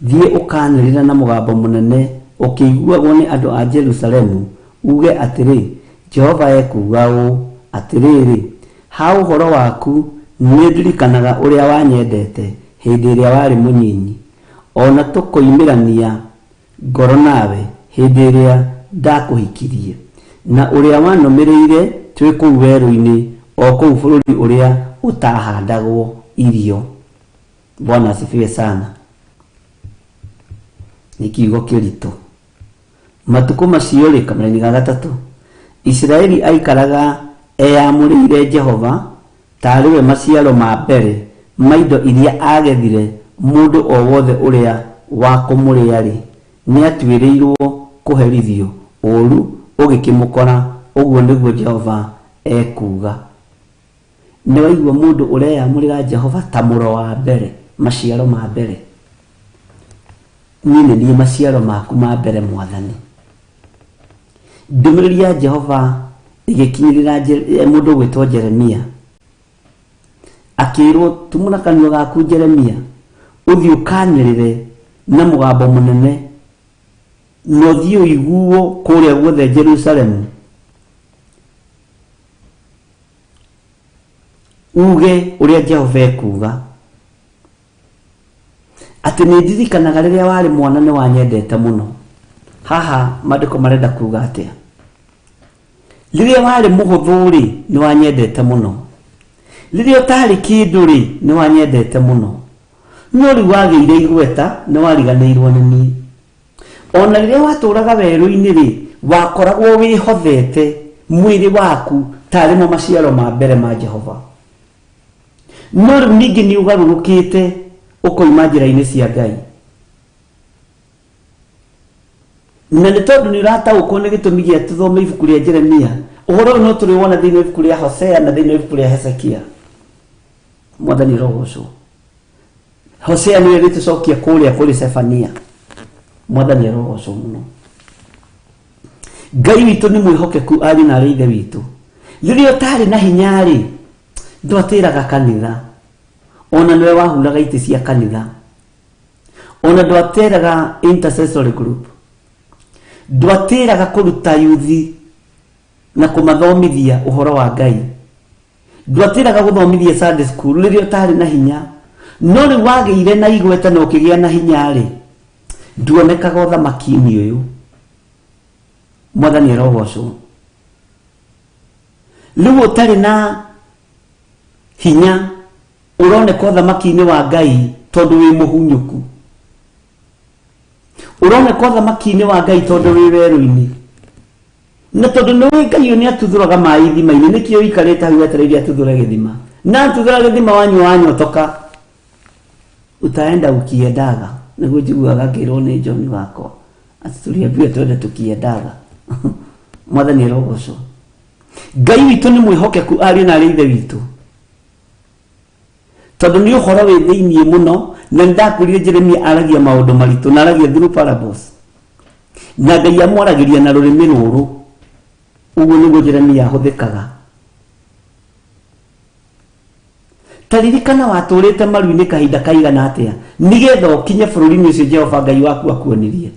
Thiĩ ũkanĩrĩra na mũgambo mũnene ũkĩiguagwo nĩ andũ a Jerusalemu, uge atĩrĩ, Jehova ekuuga ũũ, atĩrĩrĩ, ha ũhoro waku nĩndirikanaga ũrĩa wanyendete hĩndĩ ĩrĩa warĩ mũnyinyi, o na tũkoimĩrania ngoro nawe hĩndĩ ĩrĩa ndakũhikirie, na ũrĩa wanũmĩrĩire twĩ kũu werũ-inĩ, o kũu bũrũri ũrĩa ũtahandagwo irio. Bwana asifiwe sana. Nĩ kiugo kĩritũ. Matukũ macio rĩ, kamũraini ga gatatũ, Isiraeli aikaraga eyamũrĩire Jehova tarĩ we maciaro ma mbere ma indo iria agethire. Mũndũ o wothe ũrĩa wa kũmũrĩa-rĩ, nĩatuĩrĩirwo kũherithio, ũũru ũgĩkĩmũkora. Ũguo nĩguo Jehova ekuuga. Nĩ waigua mũndũ ũreyamũrĩra Jehova ta mũro wa mbere, maciaro ma mbere. Niĩ nĩ niĩ maciaro maku ma mbere, Mwathani. Ndũmĩrĩri ya Jehova ĩgĩkinyĩrĩra mũndũ ũgwĩtwo Jeremia, akĩrwo, tumũra kanua gaku Jeremia, ũthiĩ ũkanĩrĩre na mũgambo mũnene, na ũthiĩ ũiguo kũrĩa guothe Jerusalemu, uge ũrĩa Jehova ekuuga, atĩ nĩ ndirikanaga rĩrĩa warĩ mwana nĩ wanyendete mũno. Haha maandĩko marenda kuga atĩa? Rĩrĩa warĩ mũhũthũ rĩ, nĩ wanyendete mũno. Rĩrĩa ũtarĩ kĩndũ rĩ, nĩ wanyendete mũno. No rĩu wagĩire igweta, nĩ wariganĩirwo nĩ niĩ. Ona rĩrĩa watũraga werũ-inĩ rĩ, wakoragwo wĩhothete mwĩrĩ waku tarĩ mo maciaro ma mbere ma Jehova. No rĩu ningĩ nĩ ũgarũrũkĩte ũkoima njĩra-inĩ cia Ngai. Na nĩ tondũ nĩ ũrataũkwo nĩ gĩtũmi gĩa tũthome ibuku rĩa Jeremia, ũhoro ũyũ no tũrĩwona thĩinĩ wa ibuku rĩa Hosea na thĩinĩ wa ibuku rĩa Hezekia. Mwathani arogocwo. Hosea nĩwe rĩtũcokia kũrĩa kũrĩ Sefania. Mwathani arogocwo mũno. Ngai witũ nĩ mwĩhokeku, ariũ na arĩ ithe witũ. Rĩrĩa ũtarĩ na hinya rĩ, ndwatĩraga kanitha, ona nĩwe wahuraga itĩ cia kanitha, ona ndwatĩraga intercessory group, ndwatĩraga kũruta yuthi na kũmathomithia ũhoro wa Ngai, ndwatĩraga gũthomithia Sunday school rĩrĩa ũtarĩ na hinya. No rĩu wagĩire na igweta na ũkĩgĩa na hinya rĩ, nduonekaga ũthamaki-inĩ ũyũ. Mwathani arogocwo. Rĩu ũtarĩ na hinya ũroneka ũthamaki-inĩ wa Ngai tondũ wĩ mũhunyũku, ũroneka ũthamaki-inĩ wa Ngai tondũ wĩ werũ-inĩ, na tondũ nĩ ũĩ Ngai ũyũ nĩ atuthũraga maĩ ithima-inĩ, nĩkĩo ũikarĩte hau wetereire atuthũre gĩthima. Na atuthũra gĩthima wanyua wanyotoka, utaenda ukiendaga. Nĩguo njiguaga ngĩrwo nĩ John wakwa atĩ tuliambiwe twende tukiendaga. Mwathani arogocwo. Ngai witũ nĩ mwĩhokeku, ariũ na arĩ ithe witũ, tondũ nĩ ũhoro wĩ thĩiniĩ mũno. Na nĩndakwĩrire Jeremia aragia maũndũ maritũ na aragia through parables, na Ngai amwaragĩria na rũrĩmĩ rũrũ. Ũguo nĩguo Jeremia ahũthĩkaga. Ta ririkana watũrĩte maru-inĩ kahinda kaigana atĩa nĩgetha ũkinye bũrũri-inĩ ũcio Jehova Ngai waku akuonirie.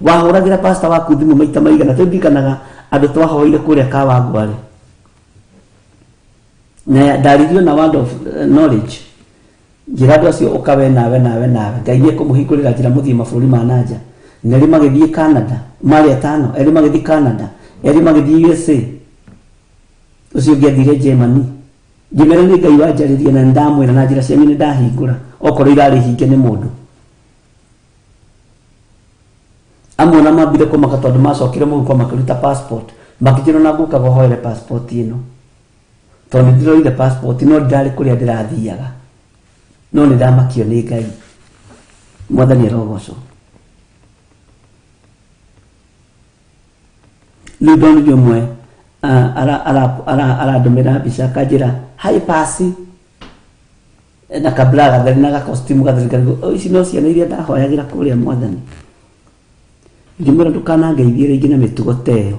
Wahũragĩra pastor waku thimũ maita maigana? Tũndirikanaga andũ twahoire kũrĩa Kawangware, na ndaririo na word of knowledge, njĩra andũ acio ũka we nawe nawe nawe Ngai nĩ ekũmũhingũrĩra njĩra mũthiĩ mabũrũri ma nanja. Na erĩ magĩthiĩ Canada, marĩ atano, erĩ magĩthiĩ Canada, erĩ magĩthiĩ USA, ũcio ũngĩ athire Germany. Ngĩmera nĩ Ngai wanjarĩria na nĩndamwĩra na njĩra cianyu nĩndahingũra okorwo irarĩ hinge nĩ mũndũ. Amwe ona mambire kũmaka tondũ macokire mũhuko makĩruta passport, makĩnjĩra ona ngũkaga ũhoere passport ĩno, tondũ nĩndĩroire passport no ndirarĩ kũrĩa ndĩrathiaga, no nĩndamakio nĩ Ngai. Mwathani arogocwo. Rĩu ndonire ũmwe arandũmĩra mbica akanjĩra hi pasi, na kabla gatheri na gakostimu gatheri gatheri. O, ici no ciana iria ndahoyagĩra kũrĩa Mwathani. Ngĩmwĩra ndũkanangeithie rĩngĩ na mĩtugo ta ĩyo,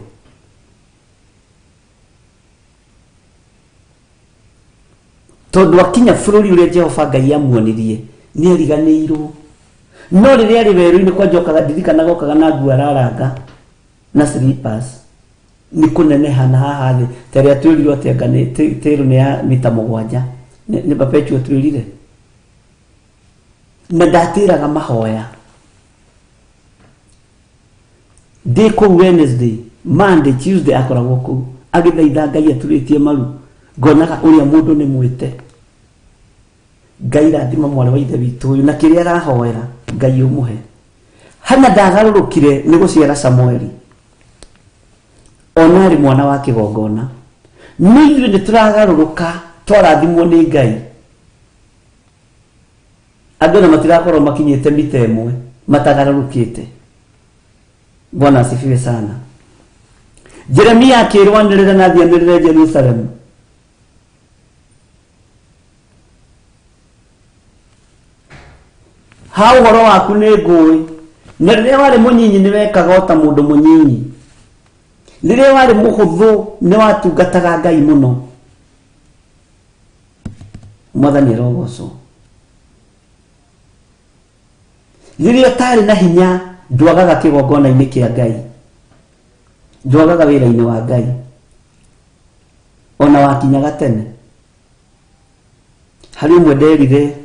tondũ akinya bũrũri ũrĩa Jehova Ngai amuonirie Nĩ ariganĩirwo. No rĩrĩa arĩ werũ-inĩ kwanja okaga ndirikanaga okaga na nguo araranga na slippers. Nĩ kũneneha na haha thĩ ta ĩrĩa twĩrirwo atĩ anga nĩ tĩrũ nĩ ya mita 7. Nĩ Perpetual twĩrire. Na ndatĩraga mahoya. Ndĩ kũu Wednesday, Monday, Tuesday akoragwo kũu agĩthaitha Ngai aturĩtie maru. Ngonaga ũrĩa mũndũ nĩ mwĩte. Ngai rathima mwarĩ wa ithe witũ ũyũ na kĩrĩa arahoera Ngai ũmũhe. Hana ndagarũrũkire nĩ gũciara Samueli. Ona arĩ mwana wa kĩgongona. No ithuĩ nĩ tũragarũrũka twarathimwo nĩ Ngai. Andũ ona matirakorwo makinyĩte mita 1 matagarũrũkĩte. Bwana asifiwe sana. Jeremia akĩrwanĩrĩra na athianĩrĩre Jerusalemu. Ha ũhoro waku nĩ ngũĩ. Na rĩrĩa warĩ mũnyinyi nĩ wekaga o ta mũndũ mũnyinyi. Rĩrĩa warĩ mũhũthũ nĩ watungataga Ngai mũno. Mwathani arogocwo. Rĩrĩa ũtarĩ na hinya ndwagaga kĩgongona-inĩ kĩa Ngai. Ndwagaga wĩra-inĩ wa Ngai. Ona wakinyaga tene. Harĩ ũmwe nderire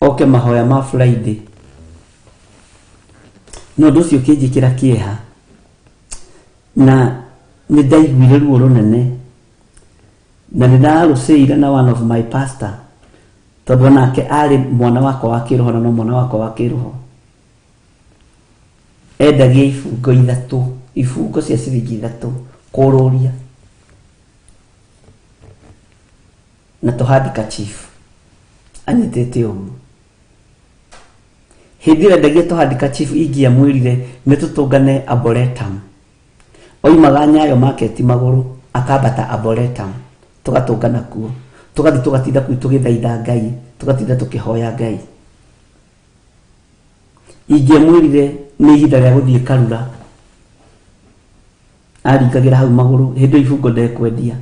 oke mahoya ma Friday. No ũndũ ũcio ũkĩnjĩkĩra kĩeha. Na nĩ ndaiguire ruo rũnene. Na nĩ ndarũcĩire na one of my pastor. Tondũ onake arĩ mwana wakwa wa kĩroho na no mwana wakwa wa kĩroho. Endagia ibungo 3, ibungo cia ciringi 3 kũrũria. Na tũhandika chief anyitĩte ũguo. Hĩndĩ ĩrĩa endagia tũhandika chief ingĩamwĩrire nĩ tũtũngane Arboretum. Oimaga Nyayo market magũrũ akambata Arboretum tũgatũngana kuo. Tũgathiĩ tũgatinda kũu tũgĩthaitha Ngai, tũgatinda tũkĩhoya Ngai. Ingĩamwĩrire nĩ ihinda rĩa gũthiĩ Karura. Aringagĩra hau magũrũ hĩndĩ ĩyo ibungo ndekwendia.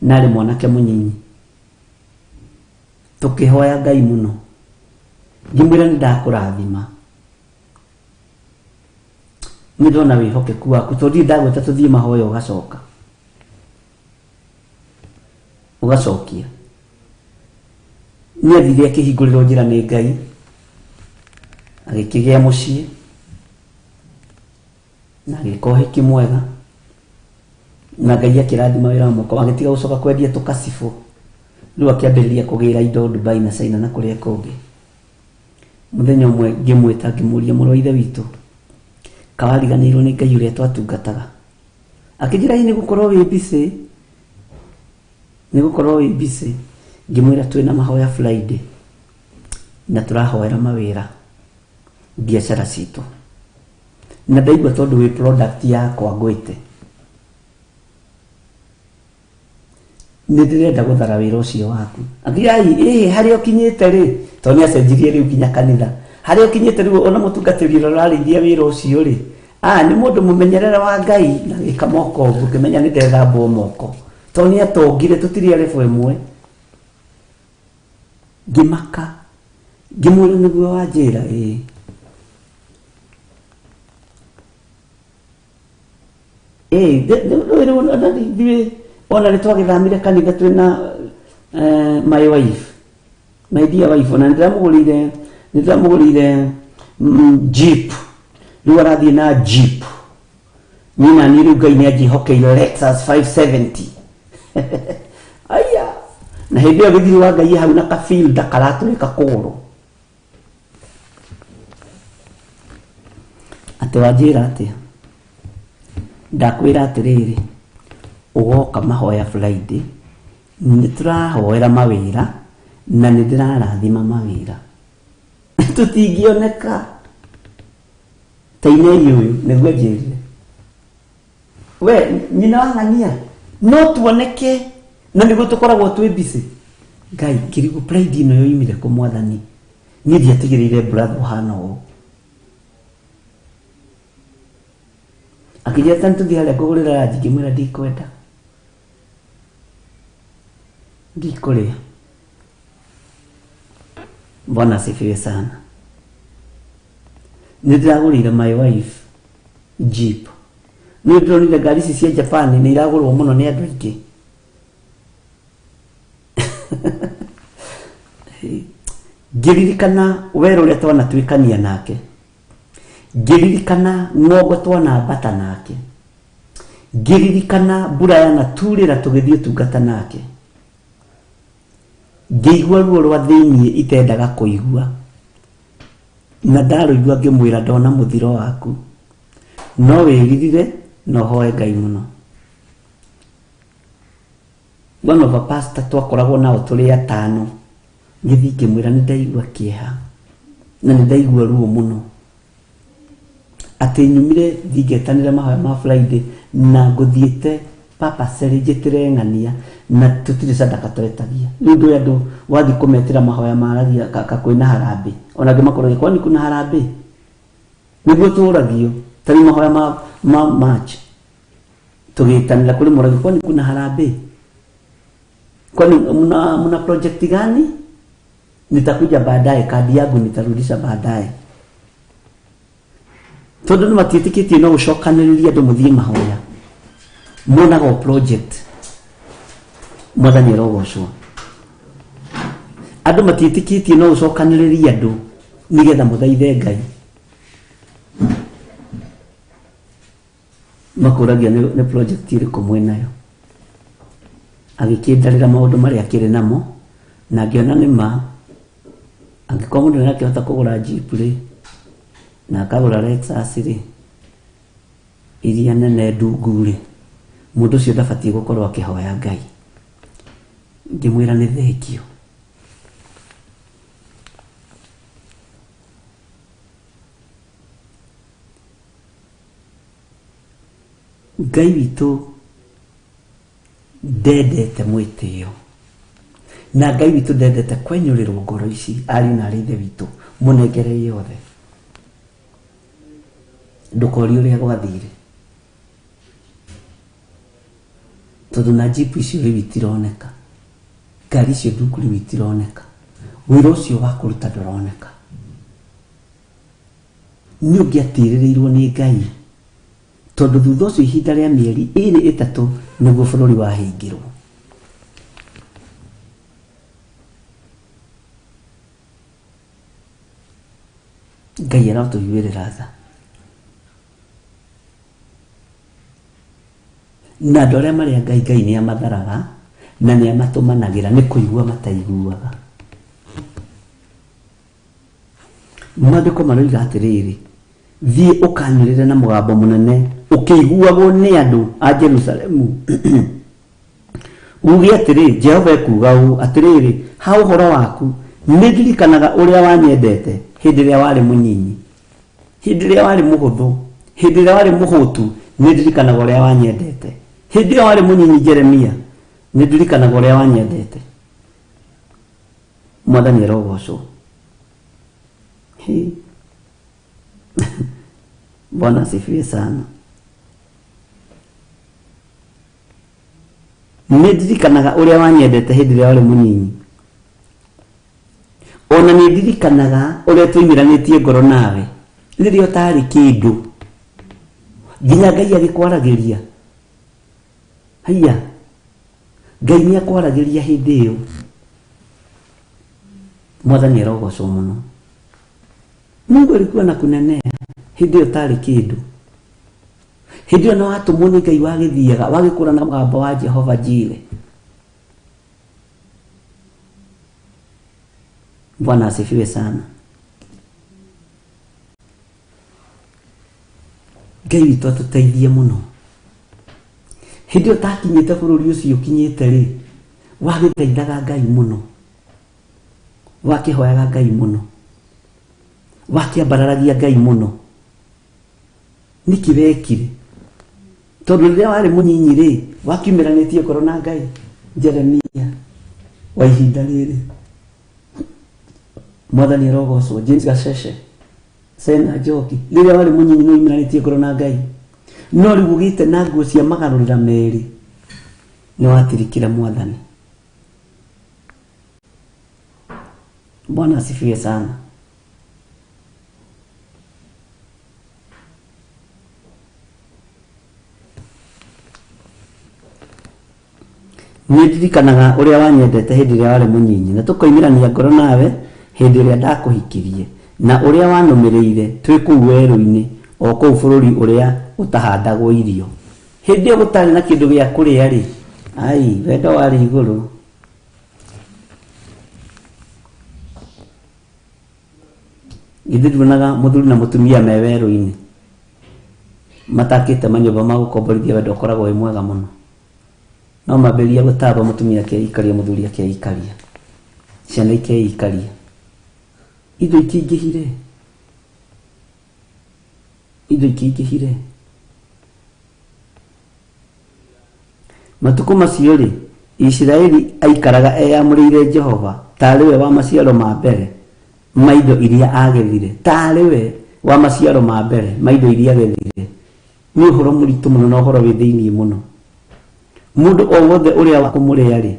Na arĩ mwanake mũnyinyi. Tũkĩhoya Ngai mũno. Ngĩmwĩra nĩ ndakũrathima. Nĩ ndona wĩhokeku waku tondũ ndirĩ ndagwĩta tũthiĩ mahoya ũgacoka. Ũgacokia. Nĩ athire akĩhingũrĩrwo njĩra nĩ Ngai. Agĩkĩgĩa mũciĩ. Na agĩka ũhiki mwega. Na Ngai akĩrathima wĩra wa moko, agĩtiga gũcoka kwendia tũkacibũ. Rĩu akĩambĩrĩria kũgĩra indo Dubai na China na kũrĩa kũngĩ. Mũthenya ũmwe ngĩmwĩta ngĩmũria mũrũ wa ithe witũ, kawariganĩirwo nĩ Ngai ũrĩa twatungataga. Akĩnjĩra ĩ nĩ gũkorwo wĩ busy. Nĩ gũkorwo wĩ busy. Ngĩmwĩra twĩna mahoya Friday na tũrahoera mawĩra biacara citũ. Na ndaigua tondũ wĩ product yakwa ngwĩte. Nĩ ndĩrenda gũthara wĩra ũcio waku. Akĩnjĩra ai, ĩhĩ harĩa ũkinyĩte rĩ, tondũ nĩ acenjirie rĩu nginya kanitha. Harĩa ũkinyĩte rĩu ona mũtungatĩri ũrĩa ũrarĩithia wĩra ũcio rĩ, nĩ mũndũ mũmenyerere wa Ngai na gĩka moko ũguo ngĩmenya nĩ ndethambwo moko. Tondũ nĩ atongire tũtirĩ a level ĩmwe. Ngĩmaka. Ngĩmwĩra nĩguo wanjĩra ĩĩ. Ithuĩ ona nĩ twagĩthamire kanitha twĩna my wife, my dear wife, ona nĩ ndĩramũgũrĩire jeep. Rĩu arathiĩ na jeep. Niĩ na niĩ rĩu Ngai nĩ anjĩhokeire Lexus 570. Aya. Na hĩndĩ ĩyo gĩthiri wa Ngai hau na kabilda karatũrĩka kũgũrũ. Atĩ wanjĩra atĩa? Ndakwĩra atĩrĩrĩ, ũgoka mahoya Friday, nĩ tũrahoera mawĩra na nĩ ndĩrarathima mawĩra. Tũtingĩoneka. Ta inei ũyũ nĩguo njĩrire. We nyina wa ng'ania no tuoneke na nĩguo tũkoragwo twĩ busy. Ngai kĩrigũ pride ĩno yoimire kũ mwathani? Niĩ ndiatigĩrĩire brother ũhana ũũ. Akĩnjĩra ta nĩtũthiĩ harĩa ngũgũrĩra ranji, ngĩmwĩra ndikwenda. Ndikũrĩa. Bwana asifiwe sana. Nĩ ndĩragũrĩire my wife Jeep. Nĩ ndĩronire ngari ici cia Japan nĩ iragũrwo mũno nĩ andũ aingĩ. Ngĩririkana werũ ũrĩa twanatuĩkania nake, ngĩririkana ng'ongo twanambata nake, ngĩririkana mbura yanaturĩra tũgĩthiĩ ũtungata nake, ngĩigua ruo rwa thĩiniĩ itendaga kũigua, na ndarũigua ngĩmwĩra ndona mũthiro waku, no wĩririre na ũhoe Ngai mũno. One of a pastor twakoragwo nao tũrĩ atano, ngĩthiĩ ngĩmwĩra nĩ ndaigua kĩeha na nĩ ndaigua ruo mũno, atĩ nyumire thiĩ ngetanĩre mahoya ma Friday na ngũthiĩte purposely njĩtĩre ng'ania na tũtirĩ sadaka twetagia. Rĩu ndũĩ andũ wathiĩ kũmetĩra mahoya maragia kwĩna harambĩ, ona angĩ makoragia kwani kuna harambĩ, nĩguo tũragio ta rĩu mahoya ma March tũgĩtanĩra kũrĩ moragia kwani kuna harambĩ, kwani muna project gani, nitakuja baadaye, kadi yangu nitarudisha baadaye. Tondũ nĩ matiĩtĩkĩtie no gũcokanĩrĩria andũ mũthiĩ mahoya, monaga o project. Mwathani arogocwo. Andũ matiĩtĩkĩtie no gũcokanĩrĩria andũ nĩgetha mũthaithe Ngai. Makũragia nĩ project ĩrĩkũ mwĩnayo. Agĩkĩndarĩra maũndũ marĩa akĩrĩ namo, na ngĩona nĩ ma, angĩkorwo mũndũ nĩarakĩhota kũgũra Jeep rĩ, na akagũra Lexus rĩ, iria nene ndungu rĩ, mũndũ ũcio ndabatiĩ gũkorwo akĩhoya Ngai. Ngĩmwĩra nĩ thengio. Ngai witũ ndendete mwĩtĩo, na Ngai witũ ndendete kwenyũrĩrwo ngoro ici ariũ na arĩ ithe witũ, mũnengere yothe. Ndũkorie ũrĩa gwathire, tondũ na Jeep icio rĩu itironeka, ngari icio ndungu rĩu itironeka, wĩra ũcio wa kũruta ndũroneka. Nĩ ũngĩatĩrĩrĩirwo nĩ Ngai, tondũ thutha ũcio ihinda rĩa mĩeri 2 3 nĩguo bũrũri wahingirwo. Ngai arotũiguĩrĩra tha. Na andũ arĩa marĩ a Ngai, Ngai nĩ amatharaga na nĩ amatũmanagĩra nĩ kũigua mataiguaga. Maandĩko maroiga atĩrĩrĩ, thiĩ ũkanĩrĩre na mũgambo mũnene ũkĩiguagwo nĩ andũ a Jerusalemu, uge atĩrĩ, Jehova ekuuga ũũ, atĩrĩrĩ, ha ũhoro waku nĩ ndirikanaga ũrĩa wanyendete hĩndĩ ĩrĩa warĩ mũnyinyi, hĩndĩ ĩrĩa warĩ mũhũthũ, hĩndĩ ĩrĩa warĩ mũhũtu, nĩ ndirikanaga ũrĩa wanyendete. Hĩndĩ ĩyo warĩ mũnyinyi Jeremia, nĩ ndirikanaga ũrĩa wanyendete. Mwathani arogocwo. Bwana asifiwe sana. Nĩ ndirikanaga ũrĩa wanyendete hĩndĩ ĩrĩa warĩ mũnyinyi, ona nĩ ndirikanaga ũrĩa twoimĩranĩtie ngoro nawe rĩrĩa ũtarĩ kĩndũ, nginya Ngai agĩkwaragĩria. Haiya, Ngai nĩ akwaragĩria hĩndĩ ĩyo. Mwathani arogocwo mũno. Mungu alikuwa na kunenea hĩndĩ ĩyo ũtarĩ kĩndũ, hĩndĩ ĩyo nĩ watũmwo nĩ Ngai wagĩthiaga wagĩkũra na mũgambo wa Jehova Jire. Bwana asifiwe sana. Ngai witũ atũteithie mũno. Hĩndĩ ĩyo ũtakinyĩte bũrũri ũcio ũkinyĩte rĩ, wagĩthaithaga Ngai mũno, wakĩhoyaga Ngai mũno, wakĩambararagia Ngai mũno. Nĩkĩ wekire? Tondũ rĩrĩa warĩ mũnyinyi rĩ, wakiumĩranĩtie ngoro na Ngai. Jeremia wa ihinda rĩrĩ, Mwathani arogocwo. James Gacece, Sena Njoki, rĩrĩa warĩ mũnyinyi nĩ waumĩranĩtie ngoro na Ngai, no rĩu ũgĩte na nguo cia magarũrĩra merĩ, nĩ watirikire Mwathani. Bwana asifiwe sana. Nĩ ndirikanaga ũrĩa wanyendete hĩndĩ ĩrĩa warĩ mũnyinyi, na tũkoimĩrania ngoro nawe hĩndĩ ĩrĩa ndakũhikirie, na ũrĩa wanũmĩrĩire twĩ kũu werũ-inĩ, o kũu bũrũri ũrĩa ũtahandagwo irio. Hĩndĩ ĩyo gũtarĩ na kĩndũ gĩa kũrĩa rĩ, ai, wendo warĩ igũrũ. Githĩ nduonaga mũthuri na mũtumia me werũ-inĩ matakĩte manyũmba ma gũkomborithia, wendo ũkoragwo wĩ mwega mũno. No mambĩrĩria gũtamba, mũtumia akeikaria, mũthuri akeikaria, ciana ikeikaria, indo ikĩingĩhire, indo ikĩingĩhire. Matukũ macio rĩ, Isiraeli aikaraga eyamũrĩire Jehova tarĩ we wa maciaro ma mbere ma indo iria agethire, tarĩ we wa maciaro ma mbere ma indo iria agethire. Nĩ ũhoro mũritũ mũno na ũhoro wĩ thĩinĩ mũno. Mũndũ o wothe ũrĩa wa kũmũrĩa rĩ,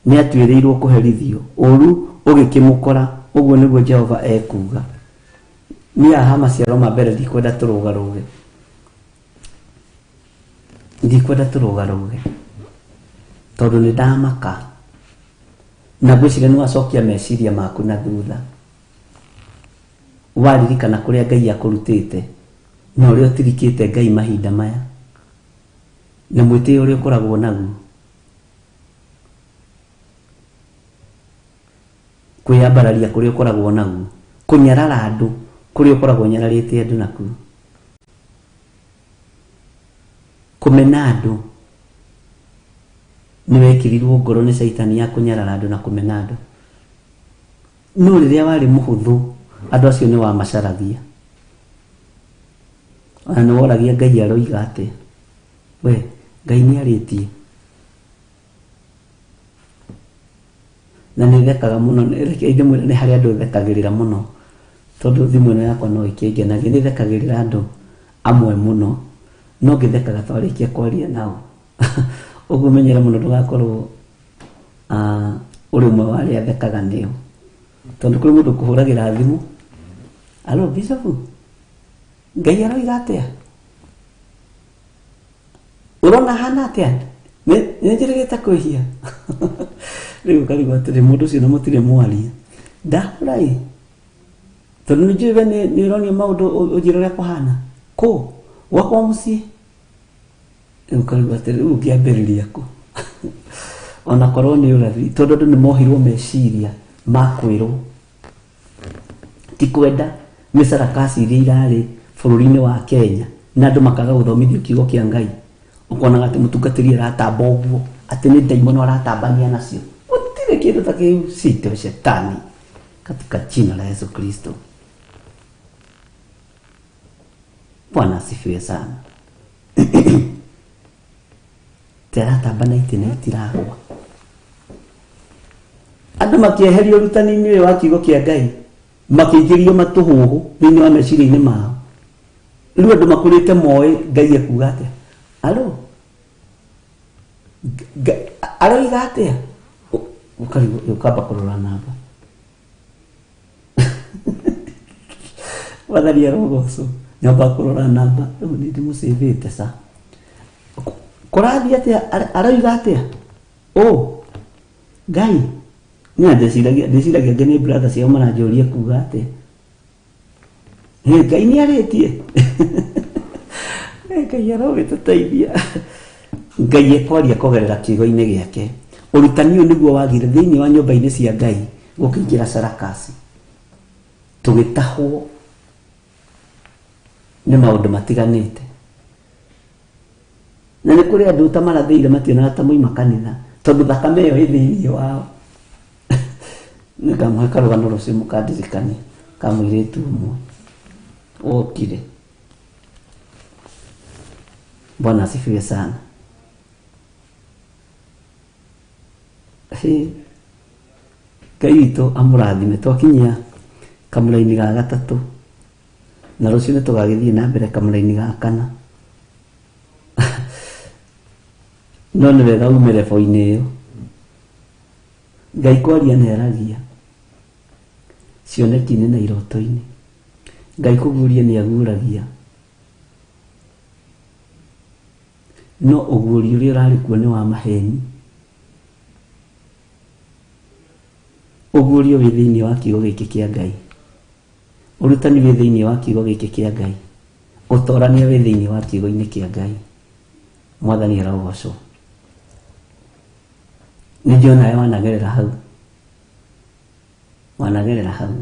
nĩ atuĩrĩirwo kũherithio, ũũru ũgĩkĩmũkora, ũguo nĩguo Jehova ekuuga. Niĩ haha maciaro ma mbere ndikwenda tũrũgarũge, ndikwenda tũrũgarũge, tondũ nĩ ndamaka na ngwĩciria nĩ wacokia meciria maku na thutha, waririkana kũrĩa Ngai akũrutĩte na ũrĩa ũtirikĩte Ngai mahinda maya, na mwĩtĩo ũrĩa ũkoragwo naguo, kwĩyambararia kũrĩa ũkoragwo naguo, kũnyarara andũ kũrĩa ũkoragwo ũnyararĩte andũ nakuo, kũmena andũ. Nĩ wekĩrirwo ngoro nĩ caitani ya kũnyarara andũ na kũmena andũ. No rĩrĩa warĩ mũhũthũ, andũ acio nĩ wamacaragia, ona nĩ woragia Ngai aroiga atĩa, we Ngai nĩ arĩtie. Na nĩ thekaga mũno, reke ndĩmwĩre nĩ harĩ andũ thekagĩrĩra mũno, tondũ thimũ ĩno yakwa no ĩkĩngenagia. Nĩ thekagĩrĩra andũ amwe mũno, no ngĩthekaga twarĩkia kwaria nao. Ũguo menyere mũno ndũgakorwo ũrĩ ũmwe wa arĩa thekaga nĩo, tondũ kũrĩ mũndũ kũhũragĩra thimũ, alo Bishop, Ngai aroiga atĩa, ũrona hana atĩa, nĩ njĩrĩgĩte kwĩhia. Rĩu ũkarigwo atĩrĩ, mũndũ ũcio na mũtirĩ mwaria, ndahũra ĩ, tondũ nĩ njũĩ we nĩ ũronio maũndũ ũnjĩre ũrĩa kũhana kũ gwakwa mũciĩ. Rĩu ũkarigwo atĩrĩ, rĩu ũngĩambĩrĩria kũ, ona korwo nĩ ũrathi, tondũ andũ nĩ mohirwo meciria ma kwĩrwo, ti kwenda nĩ sarakasi iria irarĩ bũrũri-inĩ wa Kenya, na andũ makaga gũthomithio kiugo kĩa Ngai. Ũkonaga atĩ mũtungatĩri aratamba ũguo, atĩ nĩ ndaimono aratambania nacio. Gũtirĩ kĩndũ ta kĩu, sito shetani katika jina la Yesu Kristo. Bwana asifiwe sana. Teratamba na itĩ na itiragwa. Andũ makĩeherio ũrutani-inĩ ũyũ wa kiugo kĩa Ngai, makĩingĩrio matũhũhũ thĩinĩ wa meciria-inĩ mao. Rĩu andũ makũrĩte moĩ Ngai ekuga atĩa, alo aroiga atĩa, ũkamba kũrora namba. Wathani arogocwo, nyamba kũrora namba, rĩu nĩ ndĩmũcĩvĩte ca. Kũrathiĩ atĩa, aroiga atĩa, ũ Ngai. Niĩ ndĩciragia angĩ nĩ brother ciao maranjũria kuga atĩa, Ngai nĩ arĩtie. Ngai arogĩtũteithia. Ngai ekwaria kũgerera kiugo-inĩ gĩake. Ũrutani ũyũ nĩguo wagire thĩinĩ wa nyũmba-inĩ cia Ngai gũkĩingĩra sarakasi, tũgĩtahwo nĩ maũndũ matiganĩte. Na nĩ kũrĩ andũ ũtamarathĩire mationaga ta moima kanitha, tondũ thakame ĩyo ĩ thĩinĩ wao. Nĩngamũhe karũgano rũciũ mũkandirikania ka mũirĩtu ũmwe wokire. Bwana asifiwe sana. Ngai witũ amũrathime. Twakinyia kamũraini ga gatatũ, na rũciũ nĩ tũgagĩthiĩ na mbere kamũraini ga kana. No nĩ wega ume rebo-inĩ ĩyo. Ngai kwaria nĩ aragia. Cioneki-inĩ na iroto-inĩ. Ngai kũguũria nĩ aguũragia. No ũguũrio ũrĩa ũrarĩ kuo nĩ wa maheni. Ũguũrio wĩ thĩinĩ wa kiugo gĩkĩ kĩa Ngai. Ũrutani wĩ thĩinĩ wa kiugo gĩkĩ kĩa Ngai. Ũtorania wĩ thĩinĩ wa kiugo-inĩ kĩa Ngai. Mwathani arogocwo. Nĩ njũĩ nawe wanagerera hau. Wanagerera hau.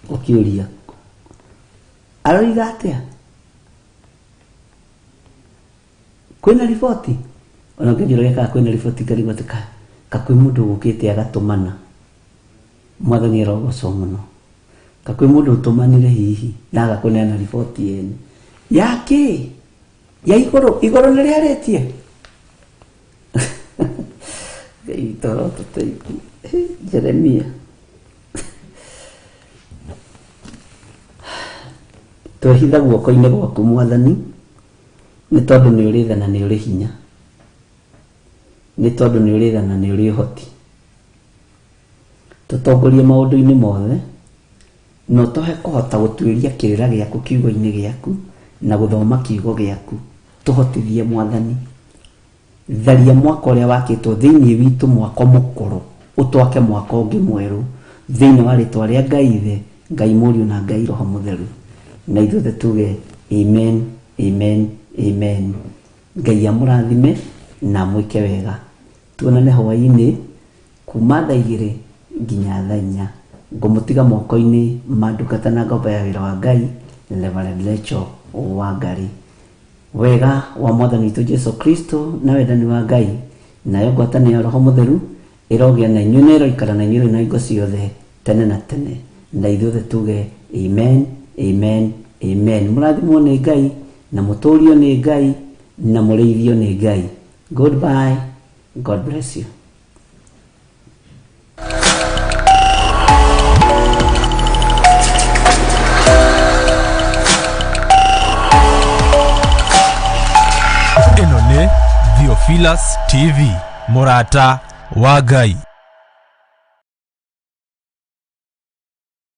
Ũkĩũria aroiga atĩa? Kwĩna riboti? Ona ũngĩnjũragia kana kwĩna riboti ngarigwo atĩ ka kwĩ mũndũ ũgũkĩte agatũmana. Mwathani arogocwo mũno. Ka kwĩ mũndũ ũtũmanire hihi na agakũneana riboti yene. Ya kĩ? Ya igũrũ? Igũrũ nĩ rĩarĩtie? Ngai witũ arotũteithia. Jeremia. Twehitha guoko-inĩ gwaku Mwathani, nĩ tondũ nĩ ũrĩ tha na nĩ ũrĩ hinya. Nĩ tondũ nĩ ũrĩ tha na nĩ ũrĩ ũhoti. Tũtongorie maũndũ-inĩ mothe, na ũtũhe kũhota gũtuĩria kĩrĩra gĩaku kiugo-inĩ gĩaku, na gũthoma kiugo gĩaku. Tũhotithie Mwathani. Tharia mwako ũrĩa wakĩtwo thĩinĩ witũ mwako mũkũrũ, ũtwake mwako ũngĩ mwerũ, thĩinĩ wa rĩtwa rĩa Ngai Ithe, Ngai Mũriũ na Ngai Roho Mũtheru. Na ithuothe tuge amen, amen, amen. Ngai amũrathime na amwĩke wega. Tuonane hwaĩ-inĩ kuma thaa igĩrĩ nginya thaa inya. Ngũmũtiga moko-inĩ ma ndungata na ngombo ya wĩra wa Ngai, Reverend Rachel Wangari. Wega wa Mwathani witũ Jesu Kristo na wendani wa Ngai nayo ngwatanĩro ya Roho Mũtheru ĩrogĩa na inyuĩ na ĩroikara na inyuĩ rĩu na hingo ciothe tene na tene. Na ithuothe tuge amen, amen, amen. Mũrathimwo nĩ Ngai na mũtũrio nĩ Ngai na mũrĩithio nĩ Ngai. Goodbye. God bless you. Ĩno nĩ Theophilus TV, mũrata wa Ngai.